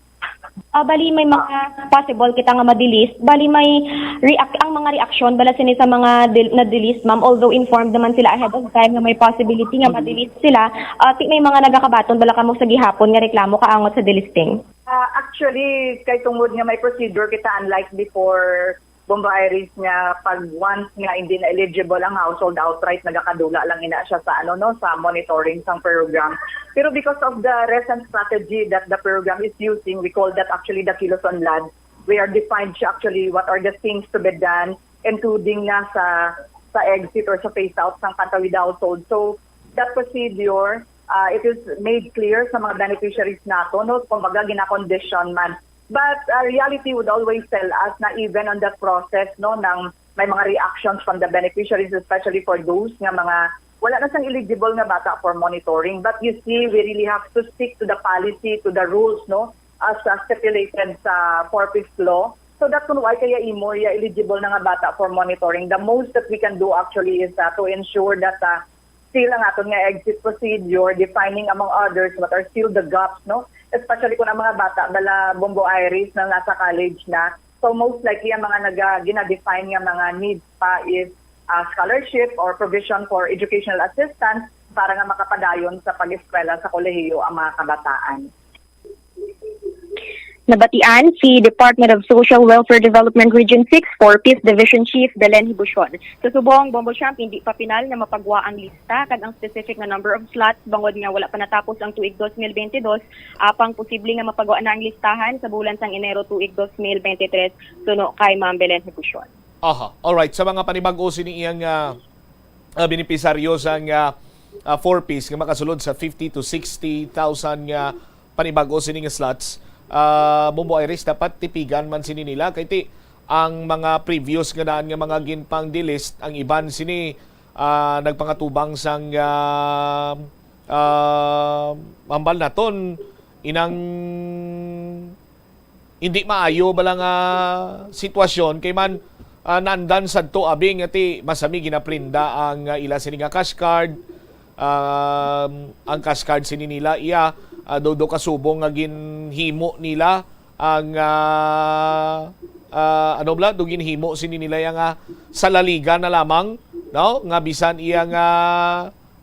Ah, bali may mga possible kita nga ma-delist. Bali may react ang mga reaksyon bala sini sa mga del- na-delist, ma'am, although informed naman sila ahead of time nga may possibility nga ma-delist sila. Ah, ti may mga nagakabaton bala kamo sa gihapon nga reklamo kaangot sa delisting? Ah, actually, kay tungod nga may procedure kita, unlike before, Bombo Iris, nga pag once nga hindi na eligible ang household outright, nagakadula lang ina siya sa, ano, no, sa monitoring sang program. Pero because of the recent strategy that the program is using, we call that actually the Kilos Unlad. We are defined siya actually what are the things to be done, including na sa sa exit or sa phase out sang pantawid household. So that procedure, uh, it is made clear sa mga beneficiaries nato, no, kumbaga gina-condition man. But, uh, reality would always tell us na even on the process, no, ng may mga reactions from the beneficiaries, especially for those nga mga wala na sang eligible nga bata for monitoring. But you see, we really have to stick to the policy, to the rules, no, as, uh, stipulated sa four Ps law. So that's why kaya imo ya eligible na nga bata for monitoring. The most that we can do actually is, uh, to ensure that, uh, still ang aton nga exit procedure, defining among others what are still the gaps, no? Especially kung ang mga bata bala, Bombo Iris, na nasa college na. So most likely ang mga naga, gina-define nga mga needs pa is, ah, scholarship or provision for educational assistance para nga makapadayon sa pag-eskwela sa kolehiyo ang mga kabataan. Nabatian si Department of Social Welfare Development Region six four Ps Division Chief Belen Hibushon. Sa subong, Bombo Champ, hindi pa pinal nga mapagwa ang lista kag ang specific nga number of slots bangod nga wala pa natapos ang tuig dos mil bente dos, apang posible nga mapagwa na ang listahan sa bulan sang Enero tuig dos mil bente tres, suno kay Ma'am Belen Hibushon. Aha, alright. Sa mga panibag-o sini iyang, ah, ah, benepisaryo sang, ah, ah, four Ps nga makasulod sa fifty to sixty thousand nga panibag-o sini nga slots, ah, Bombo Iris, dapat tipigan man sini nila kay ti ang mga previous nga daan nga mga ginpang-delist, ang iban sini, ah, nagpangatubang sang, ah, ah, hambal naton inang hindi maayo bala nga sitwasyon kay man, ah, naandan sadto abi nga ti masami ginaprinda ang, ah, ila sini nga cash card. Um, ang cash card sini nila iya, ah, do do ka subong nga ginhimo nila ang, ah, ah, ano bala, do ginhimo sini nila iya nga salaligan na lamang, no, nga bisan iya nga,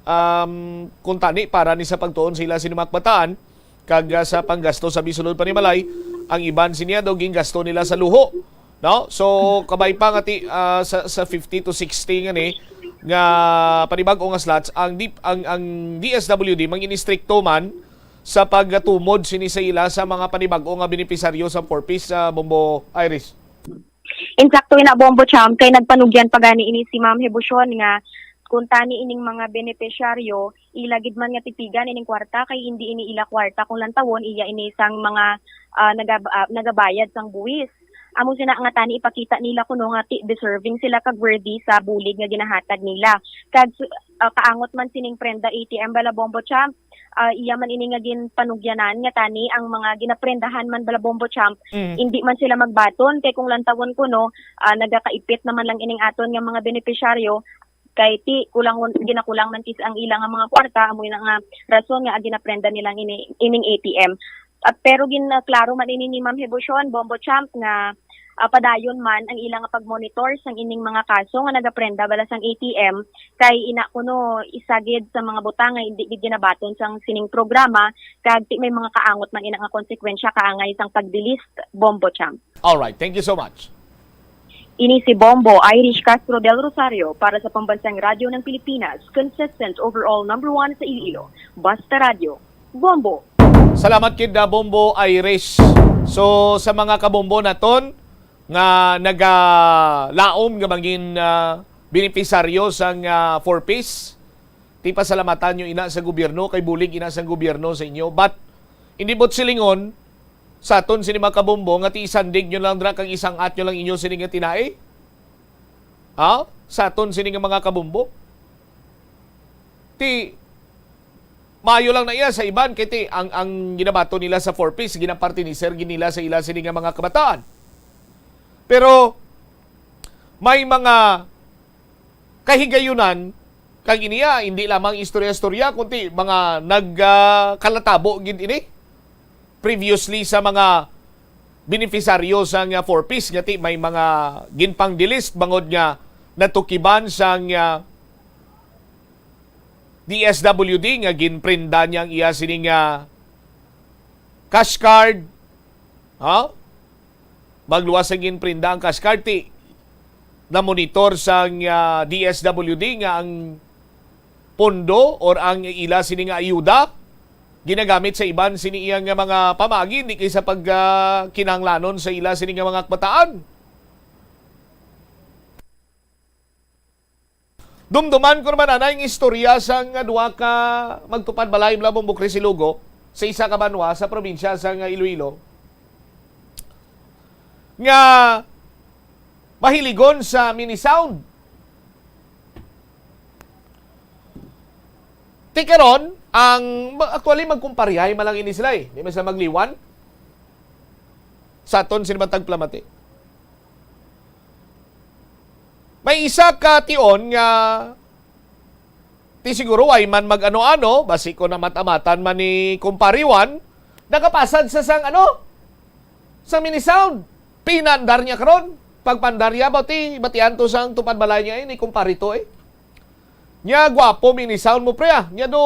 um, kuntani para ni sa pagtuon sila sini mga kabataan, kag, ah, sa panggasto sa bisulod panimalay, ang iban siniya daw gingasto nila sa luho, no? So, kabay pa nga ti, ah, sa, sa fifty to sixty nga ni nga panibag-o nga slots, ang D-, ang, ang D S W D mangin-istrikto man sa pagtumod sini sa ila sa mga panibag-o nga benepisaryo sa four Ps, ah, Bombo Iris. Insakto ina, Bombo Champ, kay nagpanugyan pa gani ini si Ma'am Hibushon nga kung tani ining mga benepisyaryo, ila gid man nga tipigan ining kwarta kay hindi ini ila kwarta kung lantawon, iya ini sang mga, ah, nagab-, ah, nagabayad sang buwis. Amo sina nga tani ipakita nila kuno nga ti-, deserving sila kag worthy sa bulig nga ginahatag nila. Kag su-, ah, kaangot man sining prenda A T M bala, Bombo Champ, ah, iya man ini nga ginpanugyanan nga tani ang mga ginaprendahan man bala, Bombo Champ, Mm. hindi man sila magbaton kay kung lantawon kuno, ah, nagakaipit naman lang ining aton nga mga benepisyaryo kay ti kulang, ginakulang man kis ang ila nga mga kwarta, amo na nga rason nga ginaprenda nila ini, ining A T M. Ah, pero ginaklaro man ini ni Ma'am Hibushon, Bombo Champ, nga ah, padayon man ang ila nga pagmonitor sang ining mga kaso nga nagaprenda bala sang A T M, kay ina kuno isa gid sa mga butang nga indi gid ginabaton sang sining programa, kag ti may mga kaangot man ina nga konsekwensya kaangay sang pag-delist, Bombo Champ. Alright, thank you so much. Ini si Bombo Irish Castro del Rosario para sa Pambansang Radyo ng Pilipinas, consistent overall number one sa Iloilo. Basta Radyo, Bombo. Salamat kid na, Bombo Irish. So, sa mga kabombo naton nga nagalaom nga mangin, ah, benepisaryo sang, ah, four Ps, ti pasalamatan nyo ina sa gobyerno, kay bulig ina sang gobyerno sa inyo. But, hindi bot silingon sa aton sini mga kabombo nga ti isandig nyo lang dra kag isang-at nyo lang inyo sini nga tinai? Ha? Sa aton sini nga mga kabombo? Ti, maayo lang na iya sa iban, kay ti, ang, ang ginabato nila sa four Ps, ginapartiniser gid nila sa ila sini nga mga kabataan. Pero, may mga kahigayunan, kag iniya, hindi lamang istorya-istorya, kundi mga nag, ah, kalatabo gid ini. Previously sa mga benepisaryo sang, ah, four Ps, nga ti may mga ginpang-delist bangod nga natukiban sang, ah, D S W D nga ginprinda niya ang iya sini nga cash card. Ha? Magluwas sa ginprinda ang cash card, ti na-monitor sang, ah, D S W D nga ang pondo or ang ila sini nga ayuda ginagamit sa iban sini iya nga mga pamaagi, hindi kay sa pag, ah, kinahanglanon sa ila sini nga mga kabataan. Dumduman ko naman, anay, ang istorya sang duha ka magtupad balay mula Bumbok Resilugo sa isa ka banwa sa probinsya sang Iloilo nga mahiligon sa mini sound. Ti karon, ang, actually, magkumparihay man lang ini sila, eh. Di man sila magliwan sa aton sini bantag plamati. May isa ka tion nga ti siguro way man mag-ano-ano, basi ko namat-amatan man ni Kumpare Juan, nakapasad sa sang ano? Sa mini sound. Pinaandar niya karon. Pagpaandar niya, bati, batian to sang tupad balay niya, eh, ni Kumpare to, eh. Nya, gwapo, mini sound mo, pre, ah. Nya, do,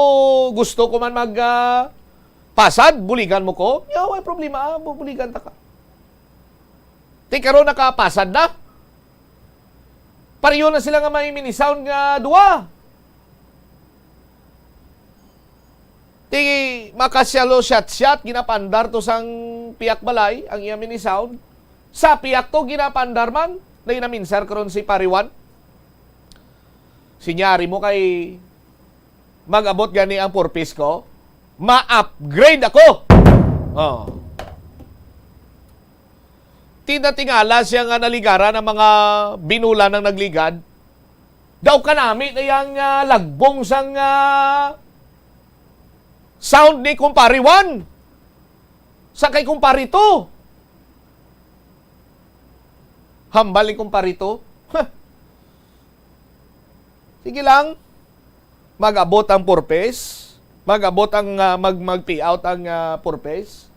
gusto ko man mag, ah, pasad, buligan mo ko. Nya, way problema, ah, bu-, buligan ta ka. Ti karon nakapasad na. Pareho na sila nga may mini sound nga duwa. Ti makasyalo shot-shot, ginapandar to sang piyak balay ang iya mini sound. Sa piyak to, ginapandar man. Nay naminsar karon si Pariwan. Sinyari mo kay mag-abot gani ang purpose ko, ma-upgrade ako. Oh. Tinatingala siya nga naligaran ang mga binulan ng nagligad. Daw kanami na yang, ah, lagbong sang, ah, sound ni Kumpare Juan. Sa kay Kumpare Two. Hambal ni Kumpare Two. Huh. Sige lang. Mag-abot ang purpose. Mag-abot ang, ah, mag-, mag-pay out ang, ah, purpose.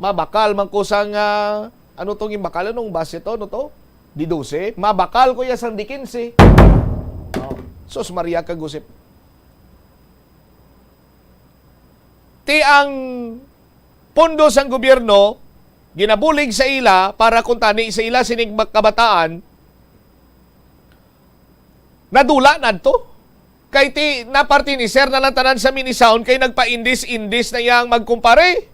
Mabakal man ko sang, ah, ano tong imbakal? Anong base to? Ano to? Di dose? Mabakal ko ya sang di kinse. Oh, sus Maria kag Josep. Ti ang pondo sang gobyerno ginabulig sa ila para kuntani sa ila sining kabataan, nadula nadto. Kay ti napartiniser na lang tanan sa mini sound kay nagpaindis-indis na yang magkumpare.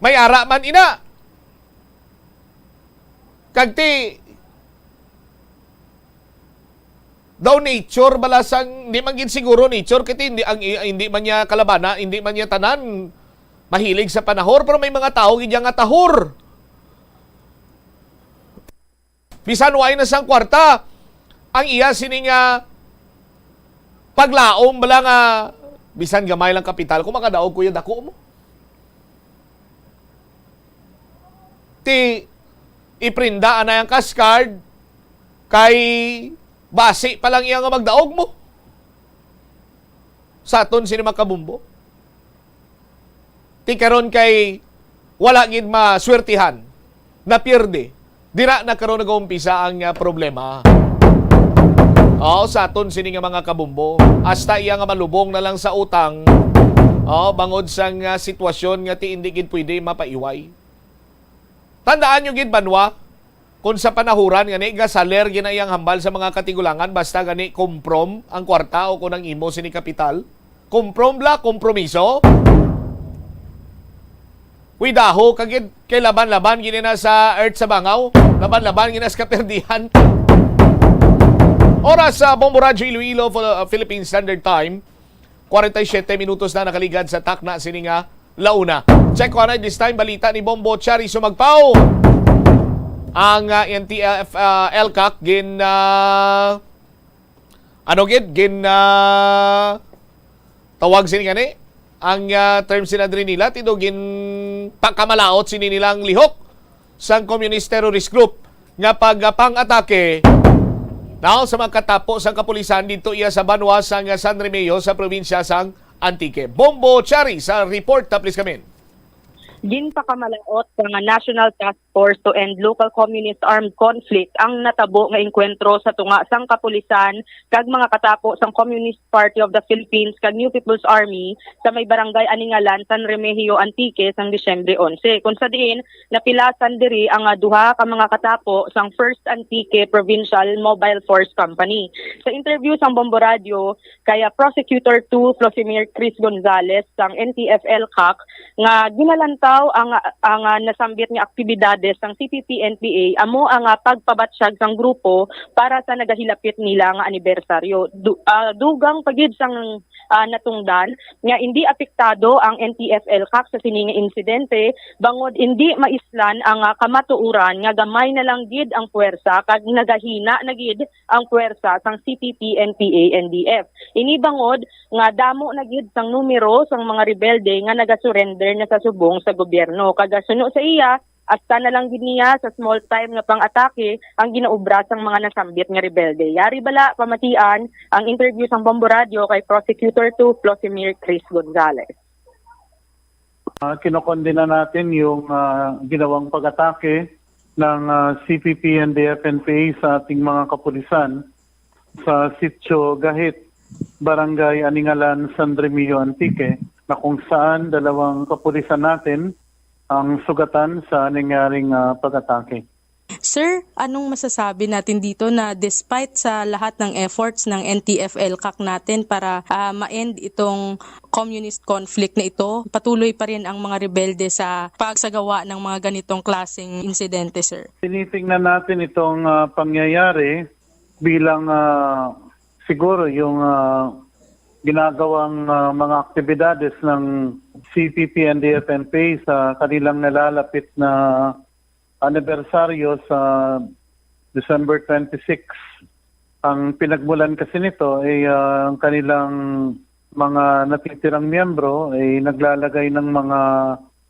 May ara man ina. Kag ti daw nature bala sang, hindi man gid siguro nature, kay ti hindi, ang, hindi man niya kalabana, hindi man niya tanan mahilig sa panahor, pero may mga tao gid nga tahor. Bisan way na sang kwarta, ang iya sini nga paglaom bala nga bisan gamay lang kapital, kung makadaog ko ya, dako mo. Ti iprinda anay ang cash card kay basi pa lang iya nga magdaog mo. Sa aton sini mga kabombo. Ti karon kay wala gid maswertihan. napierde. Dira na karon nag-uumpisa ang, ah, problema. Oh, sa aton sini nga mga kabombo, hasta iya nga malubong na lang sa utang. Oh, bangod sa nga sitwasyon nga ti hindi gid pwede mapaiway. Tandaan nyo gid, banwa, kung sa panahuran nga ni gasaler ginayang hambal sa mga katigulangan, basta gani komprom ang kwarta o kung ang imo sini kapital. Komprom bla, kompromiso. Kuidaho ka gid, kay laban-laban gid na sa earth sa bangaw, laban-laban gid na sa kaperdihan. Oras sa Bombo Radyo Iloilo, Phil- Philippine Standard Time, forty-seven minutos na nakaligad sa takna sini nga launa. Check ko anay this time balita ni Bombo Chari Sumagpao. Ang, ah, N T F, ah, ELCAC gin, ah, ano gid, gin, ah, tawag sini gani? Ang, ah, term sila diri nila, tido gin pakamalaot sini nilang lihok sang Communist Terrorist Group nga pagpang-atake now sa mga katapo sang kapulisan dito iya sa banwa sang San Remigio sa probinsya sang Antique. Bombo Chari sa report, please come in. Ginpakamalaot sang National Task Force to End Local Communist Armed Conflict ang natabo nga engkwentro sa tunga sang kapulisan kag mga katapo sang Communist Party of the Philippines kag New People's Army sa may barangay Aningalan, San Remigio, Antique, sang Disyembre onse, kung sa diin napilasan diri ang, ah, duha ka mga katapo sang First Antique Provincial Mobile Force Company. Sa interview sang Bombo Radio kay, ah, Prosecutor two Flosimir Chris Gonzales sang N T F ELCAC, nga ginalantaw ang, ang, ah, nasambit nga aktibidades sang C P P N P A amo ang, ah, pagpabatsyag sang grupo para sa nagahilapit nila nga anibersaryo. Du-, ah, dugang pa gid sang, ah, natungdan nga indi apektado ang N T F ELCAC sa sini nga insidente, bangod indi maislan ang, ah, kamatuoran nga gamay na lang gid ang puwersa kag nagahina na gid ang puwersa sang C P P N P A N D F. Ini bangod nga damo na gid sang numero sang mga rebelde nga nagasurrender na sa subong sa gobyerno, kag suno sa iya, hasta na lang gid niya sa small time nga pang-atake ang ginaobra sang mga nasambit nga rebelde. Yari bala pamatian ang interview sang Bombo Radio kay Prosecutor two Flosimir Chris Gonzales. Uh, kinokondena natin yung uh, ginawang pag-atake ng uh, C P P, N D F, N P A sa ating mga kapulisan sa Sitio Gahit, Barangay Aningalan, San Remigio, Antique, na kung saan dalawang kapulisan natin ang sugatan sa nangyaring uh, pag-atake. Sir, anong masasabi natin dito na despite sa lahat ng efforts ng N T F ELCAC natin para uh, ma-end itong communist conflict na ito, patuloy pa rin ang mga rebelde sa pagsagawa ng mga ganitong klaseng insidente, sir? Tinitingnan natin itong uh, pangyayari bilang uh, siguro yung uh, ginagawang uh, mga aktibidades ng C P P, N D F, N P A sa kanilang nalalapit na anibersaryo sa December twenty-six. Ang pinagmulan kasi nito ay uh, ang kanilang mga natitirang miyembro ay naglalagay ng mga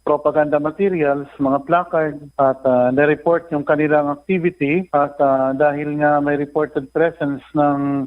propaganda materials, mga placard, at uh, na-report yung kanilang activity. At uh, dahil nga may reported presence ng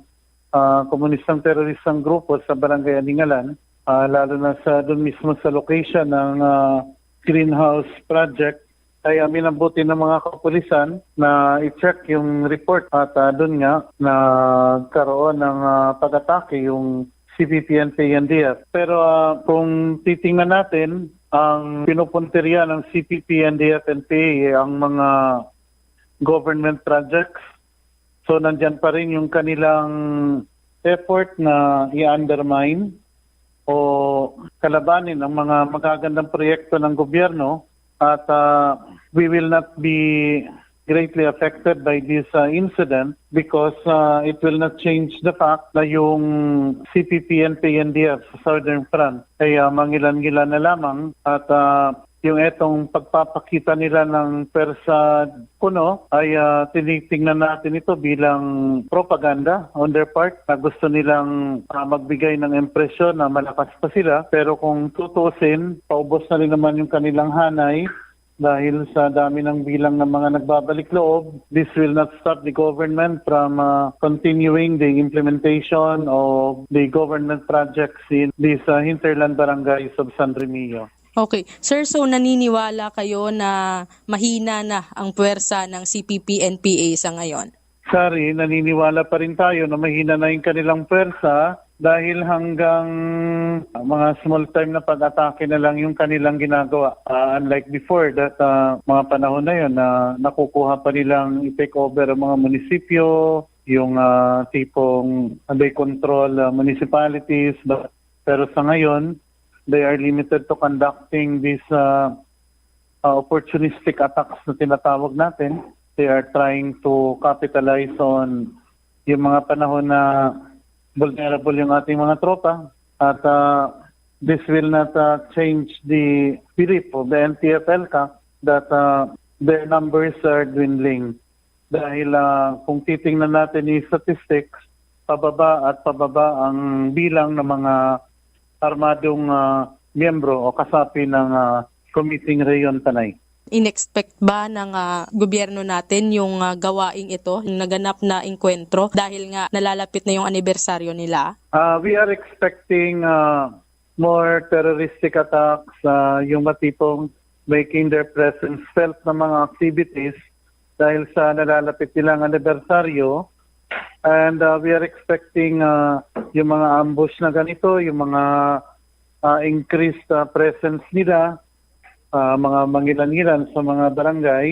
uh, komunistang teroristang grupo sa Barangay Aningalan, uh, lalo na sa doon mismo sa location ng uh, greenhouse project, ay uh, minabuti ng mga kapulisan na i-check yung report at uh, doon nga nagkaroon ng uh, pag-atake yung C P P N P A N D F. Pero uh, kung titingnan natin, ang pinupuntirya ng C P P N D F N P A ang mga government projects. So nandyan pa rin yung kanilang effort na i-undermine o kalabanin ang mga magagandang proyekto ng gobyerno at uh, we will not be greatly affected by this uh, incident because uh, it will not change the fact na yung C P P N P A N D F sa Southern Front ay uh, mangilan-ngilan na lamang at uh, yung etong pagpapakita nila ng pwersa kuno ay uh, tinitingnan natin ito bilang propaganda on their part na gusto nilang uh, magbigay ng impresyon na malakas pa sila, pero kung tutuusin, paubos na rin naman yung kanilang hanay dahil sa dami ng bilang ng mga nagbabalik loob. This will not stop the government from uh, continuing the implementation of the government projects in these uh, hinterland barangays of San Remigio. Okay. Sir, so naniniwala kayo na mahina na ang puwersa ng C P P N P A sa ngayon? Sorry, naniniwala pa rin tayo na mahina na yung kanilang pwersa dahil hanggang mga small time na pag-atake na lang yung kanilang ginagawa. Ah, unlike before that, ah, mga panahon na yun na nakukuha pa nilang i-take over ang mga munisipyo, yung, ah, tipong they control, ah, municipalities. But, pero sa ngayon, they are limited to conducting these, ah, ah, opportunistic attacks na tinatawag natin. They are trying to capitalize on yung mga panahon na vulnerable yung ating mga tropa. At, ah, this will not, ah, change the belief of the N T F L CAC that, ah, their numbers are dwindling. Dahil, ah, kung titingnan natin yung statistics, pababa at pababa ang bilang ng mga armadong, ah, miyembro o kasapi ng, ah, Committee Rehiyon Tanay. In-expect ba ng, ah, gobyerno natin yung, ah, gawaing ito, yung naganap na engkwentro dahil nga nalalapit na yung anibersaryo nila? Ah, we are expecting, ah, more terroristic attacks, ah, yung matipong making their presence felt ng mga activities dahil sa nalalapit nilang anibersaryo. And, ah, we are expecting, ah, yung mga ambush na ganito, yung mga, ah, increased, ah, presence nila, ah, mga mangilan-ngilan sa mga barangay,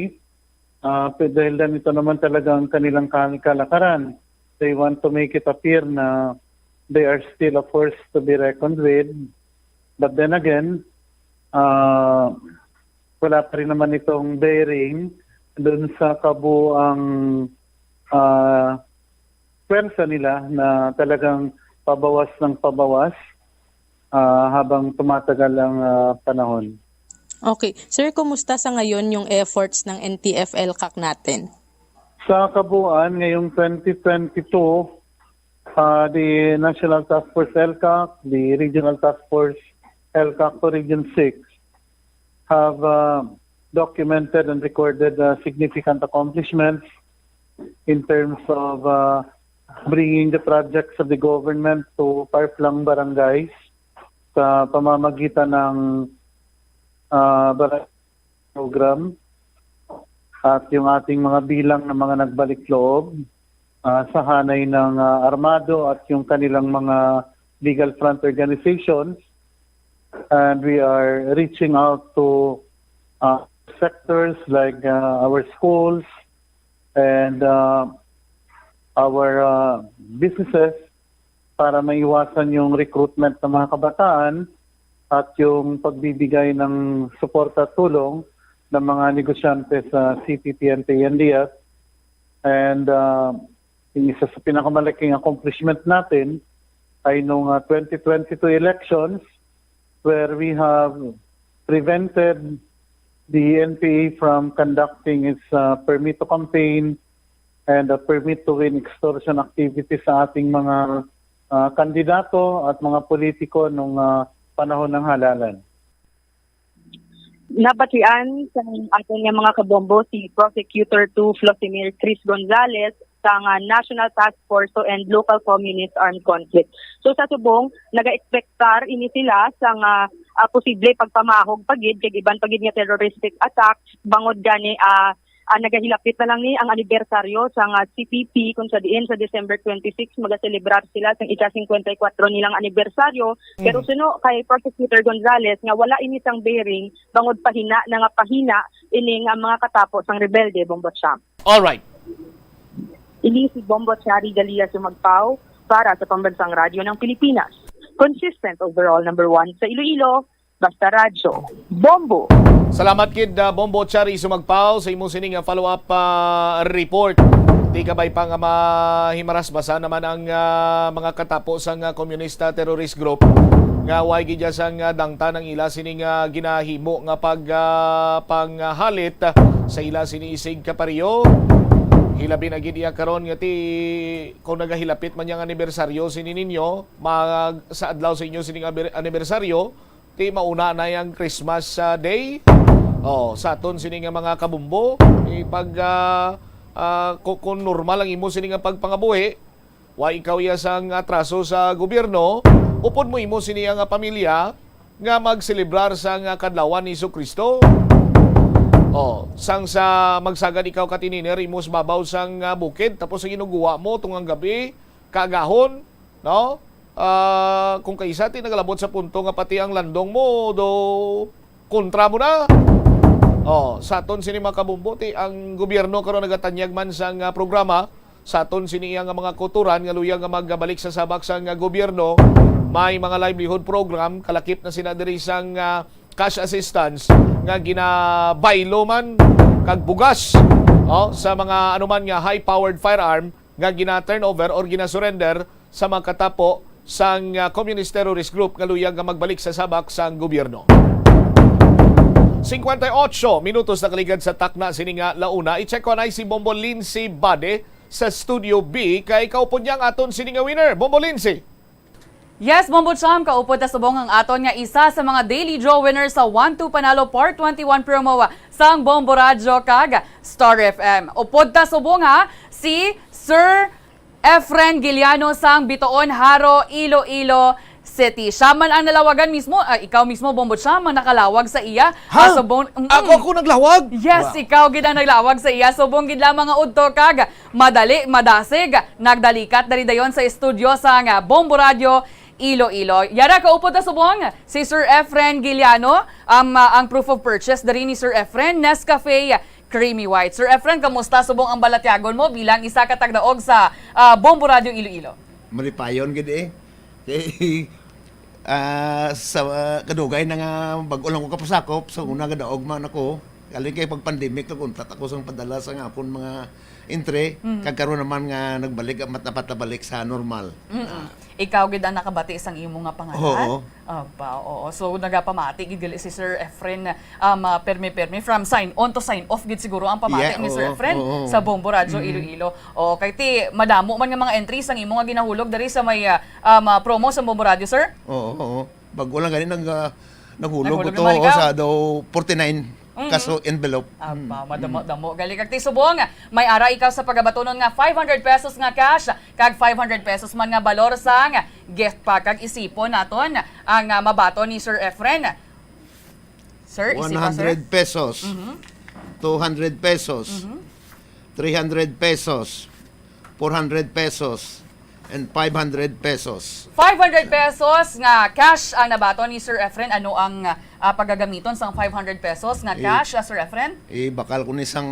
ah, pe-, dahil ganito naman talaga ang kanilang kal-, kalakaran. They want to make it appear na they are still a force to be reckoned with. But then again, ah, wala pa rin naman itong bearing dun sa kabuang, ah, pwersa nila na talagang pabawas ng pabawas, ah, habang tumatagal ang, ah, panahon. Okay. Sir, kumusta sa ngayon yung efforts ng N T F L CAC natin? Sa kabuuan, ngayong twenty twenty-two, ah, the National Task Force L CAC, the Regional Task Force L CAC for Region six have, ah, documented and recorded, ah, significant accomplishments in terms of, ah, bringing the projects of the government to far-flung barangays sa pamamagitan ng, ah, barangay program at yung ating mga bilang ng mga nagbalik loob, ah, sa hanay ng, ah, armado at yung kanilang mga legal front organizations. And we are reaching out to, ah, sectors like, ah, our schools and, ah, our, ah, businesses para maiwasan yung recruitment ng mga kabataan at yung pagbibigay ng suporta at tulong ng mga negosyante sa C P P N P N D F. And, ah, yung isa sa pinakamalaking accomplishment natin ay nung, ah, twenty twenty-two elections, where we have prevented the N P A from conducting its, ah, permit to campaign and, ah, permit to win extortion activities sa ating mga, ah, kandidato at mga politiko nung, ah, panahon ng halalan. Nabatian sa aton nga mga kabombo si Prosecutor two Flosimir Chris Gonzales sang, ah, National Task Force to End Local Communist Armed Conflict. So, sa subong, naga-ekspektar ini sila sang, ah, ah, posible pagpamahog pa gid kag iban pa gid nga terroristic attacks bangod gani, ah, ah, nagahilapit na lang ni ang anibersaryo sang, ah, C P P, kung sa diin sa December twenty-six magaselebrar sila sang ika-singkwenta y kuwatro nilang anibersaryo. Pero Mhm. suno kay Prosecutor Gonzales nga wala ini sang bearing bangod pahina na nga pahina ini nga mga katapo sang rebelde, Bombo Champ. Alright. Ini si Bombo Chari Galia Sumagpaw para sa Pambansang Radyo ng Pilipinas. Consistent overall number one sa Iloilo, Basta Radyo. Bombo! Salamat gid, ah, Bombo Chari Sumagpaw, sa imo sini nga follow-up, ah, report. Di kabay pa nga mahimaras, basa naman ang, ah, mga katapo sang, ah, komunista terrorist group nga way gid sang, ah, dangtan ang ila sini nga ginahimo nga pag, ah, panghalit, ah, sa ila sini isig kapareho. Hilabi na gid iya karon nga ti kung nagahilapit man yang anibersaryo sini ninyo, mag, sa adlaw sa inyo sining aber-, anibersaryo, ti mauna na yang Christmas, ah, Day. Oh, sa aton sini nga mga kabumbo, ipag, ah, ah, ku-, kung normal ang imo sini nga pagpangabuhi, wa ikaw iya sang atraso sa gobyerno, upod mo imo sini nga pamilya, nga magselebrar sang, ah, kadlawan ni Jesu-Cristo? Oh, sang sa magsagad ikaw ka tininer, imo sa babaw sang, ah, bukid, tapos sa ginuguwa mo, tungang gabi, kaagahon, no? Ah, kung kaisa, ti nagalabot sa punto nga pati ang landong mo, do, kontra mo na. Oh, sa aton sini mga kabombo, ti ang gobyerno karon nagatanyag man sang, ah, programa sa aton sini iya nga mga kautoran nga luyag nga magbalik sa sabak sang, ah, gobyerno. May mga livelihood program, kalakip na sina diri sang, ah, cash assistance nga ginabaylo man kag bugas, oh, sa mga anuman nga high-powered firearm nga gina-turnover or gina-surrender sa mga katapo sang, ah, communist terrorist group nga luyag nga magbalik sa sabak sang gobyerno. Cincuenta y ocho minutos nakaligad sa takna sini nga launa. I-check ko na si Bombo Lindsay Bade sa Studio B kay kaupod niya ang aton sini nga winner. Bombo Lindsay! Yes, Bombo Cham, kaupod ta subong ang aton nga isa sa mga daily draw winners sa One Two Panalo Part twenty-one promo sang Bombo Radyo kag Star F M. Upod ta subong, ha, si Sir Efren Giliano sang Bitoon, Jaro, Iloilo City. Siya man ang nalawagan mismo, ah, ikaw mismo, Bombo Cham, ang nakalawag sa iya. Ha? Ah, subong, mm-mm. Ako, ako naglawag? Yes, Wow. ikaw gid ang naglawag sa iya. Subong gid lamang nga udto kag madali, madasig, nagdalikat diri dayon sa estudyo sang Bombo Radyo Iloilo. Yara, kaupod ta subong si Sir Efren Giliano, um, ah, ang proof of purchase diri ni Sir Efren, Nescafe Creamy White. Sir Efren, kamusta subong ang balatyagon mo bilang isa ka tagdaog sa, ah, Bombo Radyo Iloilo? Malipayon gid eh. Kay, ah, sa, ah, kadugay na nga bag-o lang ko kapasakop, sa una gadaog man ako. Galing kay pag-pandemic, nag-untat ako sang padala sa nga akon mga entry. Mhm. Kag karon naman nga nagbalik, mat-, dapat nabalik sa normal. Mm-mm. Ah. Ikaw gid ang nakabati sang imo nga pangalan? Oo. Aba, oo. So, nagapamati gid gali si Sir Efren, um, ah, permi-permi. From sign on to sign off gid siguro ang pamati Yeah, ni Sir oo, Efren oo. sa Bombo Radyo Mm. Iloilo. O, kay ti, madamo man nga mga entries ang imo nga ginahulog diri sa may, ah, um, ah, promo sa Bombo Radyo, sir? Oo, oo. Bago lang gani nag, ah, naghulog Naghulog ito, naman ikaw? sa daw forty-nine Mm. kaso envelope. Aba, Mm, madamo-damo. Gali kag ti subong, may ara ikaw sa pagabatunon nga five hundred pesos nga cash, kag five hundred pesos man nga balor sang gift pack. Kag isipon naton ang, ah, mabaton ni Sir Efren. Sir, isipa, sir. One hundred pesos, Mhm. two hundred pesos, Mhm. three hundred pesos, four hundred pesos, and five hundred pesos. Five hundred pesos nga cash ang nabaton ni Sir Efren. Ano ang, ah, pagagamiton sang five hundred pesos nga Eh, cash, ah, Sir Efren? eh, bakal ko ni sang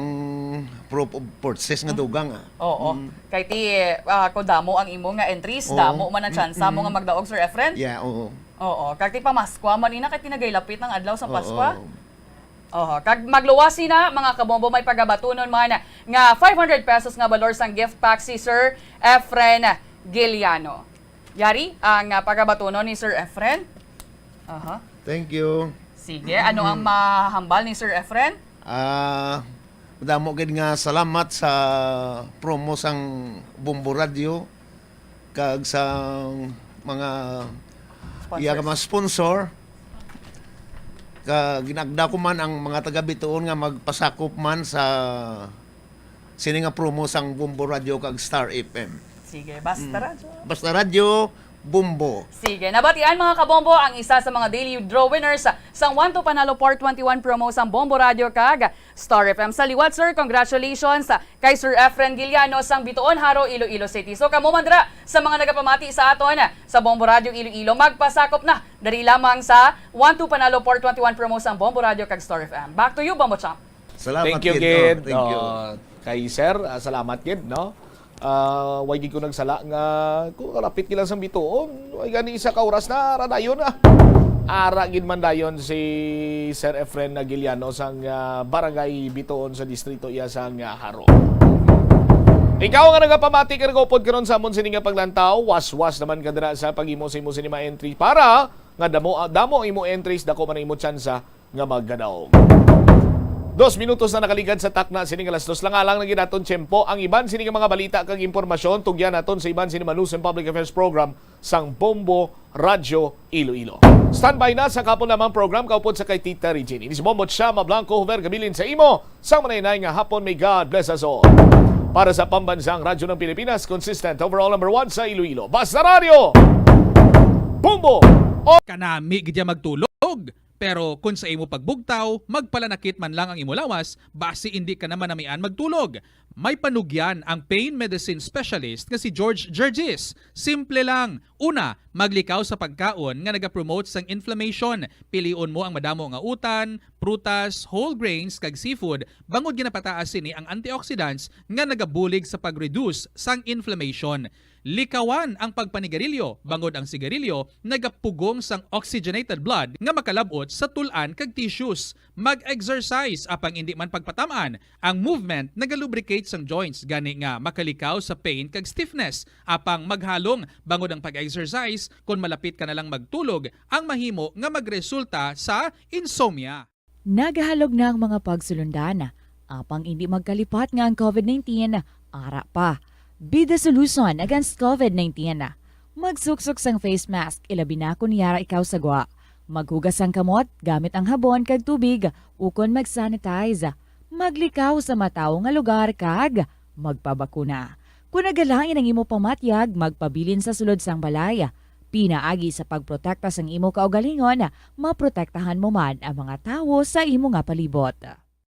proof of purchase nga Mm. dugang, ah. Oo. Mm. Kay ti, ah, kung damo ang imo nga entries, Oo. damo man ang tsansa mo Mm-mm. nga magdaog, Sir Efren? Yeah, oo. Oo. Kag ti pamaskwa man ina, kay ti nagaylapit ang adlaw sa Oo. Paskwa. Oho, kag magluwas sina, mga kabombo, may pagabatunon man nga five hundred pesos nga balor sang gift pack si Sir Efren Giliano. Yari ang, ah, pagabatunon ni Sir Efren. Aha. Thank you. Sige, ano ang Mm. mahambal ni Sir Efren? Ah, madamo gid nga salamat sa promo sang Bombo Radio kag sa mga Sponsors. iya nga mga sponsor. Ka ginagda ko man ang mga taga Bitoon nga magpasakop man sa sini nga promo sang Bombo Radio kag Star F M. Sige, basta Mm. radyo. Basta radyo, Bombo. Sige, nabatian, mga kabombo, ang isa sa mga daily draw winners sang One to Panalo Part twenty-one promo sang Bombo Radio kag Star F M. Sa liwat, sir, congratulations kay Sir Efren Giliano sang Bitoon, Jaro, Iloilo City. So, kamo man dira sa mga nagapamati sa aton sa Bombo Radio Iloilo, magpasakop na dali lamang sa One to Panalo Part twenty-one promo sang Bombo Radio kag Star F M. Back to you, Bombo Champ. Salamat Thank you, gid, no? gid. Thank you. Oh, kay sir, ah, salamat gid, no? Ah, way gid ko nagsala nga kung kalapit gid lang sa Bitoon, way gani isa ka oras na, ara dayon na. Ara gid man dayon si Sir Efren Giliano sang, ah, Barangay Bitoon sa distrito iya sang, ah, Jaro. Ikaw nga nagapamati kag nagaupod karon sa amon sini nga paglantaw, waswas naman ka dira sa paghimo sa imo sini mga entry para nga damo, ah, damo imo entries, dako man ang imo tsansa nga magkadaog. Dos minutos na nakaligad sa takna sini nga alas dos. Lang alang na gid aton tiyempo. Ang iban sini nga mga balita kag impormasyon, tugyan naton sa iban sini Malusim Public Affairs Program sang Bombo Radyo Iloilo. Standby na sa kapon lamang program kaupod sa kay Tita Regine. Ini si Bombo Chama Blanco, Huber Gabilin sa imo sang manaynayan nga hapon. May God bless us all. Para sa Pambansang Radyo ng Pilipinas, consistent, overall number one sa Iloilo. Basta Radyo! Bombo! Kanami gid ya magtulog. Pero kon sa imo pagbugtaw, magpalanakit man lang ang imo lawas, basi indi ka na manamian magtulog. May panugyan ang pain medicine specialist nga si George Gergis. Simple lang. Una, maglikaw sa pagkaon nga nagapromote sang inflammation. Pilion mo ang madamo nga utan, prutas, whole grains, kag seafood, bangod ginapataas sini ang antioxidants nga nagabulig sa pag-reduce sang inflammation. Likawan ang pagpanigarilyo, bangod ang sigarilyo nagapugong sang oxygenated blood nga makalab-ot sa tul-an kag tissues. Mag-exercise, apang indi man pagpatam-an. Ang movement nagalubricate sang joints, gani nga makalikaw sa pain kag stiffness. Apang maghalong, bangod ang pag-exercise, kon malapit ka na lang magtulog, ang mahimo nga magresulta sa insomnia. Nagahalog na ang mga pagsulundan, apang indi magkalipat nga ang covid nineteen ara pa. Be the solution against covid nineteen. Magsuksok sang face mask, ilabi na kon yara ikaw sa gwa. Maghugas sang kamot gamit ang habon kag tubig, ukon mag-sanitize. Maglikaw sa matawo nga lugar kag magpabakuna. Kon nagalain ang imo pamatyag, magpabilin sa sulod sang balay. Pinaagi sa pagprotekta sang imo kaugalingon, maprotektahan mo man ang mga tawo sa imo nga palibot.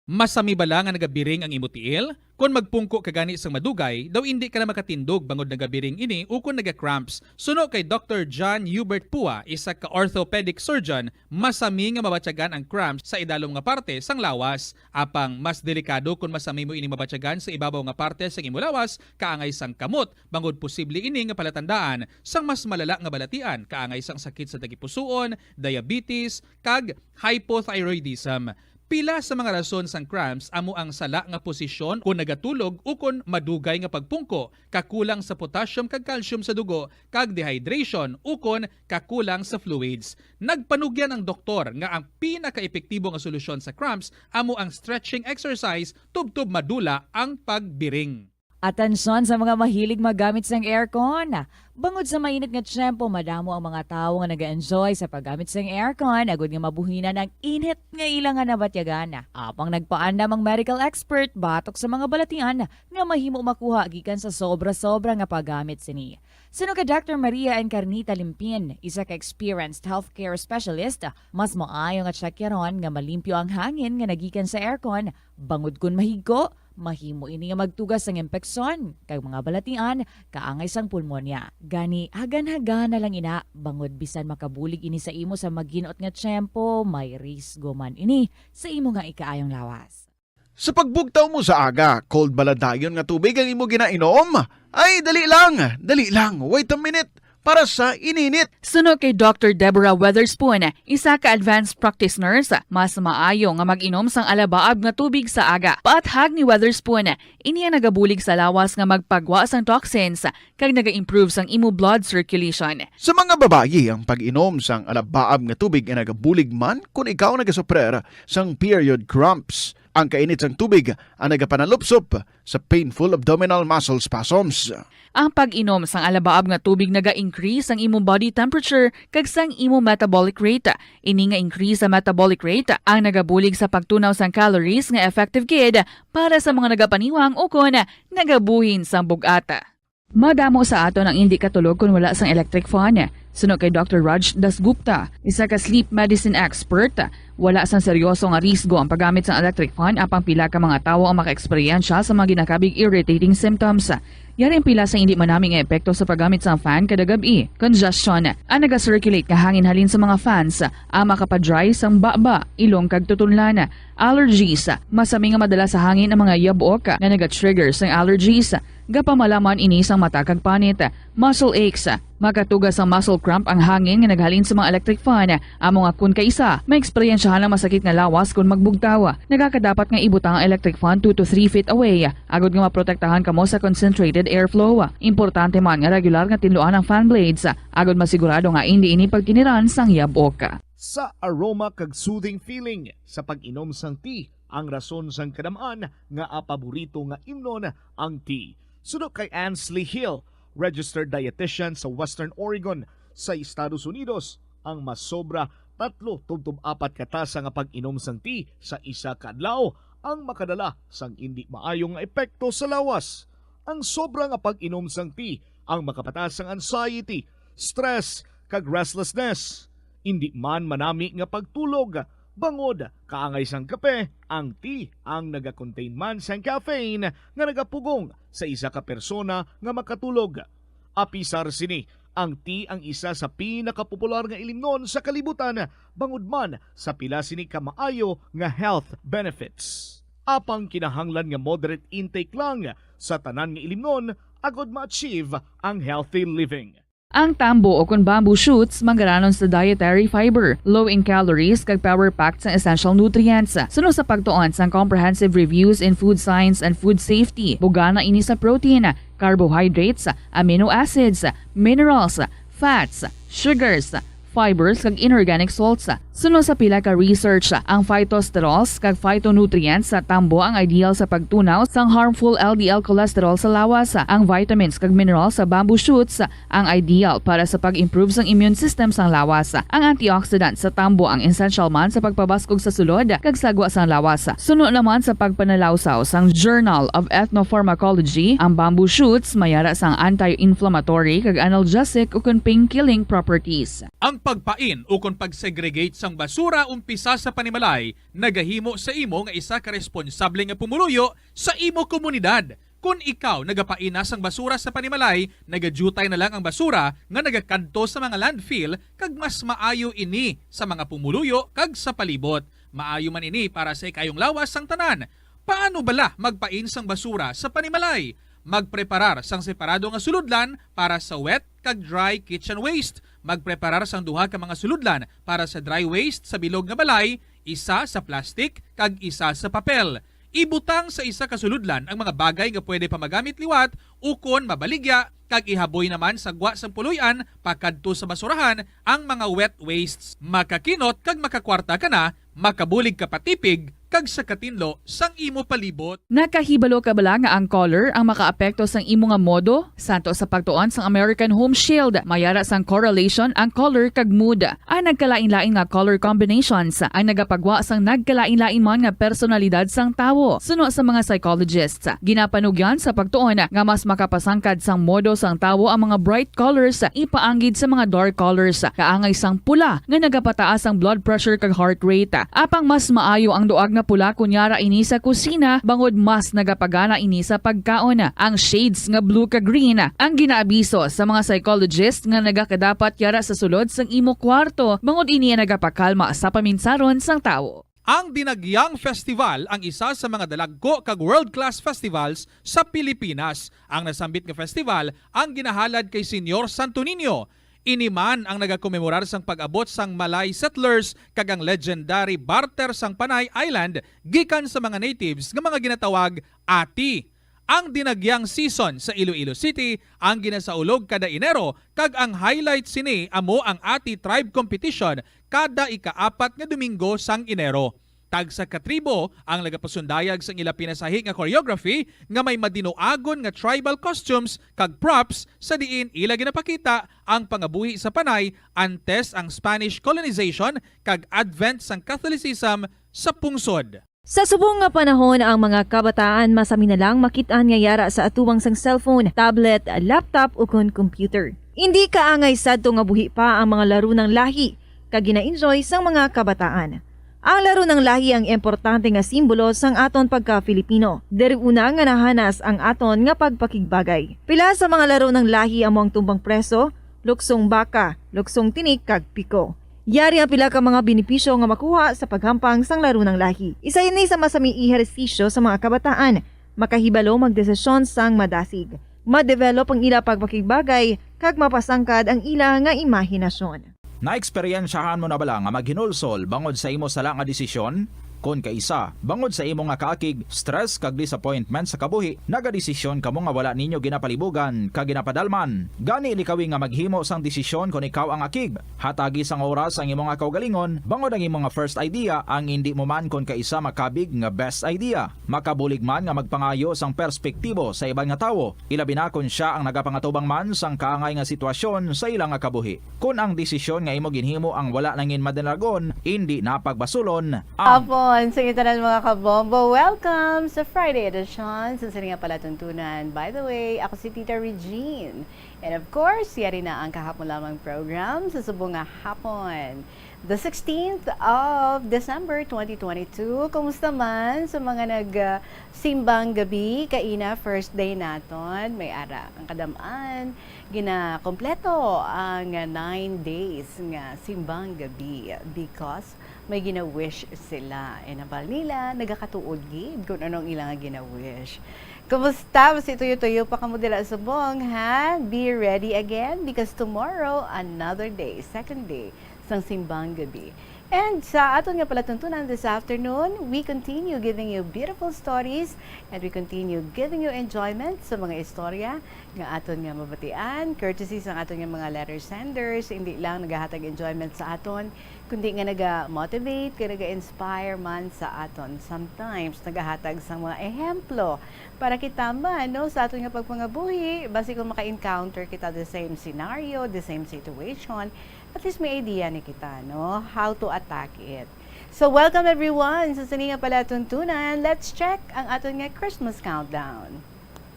Masami bala nga nagabiring ang imo tiil? Kon magpungko ka gani sang madugay, daw indi ka na makatindog bangod nagabiring ini ukon naga-cramps. Suno kay Doctor John Hubert Pua, isa ka orthopedic surgeon, masami nga mabatyagan ang cramps sa idalom nga parte sang lawas. Apang mas delikado kon masami mo ini mabatyagan sa ibabaw nga parte sang imo lawas, kaangay sang kamot, bangod posible ini nga palatandaan sang mas malala nga balatian, kaangay sang sakit sa tagipusoon, diabetes, kag hypothyroidism. Pila sa mga rason sang cramps amo ang sala nga posisyon kon nagatulog ukon madugay nga pagpungko, kakulang sa potassium kag calcium sa dugo, kag dehydration ukon kakulang sa fluids. Nagpanugyan ang doktor nga ang pinakaepektibo nga solusyon sa cramps amo ang stretching exercise tubtob madula ang pagbiring. Atensyon sa mga mahilig maggamit sang aircon. Bangod sa mainit nga tiyempo, madamo ang mga tawo nga nag-enjoy sa paggamit sang aircon agud nga mabuhinan ang init nga ila nga nabatyagan. Apang nagpaandam ang medical expert batok sa mga balatian nga mahimo makuha gikan sa sobra-sobra nga paggamit sini. Suno kay Doctor Maria Encarnita Limpin, isa ka experienced healthcare specialist, mas maayo nga tsekyaron nga malimpyo ang hangin nga nagikan sa aircon, bangod kon mahigko, mahimo ini nga magtuga sang impeksyon kag mga balatian kaangay sang pulmonya. Gani, hagan-hagan na lang ina, bangod bisan makabulig ini sa imo sa maginot nga tiyempo, may risgo man ini sa imo nga ikaayong lawas. Sa pagbugtaw mo sa aga, cold bala dayon nga tubig ang imo ginainom? Ay, dali lang, dali lang, wait a minute, para sa ininit. Suno kay Doctor Deborah Weatherspoon, isa ka advanced practice nurse, mas maayo nga mag-inom sang alabaab nga tubig sa aga. Paathag ni Weatherspoon, ini ang nagabulig sa lawas nga magpagwa sang toxins kag naga-improve sang imo blood circulation. Sa mga babayi, ang pag-inom sang alabaab nga tubig ay nagabulig man kon ikaw nagasuprer sang period cramps. Ang kainit sang tubig ang nagapanalupsop sa painful abdominal muscle spasms. Ang pag-inom sang alabaab nga tubig naga-increase sang imo body temperature kag sang imo metabolic rate. Ini nga increase sa metabolic rate ang nagabulig sa pagtunaw sang calories nga effective gid para sa mga nagapaniwang ukon nagabuhin sang bug-at. Madamo sa aton ang indi katulog kon wala sang electric fan. Suno kay Doctor Raj Dasgupta, isa ka sleep medicine expert, wala sang seryoso nga risgo ang paggamit sang electric fan, apang pila ka mga tawo ang makaeksperyensya sa mga ginakabig irritating symptoms. Yari ang pila sa indi manami nga epekto sa paggamit sang fan kada gab-i. Congestion, ang naga-circulate nga hangin halin sa mga fans, ang makapa-dry sang baba, ilong kag tutunlan. Allergies, masami nga madala sa hangin ang mga yabok nga naga-trigger sang allergies. Gapamalaman ini sang mata kag panit. Muscle aches, makatuga sang muscle cramp ang hangin nga naghalin sa mga electric fan. Amo nga kon kaisa, maeksperiensyahan ang masakit nga lawas kon magbugtaw. Nagakadapat nga ibutang ang electric fan two to three feet away, agud nga maprotektahan kamo sa concentrated airflow. Importante man nga regular nga tinluan ang fan blades, agud masigurado nga indi ini pagtiniran sang yabok. Sa aroma kag soothing feeling sa pag-inom sang tea, ang rason sang kadam-an nga paborito nga imnon ang tea. Suno kay Ansley Hill, registered dietitian sa Western Oregon sa Estados Unidos, ang masobra tatlo tubtob apat ka tasa nga pag-inom sang tea sa isa ka adlaw ang makadala sang indi maayo nga epekto sa lawas. Ang sobra nga pag-inom sang tea ang makapataas sang anxiety, stress, kag restlessness. Indi man manami nga pagtulog, bangod kaangay sang kape, ang tea ang nagakontain man sang caffeine nga nagapugong sa isa ka persona nga makatulog. Apisar sini, ang tea ang isa sa pinakapopular nga ilimnon sa kalibutan, bangod man sa pila sini ka maayo nga health benefits. Apang kinahanglan nga moderate intake lang sa tanan nga ilimnon agod ma-achieve ang healthy living. Ang tambo o kon bamboo shoots manggaranon sa dietary fiber, low in calories, kag power-packed sang essential nutrients. Suno sa pagtuon sang Comprehensive Reviews in Food Science and Food Safety, bugana ini sa protein, carbohydrates, amino acids, minerals, fats, sugars, fibers, kag inorganic salts. Suno sa pila ka research, ang phytosterols kag phytonutrients sa tambo ang ideal sa pagtunaw sang harmful L D L cholesterol sa lawas. Ang vitamins kag minerals sa bamboo shoots ang ideal para sa pag-improve sang immune system sang lawas. Ang antioxidant sa tambo ang essential man sa pagpabaskog sa sulod kag sagwa sang lawas. Suno naman sa pagpanalawsaw sang Journal of Ethnopharmacology, ang bamboo shoots mayara sang anti-inflammatory kag analgesic ukon pain-killing properties. Ang pagpain ukon pag-segregate sang basura umpisa sa panimalay nagahimo sa imo nga isa ka responsable nga pumuluyo sa imo komunidad. Kon ikaw nagapain na sang basura sa panimalay, nagadyutay na lang ang basura nga nagakadto sa mga landfill, kag mas maayo ini sa mga pumuluyo kag sa palibot. Maayo man ini para sa ikayong lawas sang tanan. Paano bala magpain sang basura sa panimalay? Magpreparar sang separado nga sulodlan para sa wet kag dry kitchen waste. Magpreparar sang duha ka mga sulodlan para sa dry waste sa bilog nga balay, isa sa plastic kag isa sa papel. Ibutang sa isa ka sulodlan ang mga bagay nga pwede pa magamit liwat ukon mabaligya, kag ihaboy naman sa gwa sang puloy-an pakadto sa basurahan ang mga wet wastes. Makakinot kag makakwarta ka na, makabulig ka pa tipig, kag sa katinlo sang imo palibot. Nakahibalo ka bala nga ang color ang makaapekto sang imo nga modo? Santo sa pagtuon sang American Home Shield, mayara sang correlation ang color kag mood. Ang nagkalain-lain nga color combinations ang nagapagwa sang nagkalain-lain man nga personalidad sang tawo. Suno sa mga psychologists, ginapanugyan sa pagtuon nga mas makapasangkad sang modo sang tawo ang mga bright colors ipaanggid sa mga dark colors, kaangay sang pula nga nagapataas ang blood pressure kag heart rate. Apang mas maayo ang duag nga pula kon yara ini sa kusina, bangod mas nagapagana ini sa pagkaon. Ang shades nga blue kag green ang ginaabiso sa mga psychologist nga nagakadapat yara sa sulod sang imo kwarto, bangod ini ang nagapakalma sa paminsaron sang tawo. Ang Dinagyang Festival ang isa sa mga dalagko kag world-class festivals sa Pilipinas. Ang nasambit nga festival ang ginahalad kay Señor Santo Niño. Ini man ang nagakomemorar sang pag-abot sang Malay settlers kag ang legendary barter sang Panay Island gikan sa mga natives nga mga ginatawag ati. Ang Dinagyang season sa Iloilo City ang ginasaulog kada Enero, kag ang highlight sini amo ang Ati Tribe Competition kada ikaapat nga Domingo sang Enero. Tagsa ka tribo ang nagapasundayag sang ila pinasahi nga choreography nga may madinuagon nga tribal costumes kag props, sa diin ila ginapakita ang pangabuhi sa Panay antes ang Spanish colonization kag advent sang Catholicism sa pungsod. Sa subong nga panahon, ang mga kabataan masami na lang makit-an nga yara sa atubang sang cellphone, tablet, laptop, ukon computer. Indi kaangay sadto nga buhi pa ang mga laro ng lahi kag gina-enjoy sang mga kabataan. Ang laro ng lahi ang importante nga simbolo sang aton pagka-Filipino. Diri una nga nahanas ang aton nga pagpakigbagay. Pila sa mga laro ng lahi amo ang tumbang preso, luksong baka, luksong tinik, kag piko. Yari ang pila ka mga benepisyo nga makuha sa paghampang sang laro ng lahi. Isa ini sa masami ehersisyo sa mga kabataan. Makahibalo magdesisyon sang madasig. Ma-develop ang ila pagpakigbagay, kag mapasangkad ang ila nga imahinasyon. Naeksperyensyahan mo na bala nga maghinulsol bangod sa imo sala nga desisyon? Kon kaisa, bangod sa imo nga kaakig, stress kag disappointment sa kabuhi, nagadesisyon kamo nga wala ninyo ginapalibugan kag ginapadalman. Gani, likawi nga maghimo sang desisyon kon ikaw ang akig. Hatagi sang oras ang imo nga kaugalingon, bangod ang imo nga first idea ang indi mo man kon kaisa makabig nga best idea. Makabulig man nga magpangayo sang perspektibo sa iban nga tawo, ilabi na kon sia ang nagapangatubang man sang kaangay nga sitwasyon sa ila nga kabuhi. Kon ang desisyon nga imo ginhimo ang wala nangin madalagon, indi na pagbasulon. Am- Apon, sa inyo tanan, mga kabombo, welcome sa Friday edition sa sini nga palatuntunan. By the way, ako si Tita Regine. And of course, yari na ang kahapon lamang program sa subong nga hapon, the sixteenth of December twenty twenty-two. Kumusta man sa mga nag, ah, simbang gabi? Kaina, first day naton. May ara ang kadam-an. Ginakompleto ang nine days nga simbang gabi because may gina-wish sila. And ang bal nila, nagakatuod gid kung ano ang ilang gina-wish. Kumusta? Basi tuyo-tuyo pa kamo dira subong, ha? Be ready again because tomorrow, another day, second day sang simbang gabi. And sa aton nga palatuntunan this afternoon, we continue giving you beautiful stories and we continue giving you enjoyment sa mga istorya nga aton nga mabatian, courtesy sang aton nga mga letter senders. Hindi lang nagahatag enjoyment sa aton, kundi nga naga-motivate, nga naga-inspire man sa aton. Sometimes, nagahatag sang mga ehemplo para kita man, no, sa aton nga pagpangabuhi, basi kung maka-encounter kita the same scenario, the same situation, at least may idea ni kita, no, how to attack it. So, welcome everyone sa sini nga palatuntunan. Let's check ang aton nga Christmas countdown.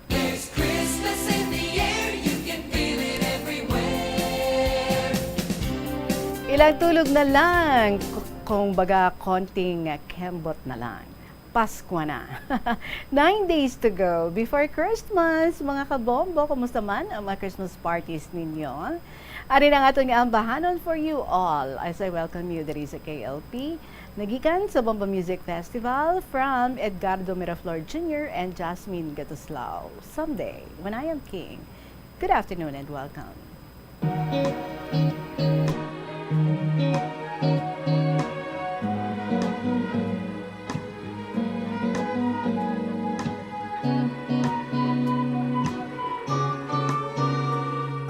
There's Christmas in the air, you can feel it everywhere. Ilang tulog na lang, k-, kung baga, konting kembot na lang. Pasko na. Nine days to go before Christmas. Mga kabombo, kumusta man ang mga Christmas parties ninyo? Ari na ang aton nga ambahanon for you all as I welcome you diri sa K L P. Nagikan sa Bombo Music Festival from Edgardo Miraflor Junior and Jasmine Gatuslao. Someday, When I Am King. Good afternoon and welcome.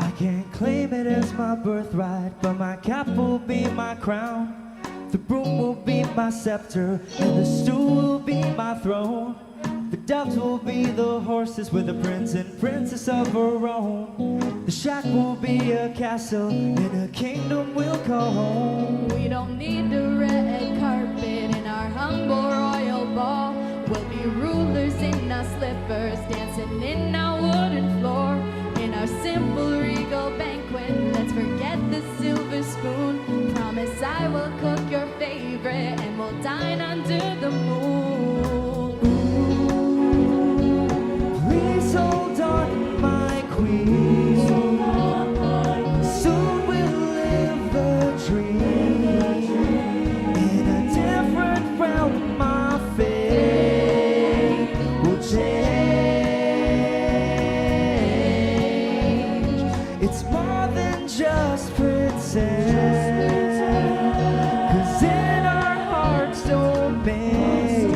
I can't claim it as my birthright, but my cap will be my crown. The broom will be my scepter, and the stool will be my throne. The doves will be the horses with the prince and princess of our own. The shack will be a castle, and a kingdom will call home. We don't need the red carpet in our humble royal ball. We'll be rulers in our slippers, dancing in our wooden floor. In our simple regal banquet, let's forget the silver spoon. Promise I will cook your favorite, and we'll dine under the moon. Ooh, please hold on, my queen. Soon we'll live the dream. In a different realm, my fate will change. It's more than just pretend. 'Cause in our hearts domain,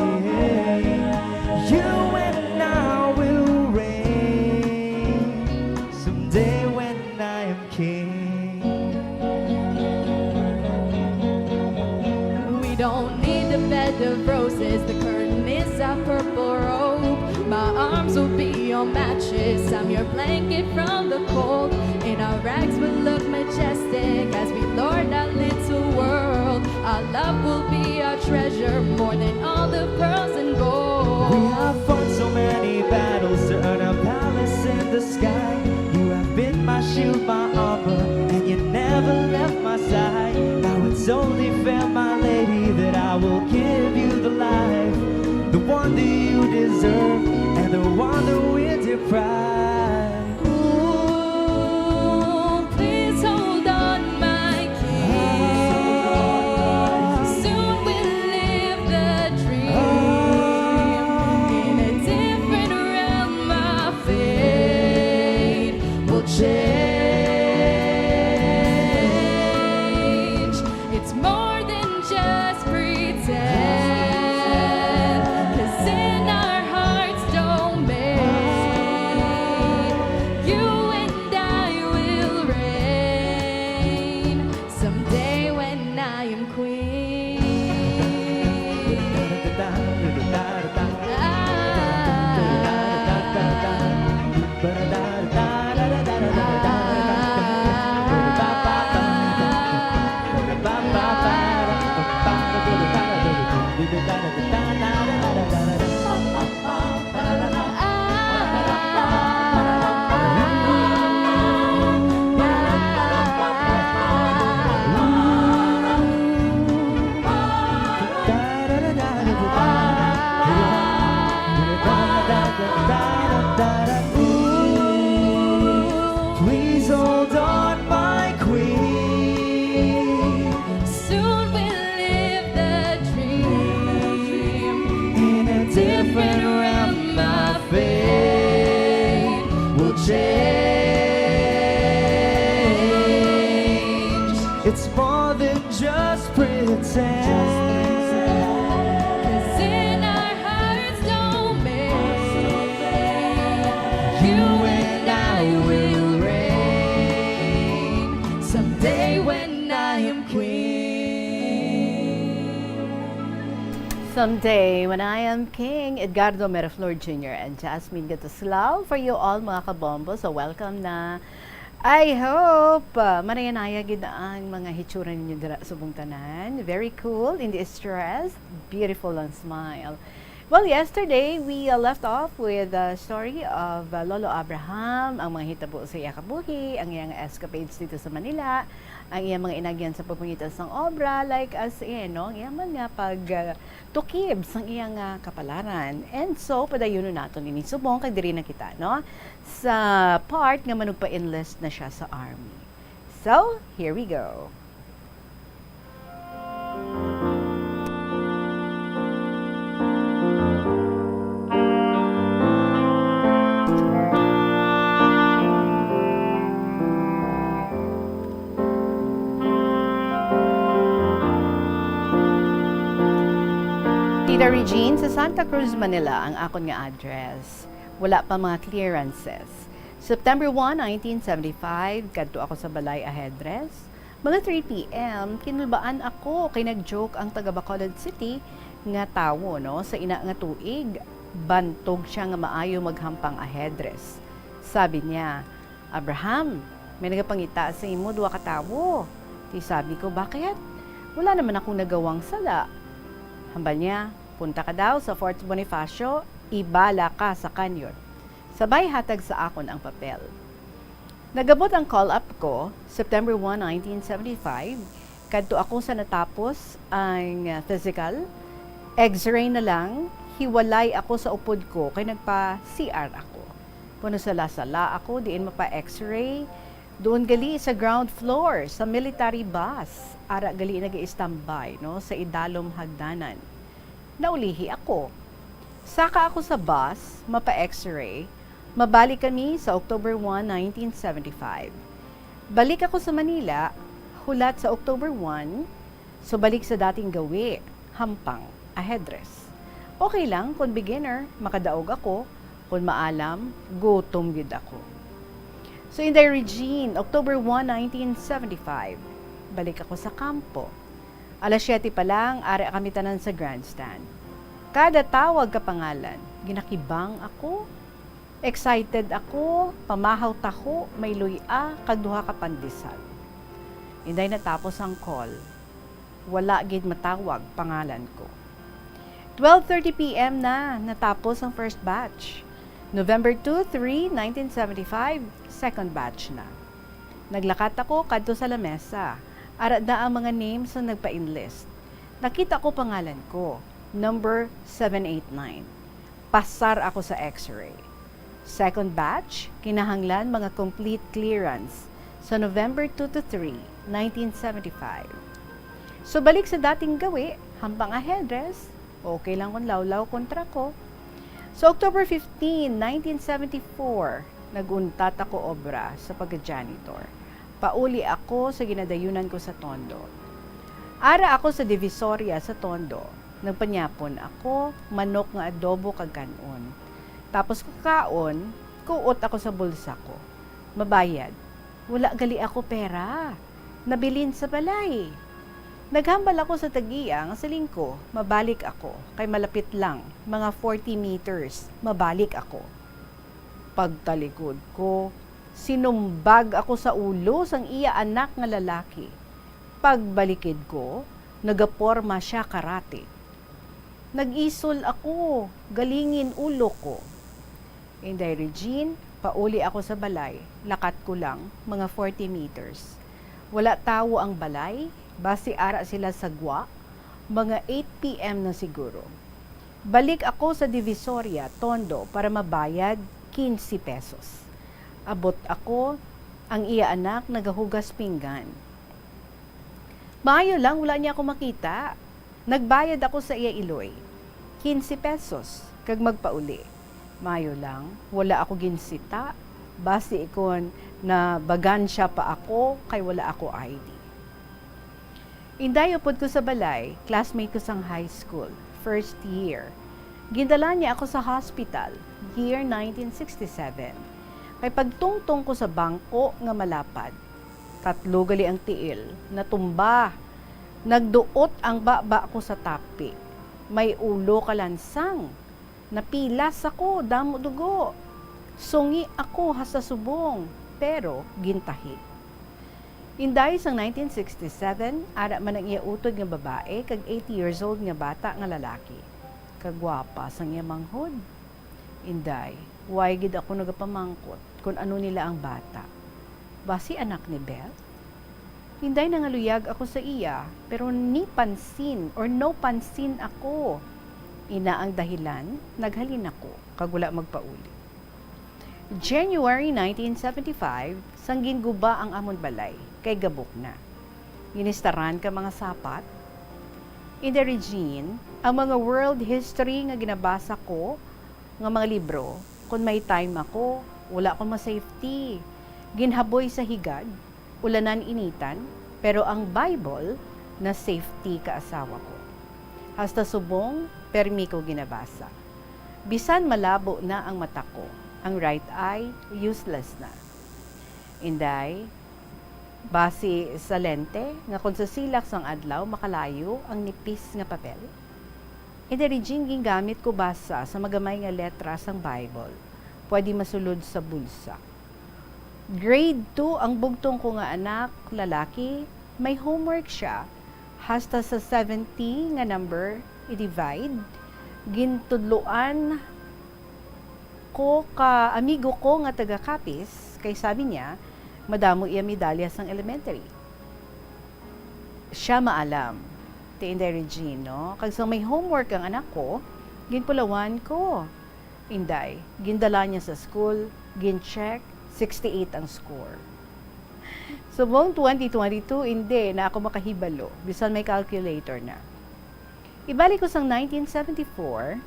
you and I will reign. Someday when I am king. We don't need a bed of roses, the curtain is a purple robe. My arms will be your matches, I'm your blanket from the cold. In our rags we'll look majestic as we lord our little world. Our love will be our treasure, more than all the pearls and gold. We have fought so many battles to earn a palace in the sky. You have been my shield, my armor, and you never left my side. Now it's only fair, my lady, that I will give you the life, the one that you deserve, and the one that we're deprived. Ooh, please hold on, my king. Soon we'll live the dream. In a different realm, our fate will change. It's more than just pretend. 'Cause in our hearts It's more than just pretend. 'Cause in our hearts, don't make you and I will reign someday when I am king. Someday when I am king. Edgardo Meraflor Junior and Jasmine Gatuslao for you all, mga kabombo. So, welcome na. I hope, ah, manaya-naya gid na ang mga hitsura ninyo dira subong tanan. Very cool, hindi stressed, beautiful ang smile. Well, yesterday, we, uh, left off with the story of, uh, Lolo Abraham, ang mga hitabo sa iya kabuhi, ang iyang escapades dito sa Manila, ang iyang mga inagyan sa pamamagitan sang obra, like as in, no? Ang iyang man nga pag, uh, tukib sang iyang, uh, kapalaran. And so, padayunon naton ini subong kag diri na kita, no? Sa part nga manugpa-enlist na siya sa army. So, here we go. Tita Regine, sa Santa Cruz, Manila, ang akon nga address. Wala pa mga clearances. September one, nineteen seventy-five, kadto ako sa balay ahead dress. Mga three P M, kinulbaan ako kay nag-joke ang taga Bacolod City nga tawo, no, sa ina nga tuig. Bantog siya nga maayo maghampang ahead dress. Sabi niya, "Abraham, may nagapangita sa imo duha ka tawo." Di sabi ko, "Bakit? Wala naman akong nagawang sala." Hambal niya, "Punta ka daw sa Fort Bonifacio, ibala ka sa kanyon." Sabay hatag sa akon ang papel. Nagabot ang call-up ko, September one, nineteen seventy-five. Kadto ako sa natapos ang, ah, physical. X-ray na lang, hiwalay ako sa upod ko kay nagpa-C R ako. Puno sala-sala ako, diin mapa-X-ray. Doon gali sa ground floor, sa military bus. Ara gali nag-i-standby, no, sa idalom hagdanan. Naulihi ako. Saka ako sa bus, mapa-X-ray. Mabalik kami sa October one, nineteen seventy-five. Balik ako sa Manila, hulat sa October one, so balik sa dating gawi, hampang, ahead dress. Okay lang kung beginner, makadaog ako, kung maalam, gutom gid ako. So, Inday Regine, October one, nineteen seventy-five, balik ako sa kampo. Alas siyete pa lang, ara kami tanan sa grandstand. Kada tawag ka pangalan, ginakibang ako. Excited ako, pamahaw taho, may luy-a, kag duha ka pandesal. Inday natapos ang call. Wala gid matawag pangalan ko. Twelve thirty P M na, natapos ang first batch. November two, three, nineteen seventy-five, second batch na. Naglakat ako kadto sa lamesa. Ara na ang mga names nga nagpa-enlist. Nakita ko pangalan ko, number seven eight nine. Pasar ako sa X-ray. Second batch, kinahanglan mga complete clearance sa November two to three, nineteen seventy-five. So, balik sa dating gawi, hampang ahead dress, okay lang kung lawlaw kontra ko. So, October fifteen, nineteen seventy-four, nag-untat ako obra sa pagka-janitor. Pauli ako sa ginadayunan ko sa Tondo. Ara ako sa Divisoria sa Tondo. Nagpanyapon ako, manok nga adobo kag kan-on. Tapos kakaon, kuot ako sa bulsa ko. Mabayad. Wala gali ako pera. Nabilin sa balay. Naghambal ako sa tag-iya nga siling ko, mabalik ako, kay malapit lang, mga forty meters, mabalik ako. Pagtalikod ko, sinumbag ako sa ulo sang iya anak nga lalaki. Pagbalikid ko, nagaporma sia karate. Nag-isol ako, galingin ulo ko. Inday Regine, pauli ako sa balay, lakat ko lang, mga forty meters. Wala tawo ang balay, basi ara sila sa gwa, mga eight P M na siguro. Balik ako sa Divisoria, Tondo, para mabayad quince pesos. Abot ako, ang iya anak nagahugas pinggan. Maayo lang, wala niya ako makita. Nagbayad ako sa iya iloy, quince pesos, kag magpauli. Maayo lang, wala ako ginsita. Basi kon nabagan siya pa ako, kay wala ako I D. Inday, upod ko sa balay, classmate ko sang high school, first year. Gindala niya ako sa hospital, year nineteen sixty-seven. Kay pagtungtong ko sa bangko nga malapad, tatlo gali ang tiil, natumba. Nagduot ang baba ko sa tapi. May ulo ka lansang. Napilas ako, damo dugo. Sungi ako hasta subong, pero gintahi. Inday, sang nineteen sixty-seven, ara man ang iya utod nga babae kag eighty years old nga bata nga lalaki. Kagwapa sang iya manghod. Inday, way gid ako nagapamangkot kon ano nila ang bata. Basi anak ni Beth? Inday, nangaluyag ako sa iya, pero ni pansin or no pansin ako. Ina ang dahilan, naghalin ako, kag wala magpauli. January nineteen seventy-five, sang ginguba ang amon balay, kay gabok na. Ginistaran ka mga sapat. Inday Regine, ang mga world history nga ginabasa ko nga mga libro, kon may time ako, wala ko ma-safety. Ginhaboy sa higad, ulanan initan, pero ang Bible na safety ka asawa ko. Hasta subong, permi ko ginabasa. Bisan malabo na ang mata ko, ang right eye useless na. Inday, basi sa lente nga kon sa silak sang adlaw makalayo ang nipis nga papel. Inday Regine, gingamit ko basa sa magamay nga letra sang Bible, pwede masulod sa bulsa. Grade two ang bugtong ko nga anak, lalaki, may homework siya, hasta sa seventy nga number i-divide. Gintudloan ko ka amigo ko nga taga Capiz, kay sabi niya, madamo iya medalya sang elementary. Siya maalam, ti Inday Regine, no? Kag sang may homework ang anak ko, ginpulawan ko. Inday, gindala niya sa school, gin-check, sixty-eight ang score. Subong twenty twenty-two, indi na ako makahibalo, bisan may calculator na. Ibalik ko sang nineteen seventy-four,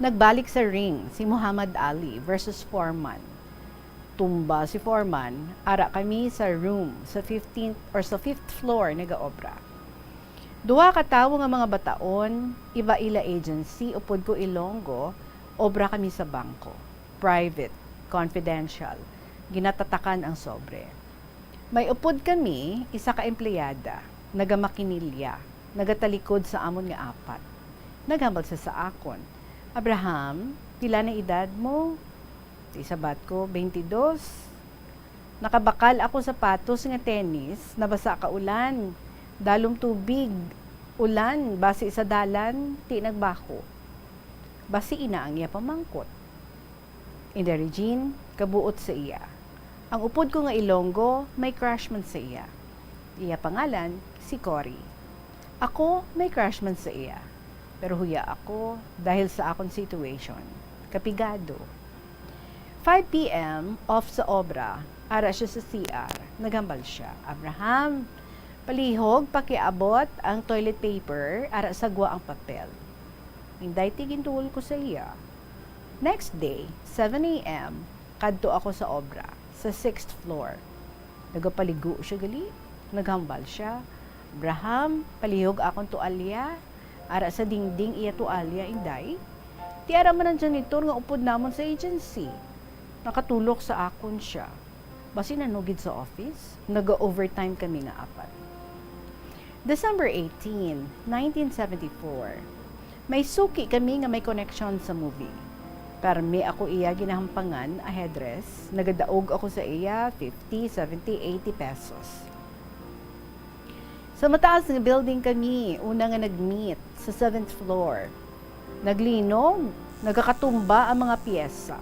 nagbalik sa ring si Muhammad Ali versus Foreman. Tumba si Foreman, ara kami sa room sa fifteenth or sa fifth floor nagaobra. Duha ka tawo nga mga bataon, iba ila agency, upod ko Ilonggo, obra kami sa bangko. Private, confidential, ginatatakan ang sobre. May upod kami, isa ka empleyada, nagamakinilya, nagatalikod sa amon nga apat. Naghambal siya sa akon, "Abraham, pila na edad mo?" Ti sabat ko, "Twenty-two." Nakabakal ako sapatos nga tenis, nabasa ka ulan. Dalom tubig, ulan, basi sa dalan, ti nagbaho. Basi ina ang iya pamangkot. Inday Regine, kabuot sa iya. Ang upod ko nga Ilonggo, may crush man sa iya. Iya pangalan, si Cory. Ako, may crush man sa iya. Pero huya ako dahil sa akon situation. Kapigado. Five P M, off sa obra, ara siya sa C R. Naghambal siya, "Abraham, palihog, pakiabot ang toilet paper, ara sa gwa ang papel." Inday, ti ginduol ko sa iya. Next day, seven A M, kadto ako sa obra, sa sixth floor. Nagapaligo siya gali. Naghambal siya, "Abraham, palihog akon tualya." Ara sa dingding iya tualya, Inday. Ti ara man ang janitor nga upod namon sa agency. Nakatulok sa akon siya. Basi nanugid sa office, naga-overtime kami nga apat. December eighteen, nineteen seventy-four, may suki kami nga may koneksyon sa movie. Permi ako iya ginahampangan a headdress, nagadaog ako sa iya fifty, seventy, eighty pesos. Sa mataas nga building kami una nga nag-meet, sa seventh floor. Naglinog, nagakatumba ang mga pyesa.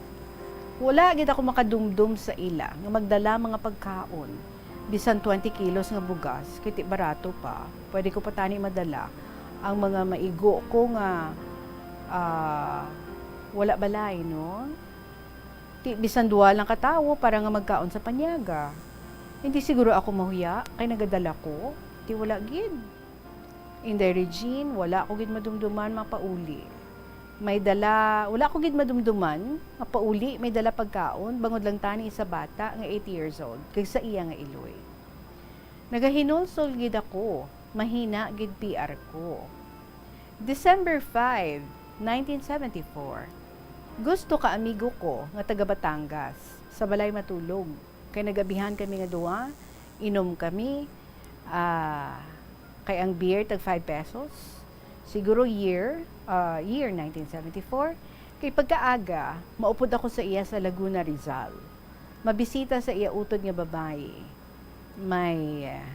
Wala gid ako makadumdom sa ila nga magdala mga pagkaon. Bisan twenty kilos nga bugas, kay ti barato pa, pwede ko pa tani madala ang mga maigo ko nga, ah, wala balay, no? Ti bisan duha lang ka tawo para nga magkaon sa panyaga. Hindi siguro ako mahuya kay nagadala ko, ti wala gid. Inday Regine, wala ko gid madumduman mapauli. May dala, wala ko gid madumduman mapauli, may dala pagkaon, bangod lang tani sa bata nga eight years old, kag sa iya nga iloy. Nagahinulsol gid ako, mahina gid P R ko. December five, nineteen seventy-four, gusto ka amigo ko nga taga Batangas, sa balay matulog. Kay nagabihan kami nga duha, inom kami, ah, kay ang beer tag five pesos. Siguro year, ah, year nineteen seventy-four, kay pagkaaga, maupod ako sa iya sa Laguna, Rizal. Mabisita sa iya utod nga babayi. May, ah,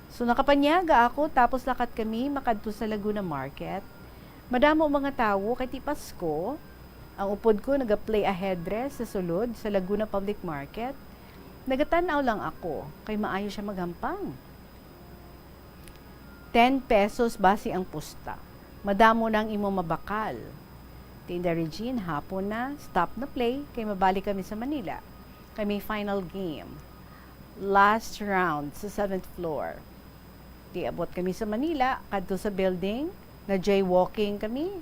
so nakapanyaga ako, tapos lakat kami makadto sa Laguna Market. Madamo mga tawo kay ti Pasko. Ang upod ko nagaplay ahead dress sa sulod sa Laguna Public Market. Nagatan-aw lang ako kay maayo siya maghampang. Ten pesos basi ang pusta. Madamo na ang imo mabakal. Tinda Regine, hapon na, stop na play, kay mabalik kami sa Manila. Kay may final game. Last round sa seventh floor. Di abot kami sa Manila, kadto sa building, na jaywalking kami.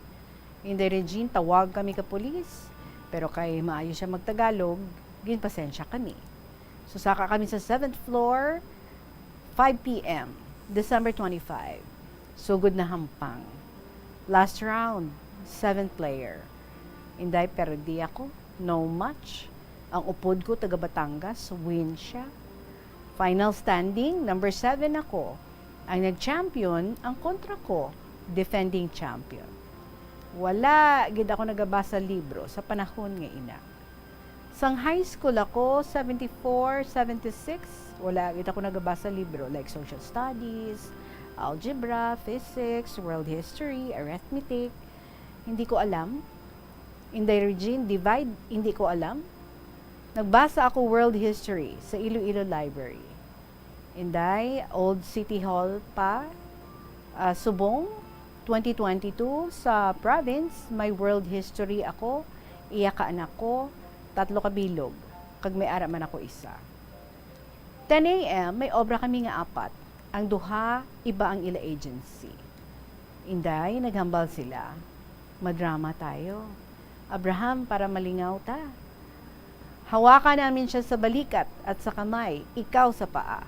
Inday Regine, tawag kami ka pulis. Pero kay maayo siya magtagalog, ginpasensya kami. So, saka kami sa seventh floor, five P M, December twenty-five. Sugod na hampang. Last round, seven player. Inday, perdi ako. No match. Ang upod ko, taga Batangas, win siya. Final standing, number seven ako. Ang nag-champion, ang kontra ko, defending champion. Wala gid ako nagabasa libro sa panahon nga ina. Sang high school ako, seventy-four, seventy-six, wala gid ako nagabasa libro like social studies, algebra, physics, world history, arithmetic. Hindi ko alam. Inday Regine, divide, hindi ko alam. Nagbasa ako world history sa Iloilo Library. Inday, Old City Hall pa, ah, subong, twenty twenty-two, sa province, may world history ako, iya ka anak ko, tatlo ka bilog, kag may ara man ako isa. Ten A M, may obra kami nga apat. Ang duha, iba ang ila agency. Inday, naghambal sila. Madrama tayo. Abraham, para malingaw ta. Hawakan namin siya sa balikat at sa kamay, ikaw sa paa.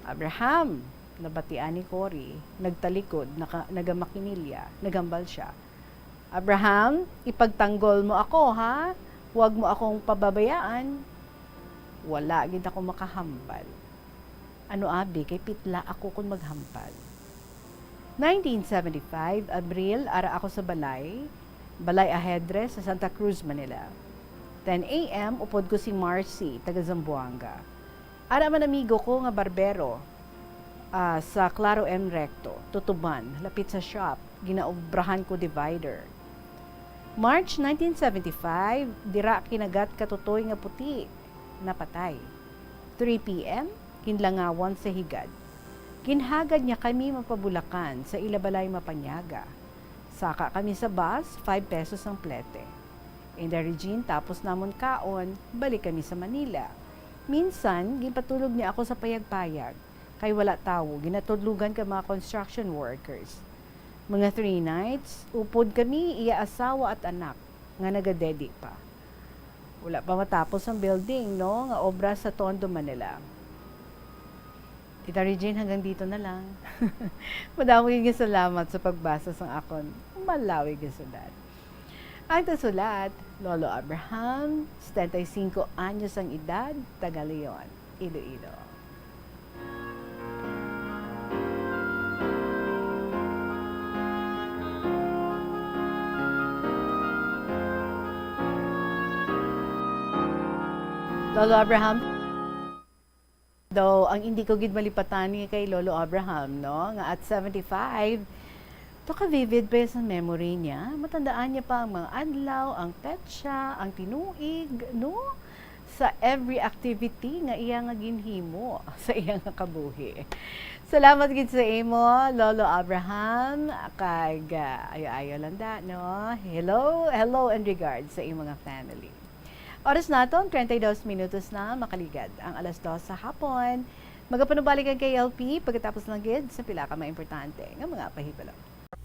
Abraham, nabatian ni Cory, nagtalikod, naka-, nagamakinilya, naghambal siya. Abraham, ipagtanggol mo ako, ha? Huwag mo akong pababayaan. Wala gid ako makahambal. Ano abi, kay pitla ako kon maghambal. Nineteen seventy-five, Abril, ara ako sa balay, balay ahedre sa Santa Cruz, Manila. Ten A M, upod ko si Marcy, taga Zamboanga. Ara man amigo ko nga barbero, ah, sa Claro M Recto, tutuban, lapit sa shop, ginaobrahan ko divider. March nineteen seventy-five, dira kinagat ka tutoy nga puti, napatay. Three P M, ginlangawan sa higad. Ginhagad niya kami mapabulakan sa ila balay mapanyaga. Saka kami sa bus, five pesos ang plete. Inday Regine, tapos namon kaon, balik kami sa Manila. Minsan, ginpatulog niya ako sa payag-payag, kay wala tawo, ginatudlogan ka mga construction workers. Mga three nights, upod kami, iya asawa at anak, nga nagadedi pa. Wala pa matapos ang building, no, nga obra sa Tondo, Manila. Tita Regine, hanggang dito na lang. Madamo gid nga salamat sa pagbasa sang akon malawig nga sulat. Ang tasulat, Lolo Abraham, setenta y cinco anyos ang edad, taga Leon, Iloilo. Lolo Abraham, daw, ang indi ko gid malipatan ni kay Lolo Abraham, no, nga at seventy-five, to ka-vivid pa sa memory niya. Matandaan niya pa ang mga adlaw, ang petsa, ang tinuig, no? Sa every activity nga iya nga ginhimo sa iya nga kabuhi. Salamat gid sa imo, Lolo Abraham, kag, ah, ayo-ayo lang da, no? Hello, hello and regards sa imo nga family. Oras naton, treinta y dos minutos na makaligad ang alas dos sa hapon. Magapanubalik ang K L P pagkatapos lang gid sa pila ka mga importante nga mga pahibalo.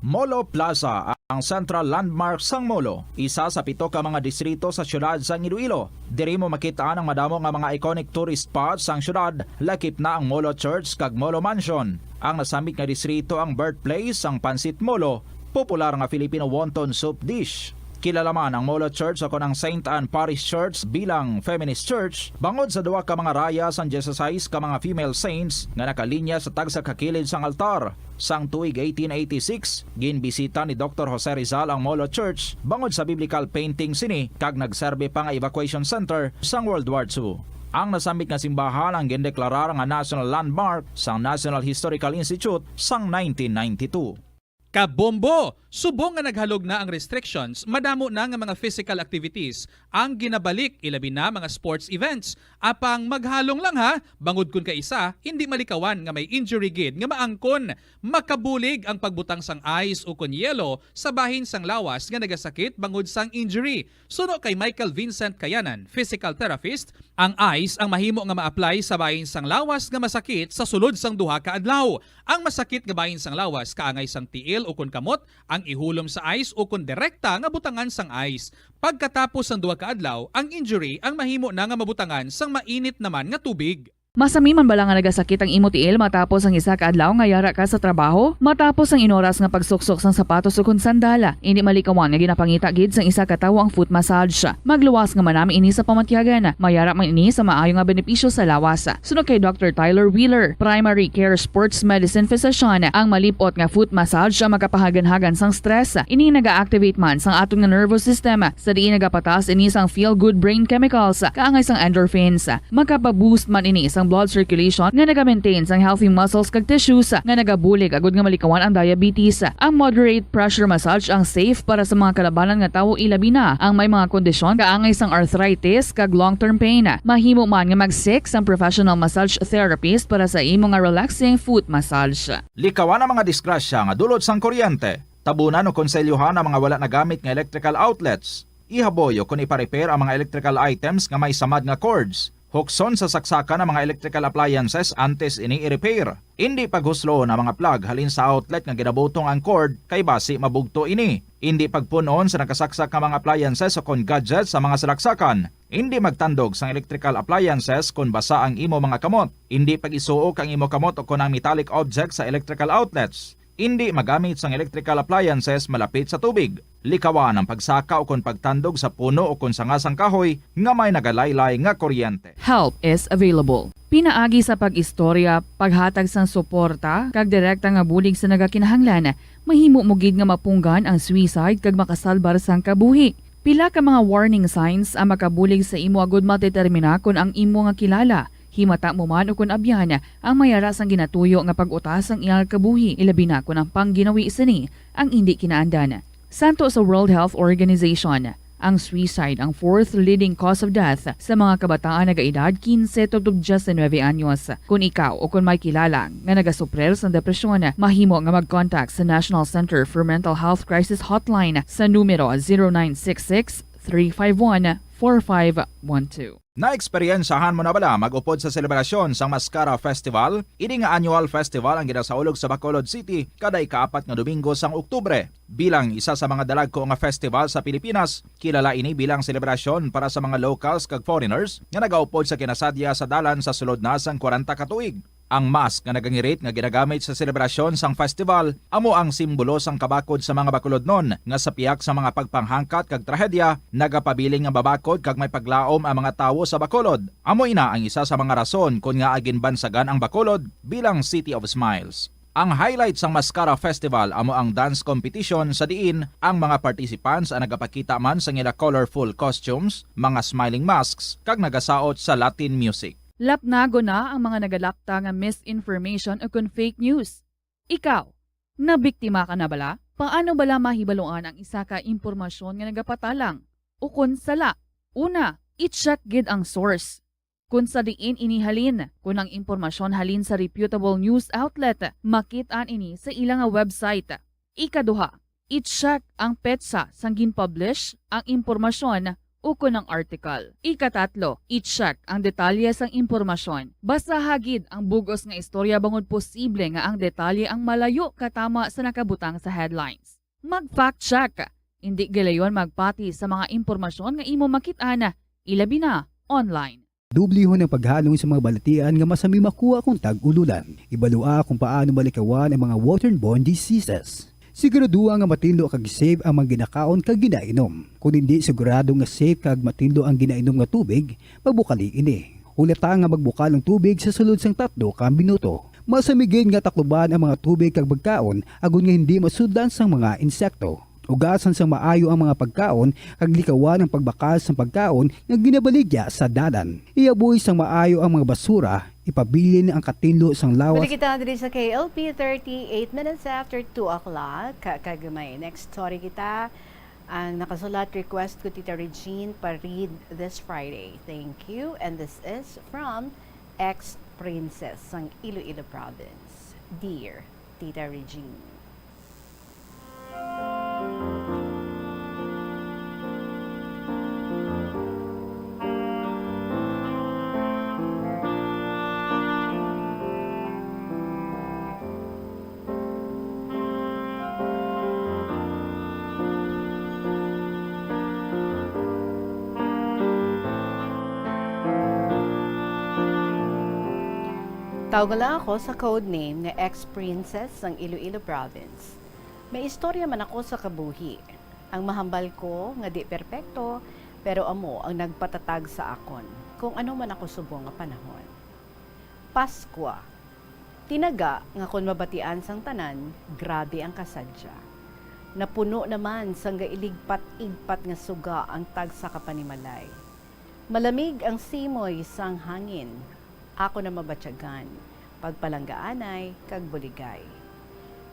Molo Plaza. Ang Central Landmark sang Molo, isa sa pito ka mga distrito sa siyudad sang Iloilo. Diri mo makit-an ang madamo nga mga iconic tourist spots sang siyudad, lakip na ang Molo Church kag Molo Mansion. Ang nasambit nga distrito ang birthplace sang Pancit Molo, popular nga Filipino wonton soup dish. Kilala man ang Molo Church o kon ang Saint Anne Parish Church bilang feminist church bangod sa duha ka mga raya sang dieciséis ka mga female saints nga nakalinya sa tagsa ka kilid sang altar. Sang tuig eighteen eighty-six, ginbisita ni Doktor Jose Rizal ang Molo Church bangod sa biblical painting sini kag nagserbi pa nga evacuation center sang World War Two. Ang nasambit nga simbahan ang gindeklarar nga National Landmark sang National Historical Institute sang nineteen ninety-two. Kabombo! Subong nga naghalog na ang restrictions, madamo na nga mga physical activities ang ginabalik, ilabi na mga sports events. Apang maghalong lang ha, bangod kun kaisa, hindi malikawan nga may injury gid nga maangkon. Makabulig ang pagbutang sang ice o kon yelo sa bahin sang lawas nga nagasakit bangod sang injury. Suno kay Michael Vincent Kayanan, physical therapist, ang ice ang mahimo nga ma-apply sa bahin sang lawas nga masakit sa sulod sang duha ka adlaw. Ang masakit nga bahin sang lawas kaangay sang tiil o kon kamot ang ihulom sa ice o kon direkta nga butangan sang ice. Pagkatapos sang duha ka adlaw, ang injury ang mahimo na nga mabutangan sang mainit naman nga tubig. Masami man bala nga nagasakit ang imo tiil matapos ang isa ka adlaw nga yara ka sa trabaho? Matapos ang inoras nga pagsuksok sang sapatos ukon sandal, indi malikawan nga ginapangita gid sang isa ka tawo ang foot massage. Magluwas nga manami ini sa pamatyagan. Mayara man ini sa maayo nga benepisyo sa lawas. Suno kay Doktor Tyler Wheeler, primary care sports medicine physician, ang malip-ot nga foot massage ang makapahaganhagan sang stress. Ini naga-activate man sang aton nga nervous system, sa diin nagapataas ini sang feel-good brain chemicals, kaangay sang endorphins. Makapa-boost man ini sang blood circulation nga naga-maintain sang healthy muscles kag tissues, nga nagabulig agud nga malikawan ang diabetes. Ang moderate pressure massage ang safe para sa mga kalabanan nga tawo, ilabi na ang may mga kondisyon kaangay sang arthritis kag long-term pain. Mahimo man nga mag-seek sang professional massage therapist para sa imo nga relaxing foot massage. Likawan ang mga disgrasya nga dulot sang kuryente. Tabunan o konselyohan ang mga wala nagamit nga electrical outlets. Ihaboy o kon ipa-repair ang mga electrical items nga may samad nga cords. Hukson sa saksakan ang mga electrical appliances antes ini i-repair. Indi paghusloon ang mga plug halin sa outlet nga ginabutong ang cord, kay basi mabugto ini. Indi pagpun-on sa nakasaksak nga mga appliances o kon gadgets sa mga salaksakan. Indi magtandog sang electrical appliances kon basa ang imo mga kamot. Indi pag-isuok ang imo kamot o kon ang metallic object sa electrical outlets. Indi magamit sang electrical appliances malapit sa tubig. Likawan ang pagsaka o kon pagtandog sa puno o kon sanga sang kahoy nga may nagalaylay nga kuryente. Help is available. Pinaagi sa pag-istorya, paghatag sang suporta, kag direkta nga bulig sa nagakinahanglan, mahimo mo gid nga mapunggan ang suicide kag makasalbar sang kabuhi. Pila ka mga warning signs ang makabulig sa imo agud madetermina kon ang imo nga kilala, himata mo man ukon abyan, ang mayara sang ginatuyo nga pag-utas sang iyang kabuhi, ilabi na kon ang pangginawi sini ang indi kinaandan. Santo sa World Health Organization, ang suicide ang fourth leading cause of death sa mga kabataan nagaedad kinse tubtob diyesinuebe anyos. Kon ikaw o kon may kilala nga nagasuprir sang depresyon, mahimo nga mag-contact sa National Center for Mental Health Crisis Hotline sa numero zero nine six six, three five one, four five one two. Naeksperyensyahan mo na bala mag-upod sa selebrasyon sang Mascara Festival? Ini nga annual festival ang ginasaulog sa Bacolod City kada ikaapat nga Domingo sang Oktubre. Bilang isa sa mga dalagko nga festival sa Pilipinas, kilala ini bilang selebrasyon para sa mga locals kag foreigners nga nagaupod sa kinasadya sa dalan sa sulod na sang kwarenta ka tuig. Ang mask nga nagangirit nga ginagamit sa selebrasyon sang festival amo ang simbolo sang kabakod sa mga Bacolodnon nga sa pihak sa mga pagpanghangkat kag trahedya, nagapabilin nga mabakod kag may paglaom ang mga tawo sa Bacolod. Amo ina ang isa sa mga rason kon ngaa ginbansagan ang Bacolod bilang City of Smiles. Ang highlight sang Mascara Festival amo ang dance competition sa diin ang mga participants ang nagapakita man sang ila colorful costumes, mga smiling masks, kag nagasaot sa Latin music. Lapnagon na ang mga nagalapta nga misinformation ukon fake news. Ikaw, nabiktima ka na bala? Paano bala mahibaluan ang isa ka impormasyon nga nagapatalang ukon sala? Una, i-check gid ang source. Kon sa diin ini halin, kon ang impormasyon halin sa reputable news outlet, makit-an ini sa ila nga website. Ikaduha, i-check ang petsa sang gin-publish ang impormasyon ukon ang article. Ikatatlo, i-check ang detalye sang impormasyon. Basaha gid ang bug-os nga istorya bangod posible nga ang detalye ang malayo katama sa nakabutang sa headlines. Mag-fact check. Indi gilayon magpati sa mga impormasyon nga imo makit-an, ilabi na online. Dublihon ang paghalong sa mga balatian nga masami makuha kung tag-ululan. Ibalua kung paano malikawan ang mga waterborne diseases. Siguraduha nga matinlo kag safe ang mga ginakaon kag ginainom. Kung hindi sigurado nga safe kag matinlo ang ginainom nga tubig, magbukali ini. Hulata nga magbukal ang tubig sa sulod sang tatlo ka minuto. Masami gid nga takluban ang mga tubig kag pagkaon agod nga hindi masudlan sang mga insekto. Ugasan sang maayo ang mga pagkaon kag likawan ang pagbakal sang pagkaon nga ginabaligya sa dalan. Ihaboy sang maayo ang mga basura, ipabilin ang katinlo sang lawas. Balik kita diri sa K L P, thirty-eight minutes after two o'clock. Ka- Kag may next story kita. Ang nakasulat, request ko Tita Regine pa-read this Friday. Thank you. And this is from ex-princess sang Iloilo province. Dear Tita Regine. Tawga lang ako sa code name nga ex-princess sang Iloilo Province. May istorya man ako sa kabuhi. Ang mahambal ko nga di perpekto, pero amo ang nagpatatag sa akon kung ano man ako subong nga panahon. Pascua. Tinaga nga kon mabatian sang tanan, grabe ang kasadya. Napuno naman sang gailigpat-igpat nga suga ang tagsa ka panimalay. Malamig ang simoy sang hangin. Ako na mabatyagan, pagpalanggaanay, kag buligay.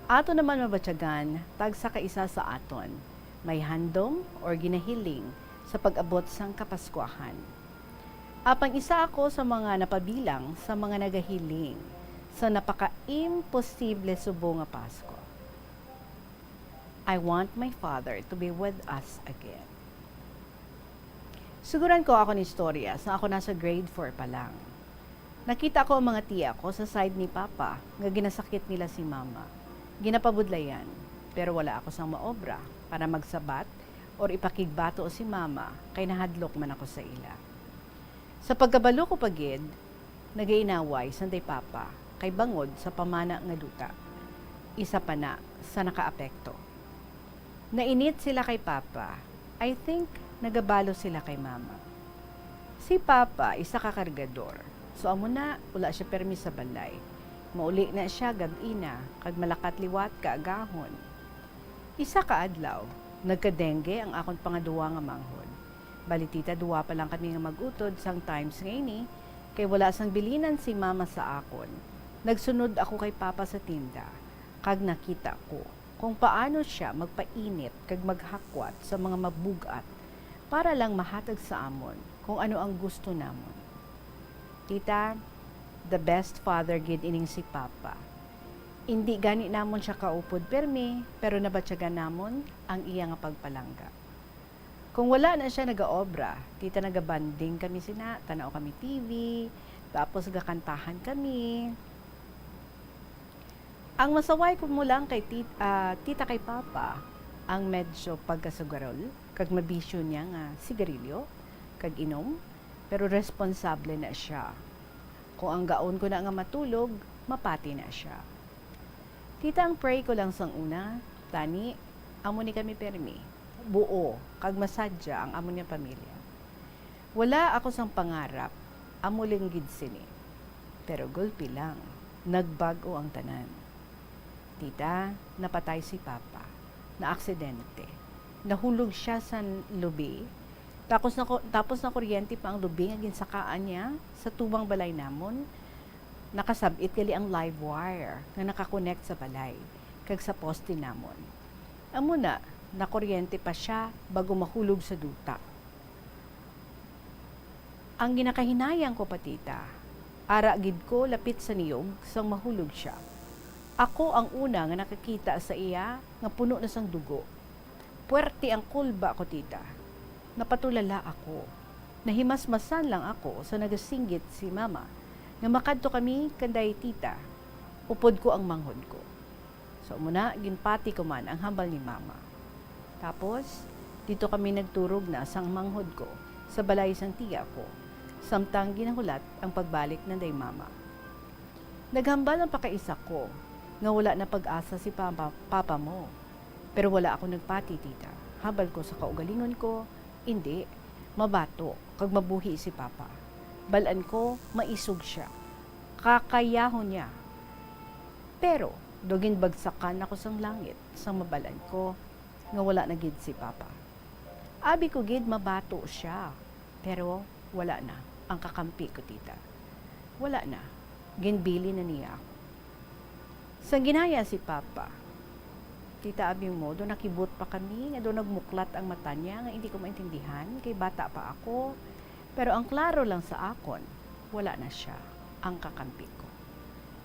Ato naman mabatyagan, tagsa ka isa sa aton may handom or ginahiling sa pag-abot sang Kapaskuahan. Apang isa ako sa mga napabilang sa mga nagahiling sa napaka-imposible subong nga Pasko. I want my father to be with us again. Suguran ko akon istorya sa ako nasa grade four pa lang. Nakita ko ang mga tiya ko sa side ni Papa nga ginasakit nila si Mama. Ginapabudlayan, pero wala ako sang maobra para magsabat or ipakigbato si Mama kay nahadlok man ako sa ila. Sa pagkabalo ko pa gid, nagainaway sanday Papa kay bangod sa pamana nga duta. Isa pa na sa nakaapekto. Nainit sila kay Papa. I think nagabalo sila kay Mama. Si Papa isa ka kargador, so amo na wala siya permi sa balay. Mauli na siya gab-i na kag malakat liwat kaagahon. Isa ka adlaw, nagka-dengue ang akon pangaduwa nga manghod. Bali, tita, duwa pa lang kami nga mag-utod sang times nga ini, kay wala sang bilinan si Mama sa akon. Nagsunod ako kay Papa sa tinda, kag nakita ko kung paano sia magpainit kag maghakwat sa mga mabug-at para lang mahatag sa amon kung ano ang gusto namon. Tita, the best father gid ining si Papa. Indi gani namon sia kaupod pirmi, pero nabatyagan namon ang iya nga pagpalangga. Kung wala na sia nagaobra, tita, nagabanding kami sina, tan-aw kami T V, tapos gakantahan kami. Ang masaway ko mo lang kay tit-, ah, tita kay papa, ang medyo pagkasugarol, kag mabisyo niya nga sigarilyo, kag inom, pero responsable na sia. Kung ang gaon ko na nga matulog, mapati na sia. Tita, ang pray ko lang sang una, tani, amo ni kami pirmi, buo, kag masadya ang amo niya pamilya. Wala ako sang pangarap, amo lang gid sini. Pero gulpi lang, nagbag-o ang tanan. Tita, napatay si Papa. Naaksidente. Nahulog siya sa lubi. Tapos na, tapos nakuryente pa ang lubi nga ginsakaan niya sa tubang balay namon. Nakasab-it gali ang live wire nga nakakonect sa balay kag sa poste namon. Amo na, nakuryente pa siya bago mahulog sa duta. Ang ginakahinayang ko pa, tita, ara gid ko lapit sa niyog sang mahulog sia. Ako ang una nga nakakita sa iya nga puno na sang dugo. Puwerte ang kulba ko, tita. Napatulala ako. Nahimasmasan lang ako sa nagasinggit si mama nga makadto kami kanday tita. Upod ko ang manghod ko. So, amo na, ginpati ko man ang hambal ni Mama. Tapos, didto kami nagturog na sang manghod ko, sa balay sang tiya ko, samtang ginahulat ang pagbalik nanday Mama. Naghambal ang pakaisa ko nga wala na pag-asa si Papa, Papa mo. Pero wala ako nagpati, tita. Hambal ko sa kaugalingon ko, indi, mabato, kag mabuhi si Papa. Bal-an ko, maisog sia. Kakayahon niya. Pero, daw ginbagsakan ako sang langit, sang mabal-an ko nga wala na gid si Papa. Abi ko gid mabato sia, pero wala na ang kakampi ko, tita. Wala na. Ginbilin na niya ako. Sang ginhaya si Papa, tita, abi mo, daw nakibot pa kami nga daw nagmuklat ang mata niya nga hindi ko maintindihan, kay bata pa ako. Pero ang klaro lang sa akon, wala na sia ang kakampi ko.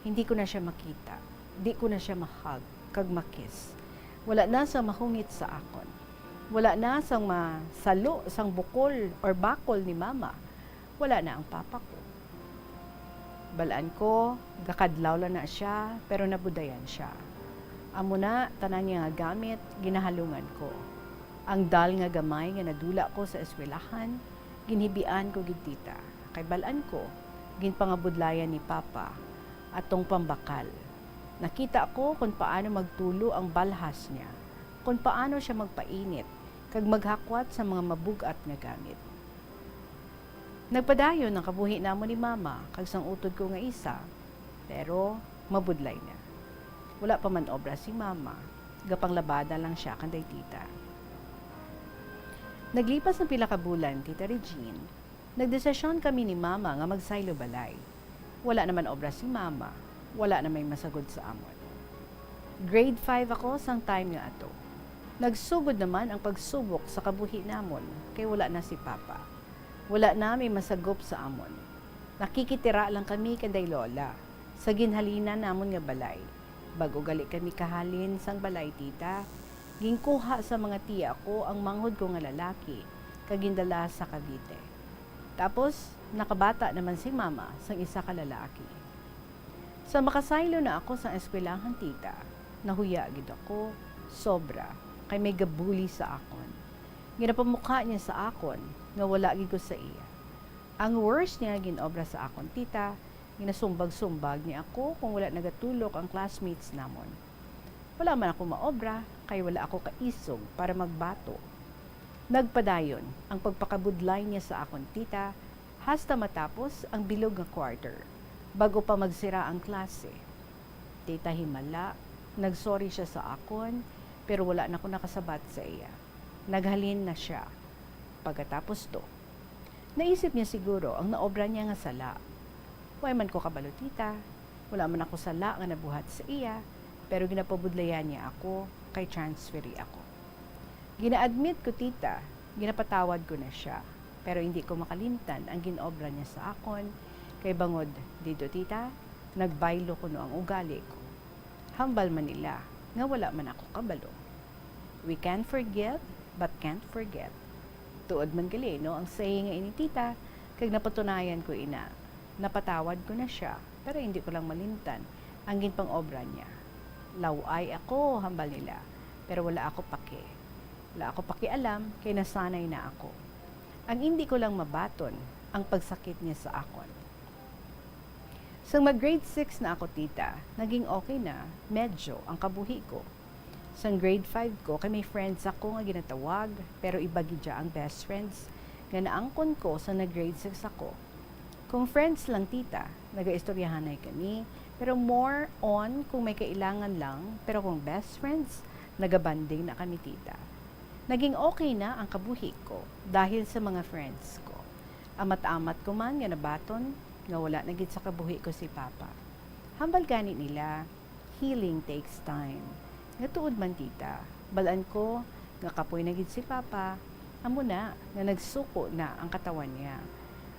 Hindi ko na sia makita, di ko na sia ma-hug kag ma-kiss. Wala na sang mahungit sa akon. Wala na sang masalo sang bukol or bakol ni Mama. Wala na ang papa ko. Bal-an ko, gakadlaw lang na sia, pero nabudayan sia. Amo na, tanan niya nga gamit, ginahalungan ko. Ang doll nga gamay nga nadula ko sa eskwelahan, ginhibian ko gid, tita, kay bal-an ko, ginpangabudlayan ni Papa atong pambakal. Nakita ko kon paano magtulo ang balhas niya, kon paano sia magpainit kag maghakwat sa mga mabug-at nga gamit. Nagpadayon ang kabuhi namon ni Mama kag sang utod ko nga isa, pero mabudlay na. Wala pa man obra si Mama, gapanglabada lang sia kanday tita. Naglipas ang pila ka bulan, Tita Regine, nagdesisyon kami ni Mama nga magsaylo balay. Wala naman obra si Mama, wala na may masagod sa amon. Grade five ako sang time nga ato. Nagsugod naman ang pagsubok sa kabuhi namon, kay wala na si Papa. Wala na may masagop sa amon. Nakikitira lang kami kanday Lola sa ginhalinan namon nga balay. Bag-o gali kami kahalin sang balay, tita, ginkuha sa mga tiya ko ang manghod ko nga lalaki kag gindala sa Cavite. Tapos, nakabata naman si Mama sang isa ka lalaki. Sa makasaylo na ako sang eskwelahan, tita, nahuya gid ako, sobra, kay may gabuli sa akon. Ginapamukha niya sa akon nga wala gid ko sa iya. Ang worst niya nga gin-obra sa akon, tita, ginasumbag-sumbag niya ako kung wala nagatulok ang classmates namon. Wala man ako maobra, kay wala ako kaisog para magbato. Nagpadayon ang pagpakabudlay niya sa akon, tita, hasta matapos ang bilog nga quarter, bag-o pa magsira ang klase. Tita, himala, nagsorry sia sa akon, pero wala na ko nakasabat sa iya. Naghalin na sia. Pagkatapos to, naisip niya siguro ang naobra niya nga sala. Way man ko kabalo, tita. Wala man ako sala nga nabuhat sa iya, pero ginapabudlayan niya ako kay transferi ako. Gina-admit ko, tita, ginapatawad ko na sia, pero indi ko makalimtan ang gin-obra niya sa akon, kay bangod didto, tita, nagbaylo kuno ang ugali ko. Hambal man nila nga wala man ako kabalo. We can forgive, but can't forget. Tuod man gali, no, ang saying nga ini, tita, kag napatunayan ko ina. Napatawad ko na sia, pero hindi ko lang malimtan ang ginpang-obra niya. Law-ay ako, hambal nila, pero wala ako pake. Wala ako pakialam, kay nasanay na ako. Ang indi ko lang mabaton, ang pagsakit niya sa akon. Sang mag-grade six na ako, tita, naging okay na, medyo, ang kabuhi ko. Sang grade five ko, kay may friends ako nga ginatawag, pero iba gid dya ang best friends nga naangkon ko sang nag-grade six ako. Kung friends lang, tita, nagaistoryahanay kami, pero more on kung may kailangan lang, pero kung best friends, nagabanding na kami, tita. Naging okay na ang kabuhi ko dahil sa mga friends ko. Amat-amat ko man nga nabaton nga wala na gid sa kabuhi ko si Papa. Hambal gani nila, healing takes time. Nga tuod man, tita, bal-an ko nga kapoy na gid si Papa, amo na nga nagsuko na ang katawan niya.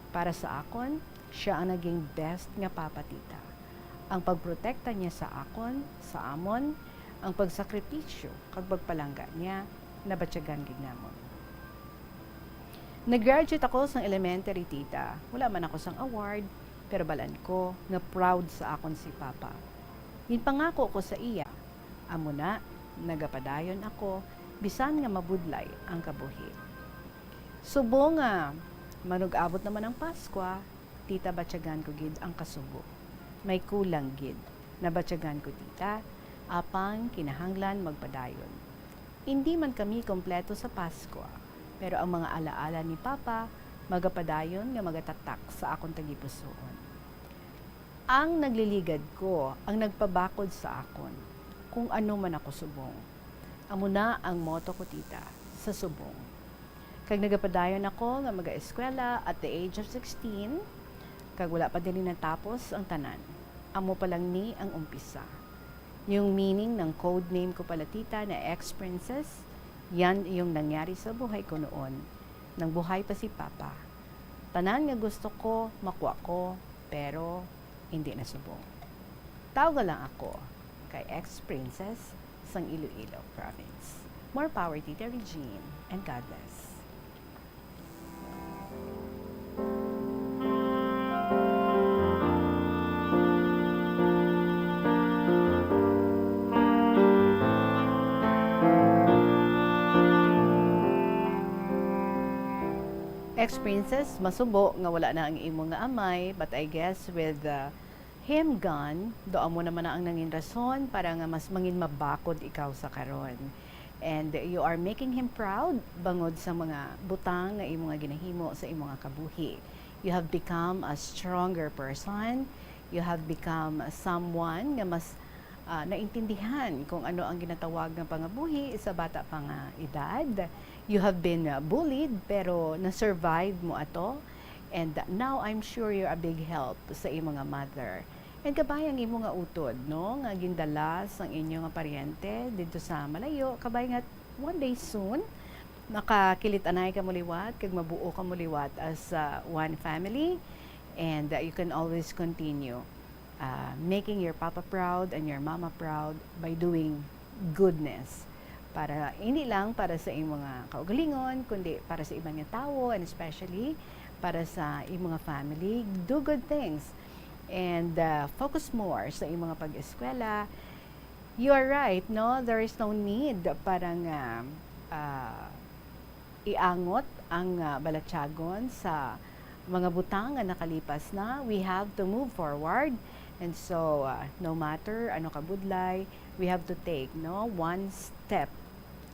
Para sa akon, sia ang naging best nga papa, tita. Ang pagprotekta niya sa akon, sa amon, ang pagsakripisyo kag pagpalangga niya, nabatyagan gid namon. Nag-graduate ako sang elementary, tita. Wala man ako sang award, pero bal-an ko nga proud sa akon si Papa. Ginpangako ko sa iya Amo na, nagapadayon ako bisan nga mabudlay ang kabuhi. Subong nga manug-abot naman ang Paskwa, tita, batyagan ko gid ang kasubo. May kulang gid, nabatyagan ko, tita, apang kinahanglan magpadayon. Indi man kami kompleto sa Paskwa, pero ang mga alaala ni Papa magapadayon nga magatatak sa akon tagipusoon. Ang nagliligad ko ang nagpabakod sa akon kung ano man ako subong. Amo na ang motto ko, tita, sa subong. Kag nagapadayon ako nga mag-eskwela at the age of sixteen, kag wala pa diri natapos ang tanan. Amo pa lang ni ang umpisa. Yung meaning ng code name ko pala, tita, na Ex-Princess, yan yung nangyari sa buhay ko noon, nang buhay pa si Papa. Tanan nga gusto ko, makuha ko, pero hindi na subong. Tawga lang ako kay Ex-Princess sang Iloilo Province. More power, Tita Regine, and God bless. Ex-Princess, masubo nga wala na ang imo nga amay, but I guess with, uh, him gone, do amo naman na ang nangin rason para nga mas mangin mabakod ikaw sa karon. And you are making him proud bangod sa mga butang nga imo nga ginahimo sa imo nga kabuhi. You have become a stronger person. You have become someone nga mas, ah, naintindihan kung ano ang ginatawag nga pangabuhi sa bata pa nga edad. You have been, ah, bullied, pero na-survive mo ato. And now, I'm sure you're a big help sa imo nga mother. And kabay ang imo nga utod, no, nga gindala sang inyo nga paryente didto sa malayo. Kabay nga one day soon, makakilit-anay kamo liwat kag mabuo kamo liwat as, uh, one family. And, uh, you can always continue, uh, making your papa proud and your mama proud by doing goodness. Para, hindi lang para sa imo nga kaugalingon, kundi para sa iban nga tawo, and especially para sa imo nga family. Do good things. And, uh, focus more sa imo nga pag-eskwela. You are right, no? There is no need para nga, uh, iangot ang, ah, balatyagon sa mga butang nga nakalipas na. We have to move forward. And so, ah, no matter ano kabudlay, we have to take, no, one step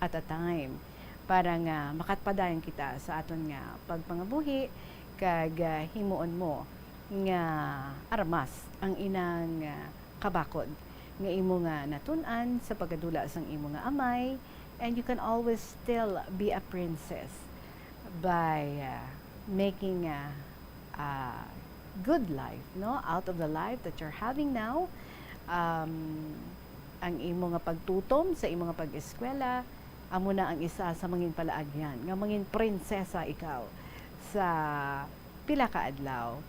at a time para nga makapadayon kita sa aton nga pagpangabuhi kag, ah, himuon mo nga armas ang inang, ah, kabakod nga imo nga natun-an sa pagkadula sang imo nga amay, and you can always still be a princess by, uh, making a, a good life, no, out of the life that you're having now. Um, ang imo nga pagtutom sa imo nga pag-eskwela, amo na ang isa sa mangin palaagyan nga mangin prinsesa ikaw sa pila ka adlaw.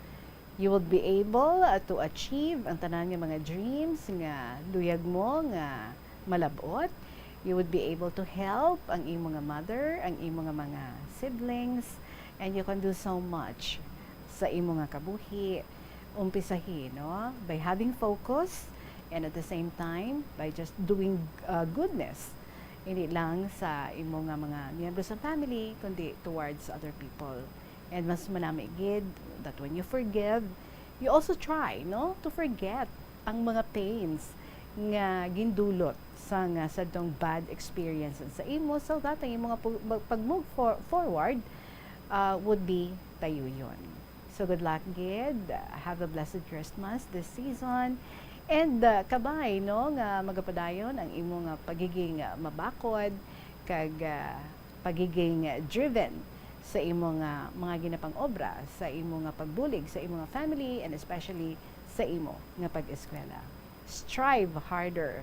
You will be able, uh, to achieve ang tanan nga mga dreams nga luyag mo nga malab-ot. You would be able to help ang imo nga mother, ang imo nga mga siblings, and you can do so much sa imo nga kabuhi. Umpisahi, no? By having focus, and at the same time, by just doing, uh, goodness. Hindi lang sa imo nga mga miyembro sa family, kundi towards other people. And mas manami gid that when you forgive, you also try, no, to forget ang mga pains nga gindulot sang, ah, sadtong bad experiences sa imo, so that ang imo nga pag-, pag-, pag-move for-, forward, ah, would be tayuyon. So, good luck gid. Have a blessed Christmas this season. And, ah, kabay, no, nga magapadayon ang imo nga pagiging, ah, mabakod kag, ah, pagiging, ah, driven sa imo nga mga ginapang-obra, sa imo nga pagbulig sa imo nga family, and especially sa imo nga pag-eskwela. Strive harder.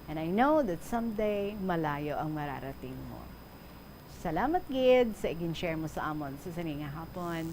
And I know that someday, malayo ang mararating mo. Salamat gid sa igin-share mo sa amon sa sini nga hapon.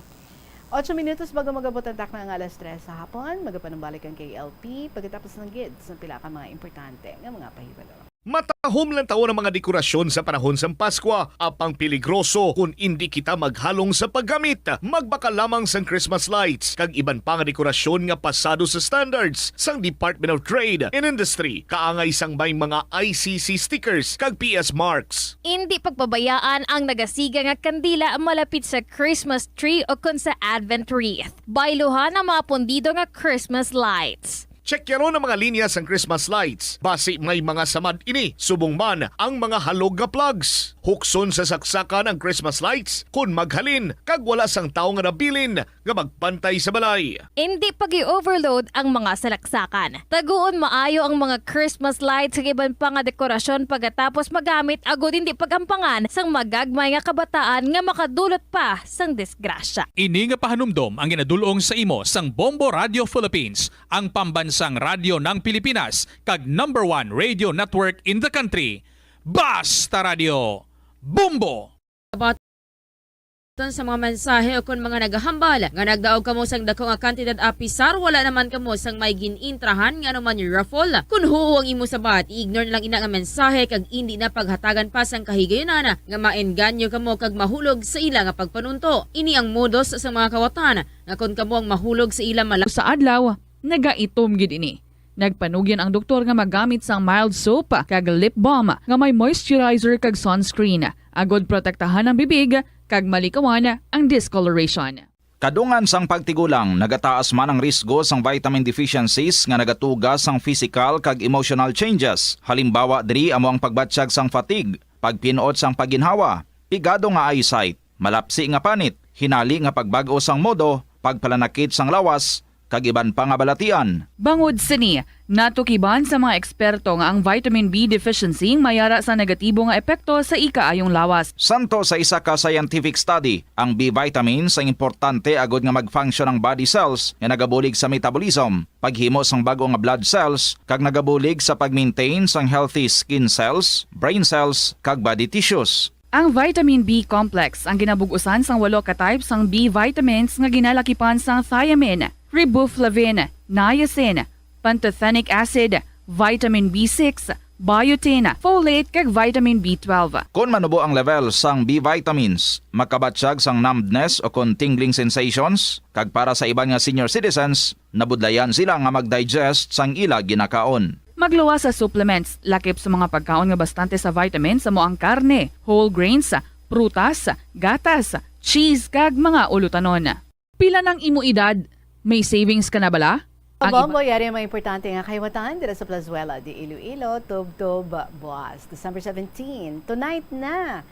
Ocho minutos bago mag-abot ang takna nga alas tres sa hapon, magapanumbalik ang K L P pagkatapos lang gid sa pila ka mga importante nga mga pahibalo. Matahom lang tawon ang mga dekorasyon sa panahon sang Paskwa, apang peligroso kon indi kita maghalong sa paggamit. Magbakal lamang sang Christmas lights kag iban pa nga dekorasyon nga pasado sa standards sang Department of Trade and Industry, kaangay sang may mga I C C stickers kag P S marks. Indi pagpabayaan ang nagasiga nga kandila malapit sa Christmas tree o kon sa Advent wreath. Bayluhan ang mga pundido nga Christmas lights. Tsekyaron ang mga linya sang Christmas lights, basi may mga samad ini, subong man ang mga halog nga plugs. Hukson sa saksakan ang Christmas lights kon maghalin kag wala sang tawo nga nabilin nga magbantay sa balay. Indi pag-i-overload ang mga salaksakan. Taguon maayo ang mga Christmas lights kag iban pa nga dekorasyon pagkatapos magamit, agod indi pag-ampangan sang magagmay nga kabataan nga makadulot pa sang disgrasya. Ini nga pahanumdom ang ginadul-ong sa imo sang Bombo Radio Philippines, ang pambansang radyo ng Pilipinas, kag number one radio network in the country. Basta Radio, Bombo! Baton sa mga mensahe o kon mga nagahambal nga nagdaog kamo sang dako nga kantidad, apisar wala naman kamo sang may gin-intrahan nga anuman raffle. Kon huo ang imo sabat, i-ignore na lang ina nga mensahe kag indi na paghatagan pa sang kahigayunan nga maengganyo kamo kag mahulog sa ila nga pagpanunto. Ini ang modus sa mga kawatan nga kon kamo ang mahulog sa ila mala- Sa adlaw, nagaitom gid ini. Nagpanugyan ang doktor nga magamit sang mild soap kag lip balm nga may moisturizer kag sunscreen, agod protektahan ang bibig kag malikawan ang discoloration. Kadungan sang pagtigulang, nagataas man ang risgo sang vitamin deficiencies nga nagatuga sang physical kag emotional changes. Halimbawa diri amo ang pagbatyag sang fatigue, pagpin-ot sang pagginhawa, pigado nga eyesight, malapsi nga panit, hinali nga pagbag-o sang modo, pagpalanakit sang lawas, kag iban pa nga balatian. Bangod sini, natukiban sa mga eksperto nga ang vitamin B deficiency may ara sa negatibo nga epekto sa ikaayong lawas. Santo sa isa ka scientific study, ang B vitamins ang importante agod nga mag-function ang body cells nga nagabulig sa metabolism, paghimo sang bag-o nga blood cells, kag nagabulig sa pag-maintain sang healthy skin cells, brain cells, kag body tissues. Ang vitamin B complex ang ginabug-usan sang walo ka type sang B vitamins nga ginalakipan sang thiamine, riboflavin, niacin, pantothenic acid, vitamin B six, biotin, folate, kag vitamin B twelve. Kon manubo ang level sang B vitamins, makabatyag sang numbness o kon tingling sensations, kag para sa iban nga senior citizens, nabudlayan sila nga mag-digest sang ila ginakaon. Magluwas sa supplements, lakip sa mga pagkaon nga bastante sa vitamins amo ang karne, whole grains, prutas, gatas, cheese, kag mga ulutanon. Pila nang imo edad? May savings ka na bala? Ang Bombo, iba- yari ang mga importante nga kahiwatan dira sa Plazuela de Iloilo, tubtob buas, December seventeen. Tonight na!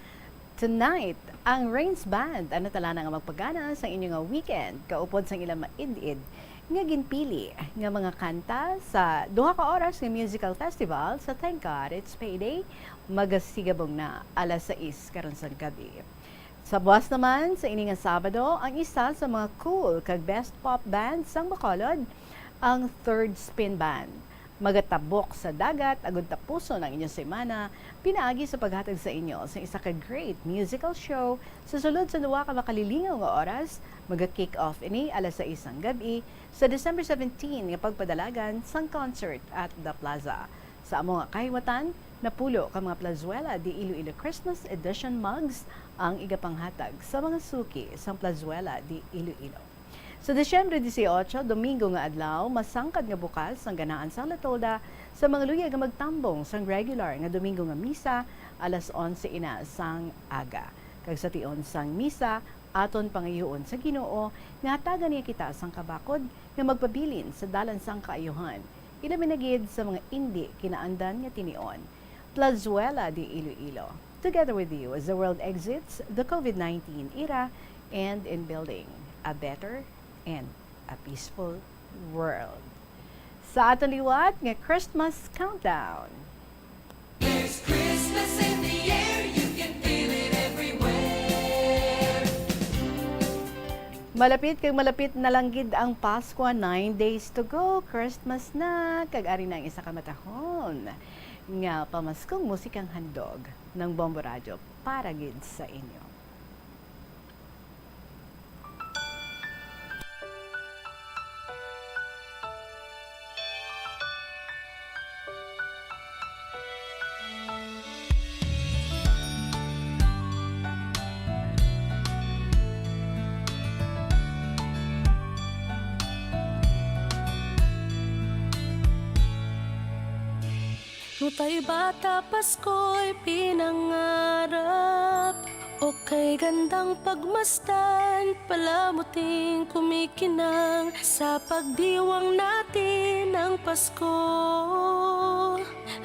Tonight, ang Rains Band ang natalana nga magpagana sa inyo nga weekend, kaupod sang ilang maid-id nga ginpili nga mga kanta sa duha ka oras nga musical festival sa Thank God It's Payday, magasigabong na alas sais karon sang gabi. Sa buas naman, sa ini nga Sabado, ang isa sa mga cool kag best pop band sang Bacolod, ang Third Spin Band. Magatabok sa dagat agud tapuson ang inyong semana pinaagi sa paghatag sa inyo sa isa ka great musical show sa sulod sa duha ka makalilingaw nga oras. Maga-kick off ini alas sais sang gab-i sa December seventeen nga pagpadalagan sang Concert at the Plaza. Sa amo nga kahiwatan, napulo ka mga Plazuela de Iloilo Christmas Edition mugs ang igapanghatag sa mga suki sang Plazuela de Iloilo. Sa Disyembre dieciocho, Domingo nga adlaw, masangkad nga bukas ang ganahan sang Latolda sa mga luyag nga magtambong sang regular nga Domingo nga misa alas onse ina sang aga. Kag sa tion sang misa, aton pangayuon sa Ginoo nga hatagan niya kita sang kabakod nga magpabilin sa dalan sang kaayuhan, ilabi na gid sa mga indi kinaandan nga tinion. Plazuela de Iloilo, together with you as the world exits the COVID nineteen era and in building a better and a peaceful world. Sa aton liwat nga Christmas countdown. There's Christmas in the air, you can feel it everywhere. Malapit kag malapit na lang gid ang Paskwa, nine days to go, Christmas na, kag ari na ang isa ka matahom nga pamaskong musikang handog ng Bombo Radyo para gid sa inyo. Nutay bata, Pasko'y pinangarap. O kay gandang pagmasdan, palamuting kumikinang sa pagdiwang natin ng Pasko.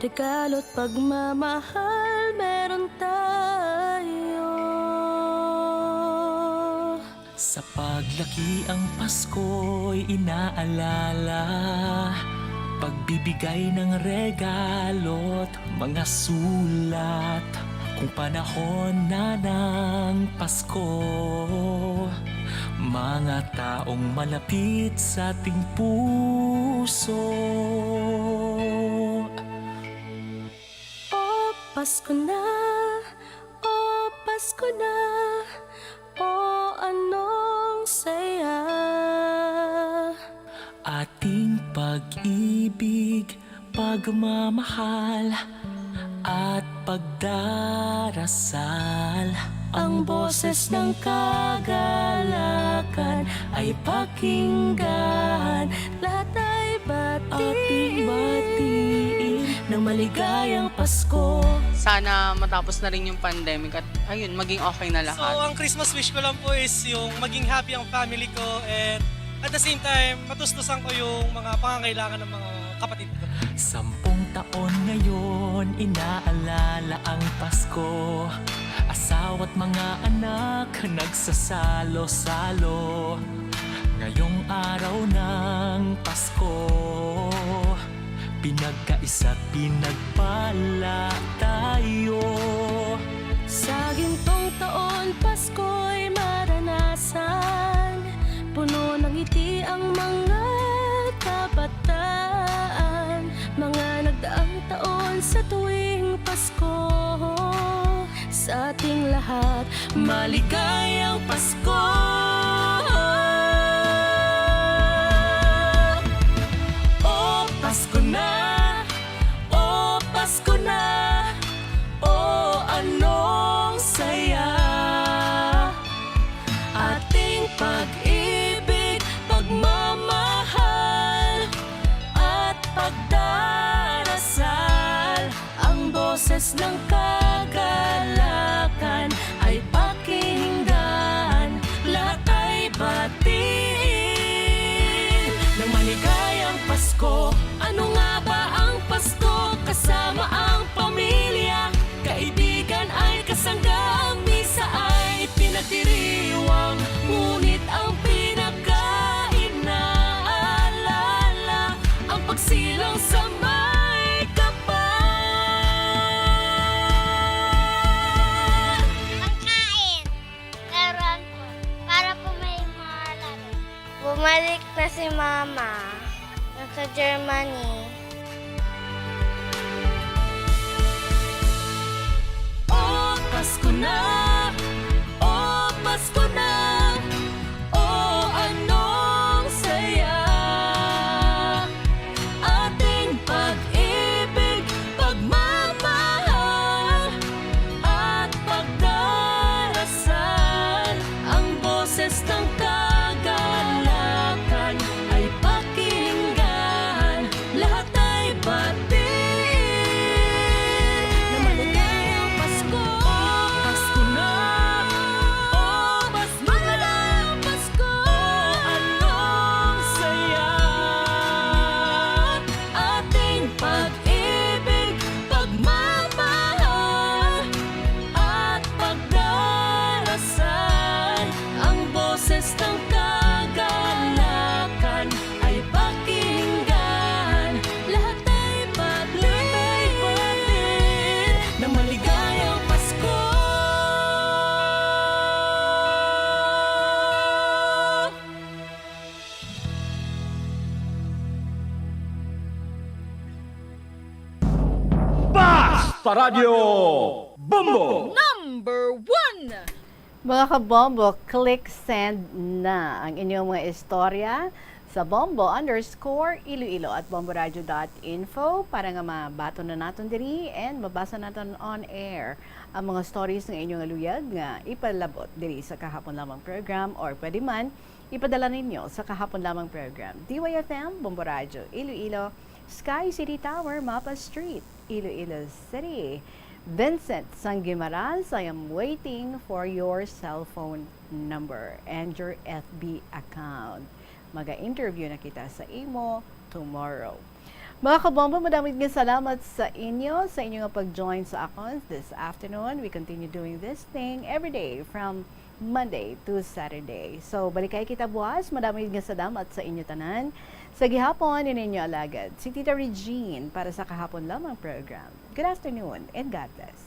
Regalo't pagmamahal meron tayo. Sa paglaki ang Pasko'y inaalala, pagbibigay ng regalo't mga sulat. Kung panahon na ng Pasko, mga taong malapit sa ating puso. O Pasko na, o Pasko na, o anong saya. Ating pag-ibig, pagmamahal, at pagdarasal. Ang boses ng kagalakan ay pakinggan. Lahat ay batiin. Ating batiin ng maligayang Pasko. Sana matapos na rin yung pandemic at, ayun, maging okay na lahat. So, ang Christmas wish ko lang po is yung maging happy ang family ko and at the same time, matustusan ko yung mga pangangailangan ng mga kapatid ko. Sampung taon ngayon, inaalala ang Pasko. Asawa't mga anak, nagsasalo-salo. Ngayong araw ng Pasko, pinagkaisa't pinagpala tayo. Sa gintong taon, Pasko'y maranasan. Puno ng ngiti ang mga kabataan. Mga nagdaang taon sa tuwing Pasko, sa ating lahat, maligayang Pasko. O Pasko na, o Pasko na, o anong saya. Ating pag-ibig, pagmamahal, at pagdarasal. Ang boses ng kagalakan ay pakinggan, lahat ay batiin ng maligayang Pasko. Ano nga ba ang Pasko? Kasama ang pamilya, kaibigan ay kasangga. Ang misa ay pinagdiriwang, ngunit ang pinakainaalala ang pagsilang sa may kapal. Pagkain. Laruan po. Para po may malaro. Bumalik na si Mama. Nasa Germany. O Pasko na, o Pasko na, o anong saya. Ating pag-ibig, pagmamahal, at pagdarasal. Ang boses ng kagalakan ay pakinggan, lahat ay batiin. Na maligayang Pasko. O Pasko na, o Pasko na, maligayang Pasko. O anong saya. Ating pag-ibig, pagmamahal, at pagdarasal. Ang boses ng kagalakan ay pakinggan. Lahat ay batiin na maligayang Pasko. Basta Radyo Bombo! Number one! Mga kabombo, click send na ang inyong mga istorya sa bombo underscore iloilo at bomboradio dot info para nga mabaton na naton diri and mabasa naton on air ang mga stories nga inyong luyag nga ipalabot diri sa Kahapon Lamang program, or pwede man ipadala ninyo sa Kahapon Lamang program, D Y F M, Bombo Radyo Iloilo, Sky City Tower, Mapa Street, Iloilo City. Vincent Sanggimaras, I am waiting for your cellphone number and your F B account. Maga-interview na kita sa imo tomorrow. Mga kabombo, madamig nga salamat sa inyo, sa inyo nga pag-join sa akon this afternoon. We continue doing this thing every day from Monday to Saturday. So, balikay kita buwas. Madamig nga salamat sa inyo tanan. Sa gihapon, ini inyo alagad, si Tita Regine para sa Kahapon Lamang program. Good afternoon and God bless.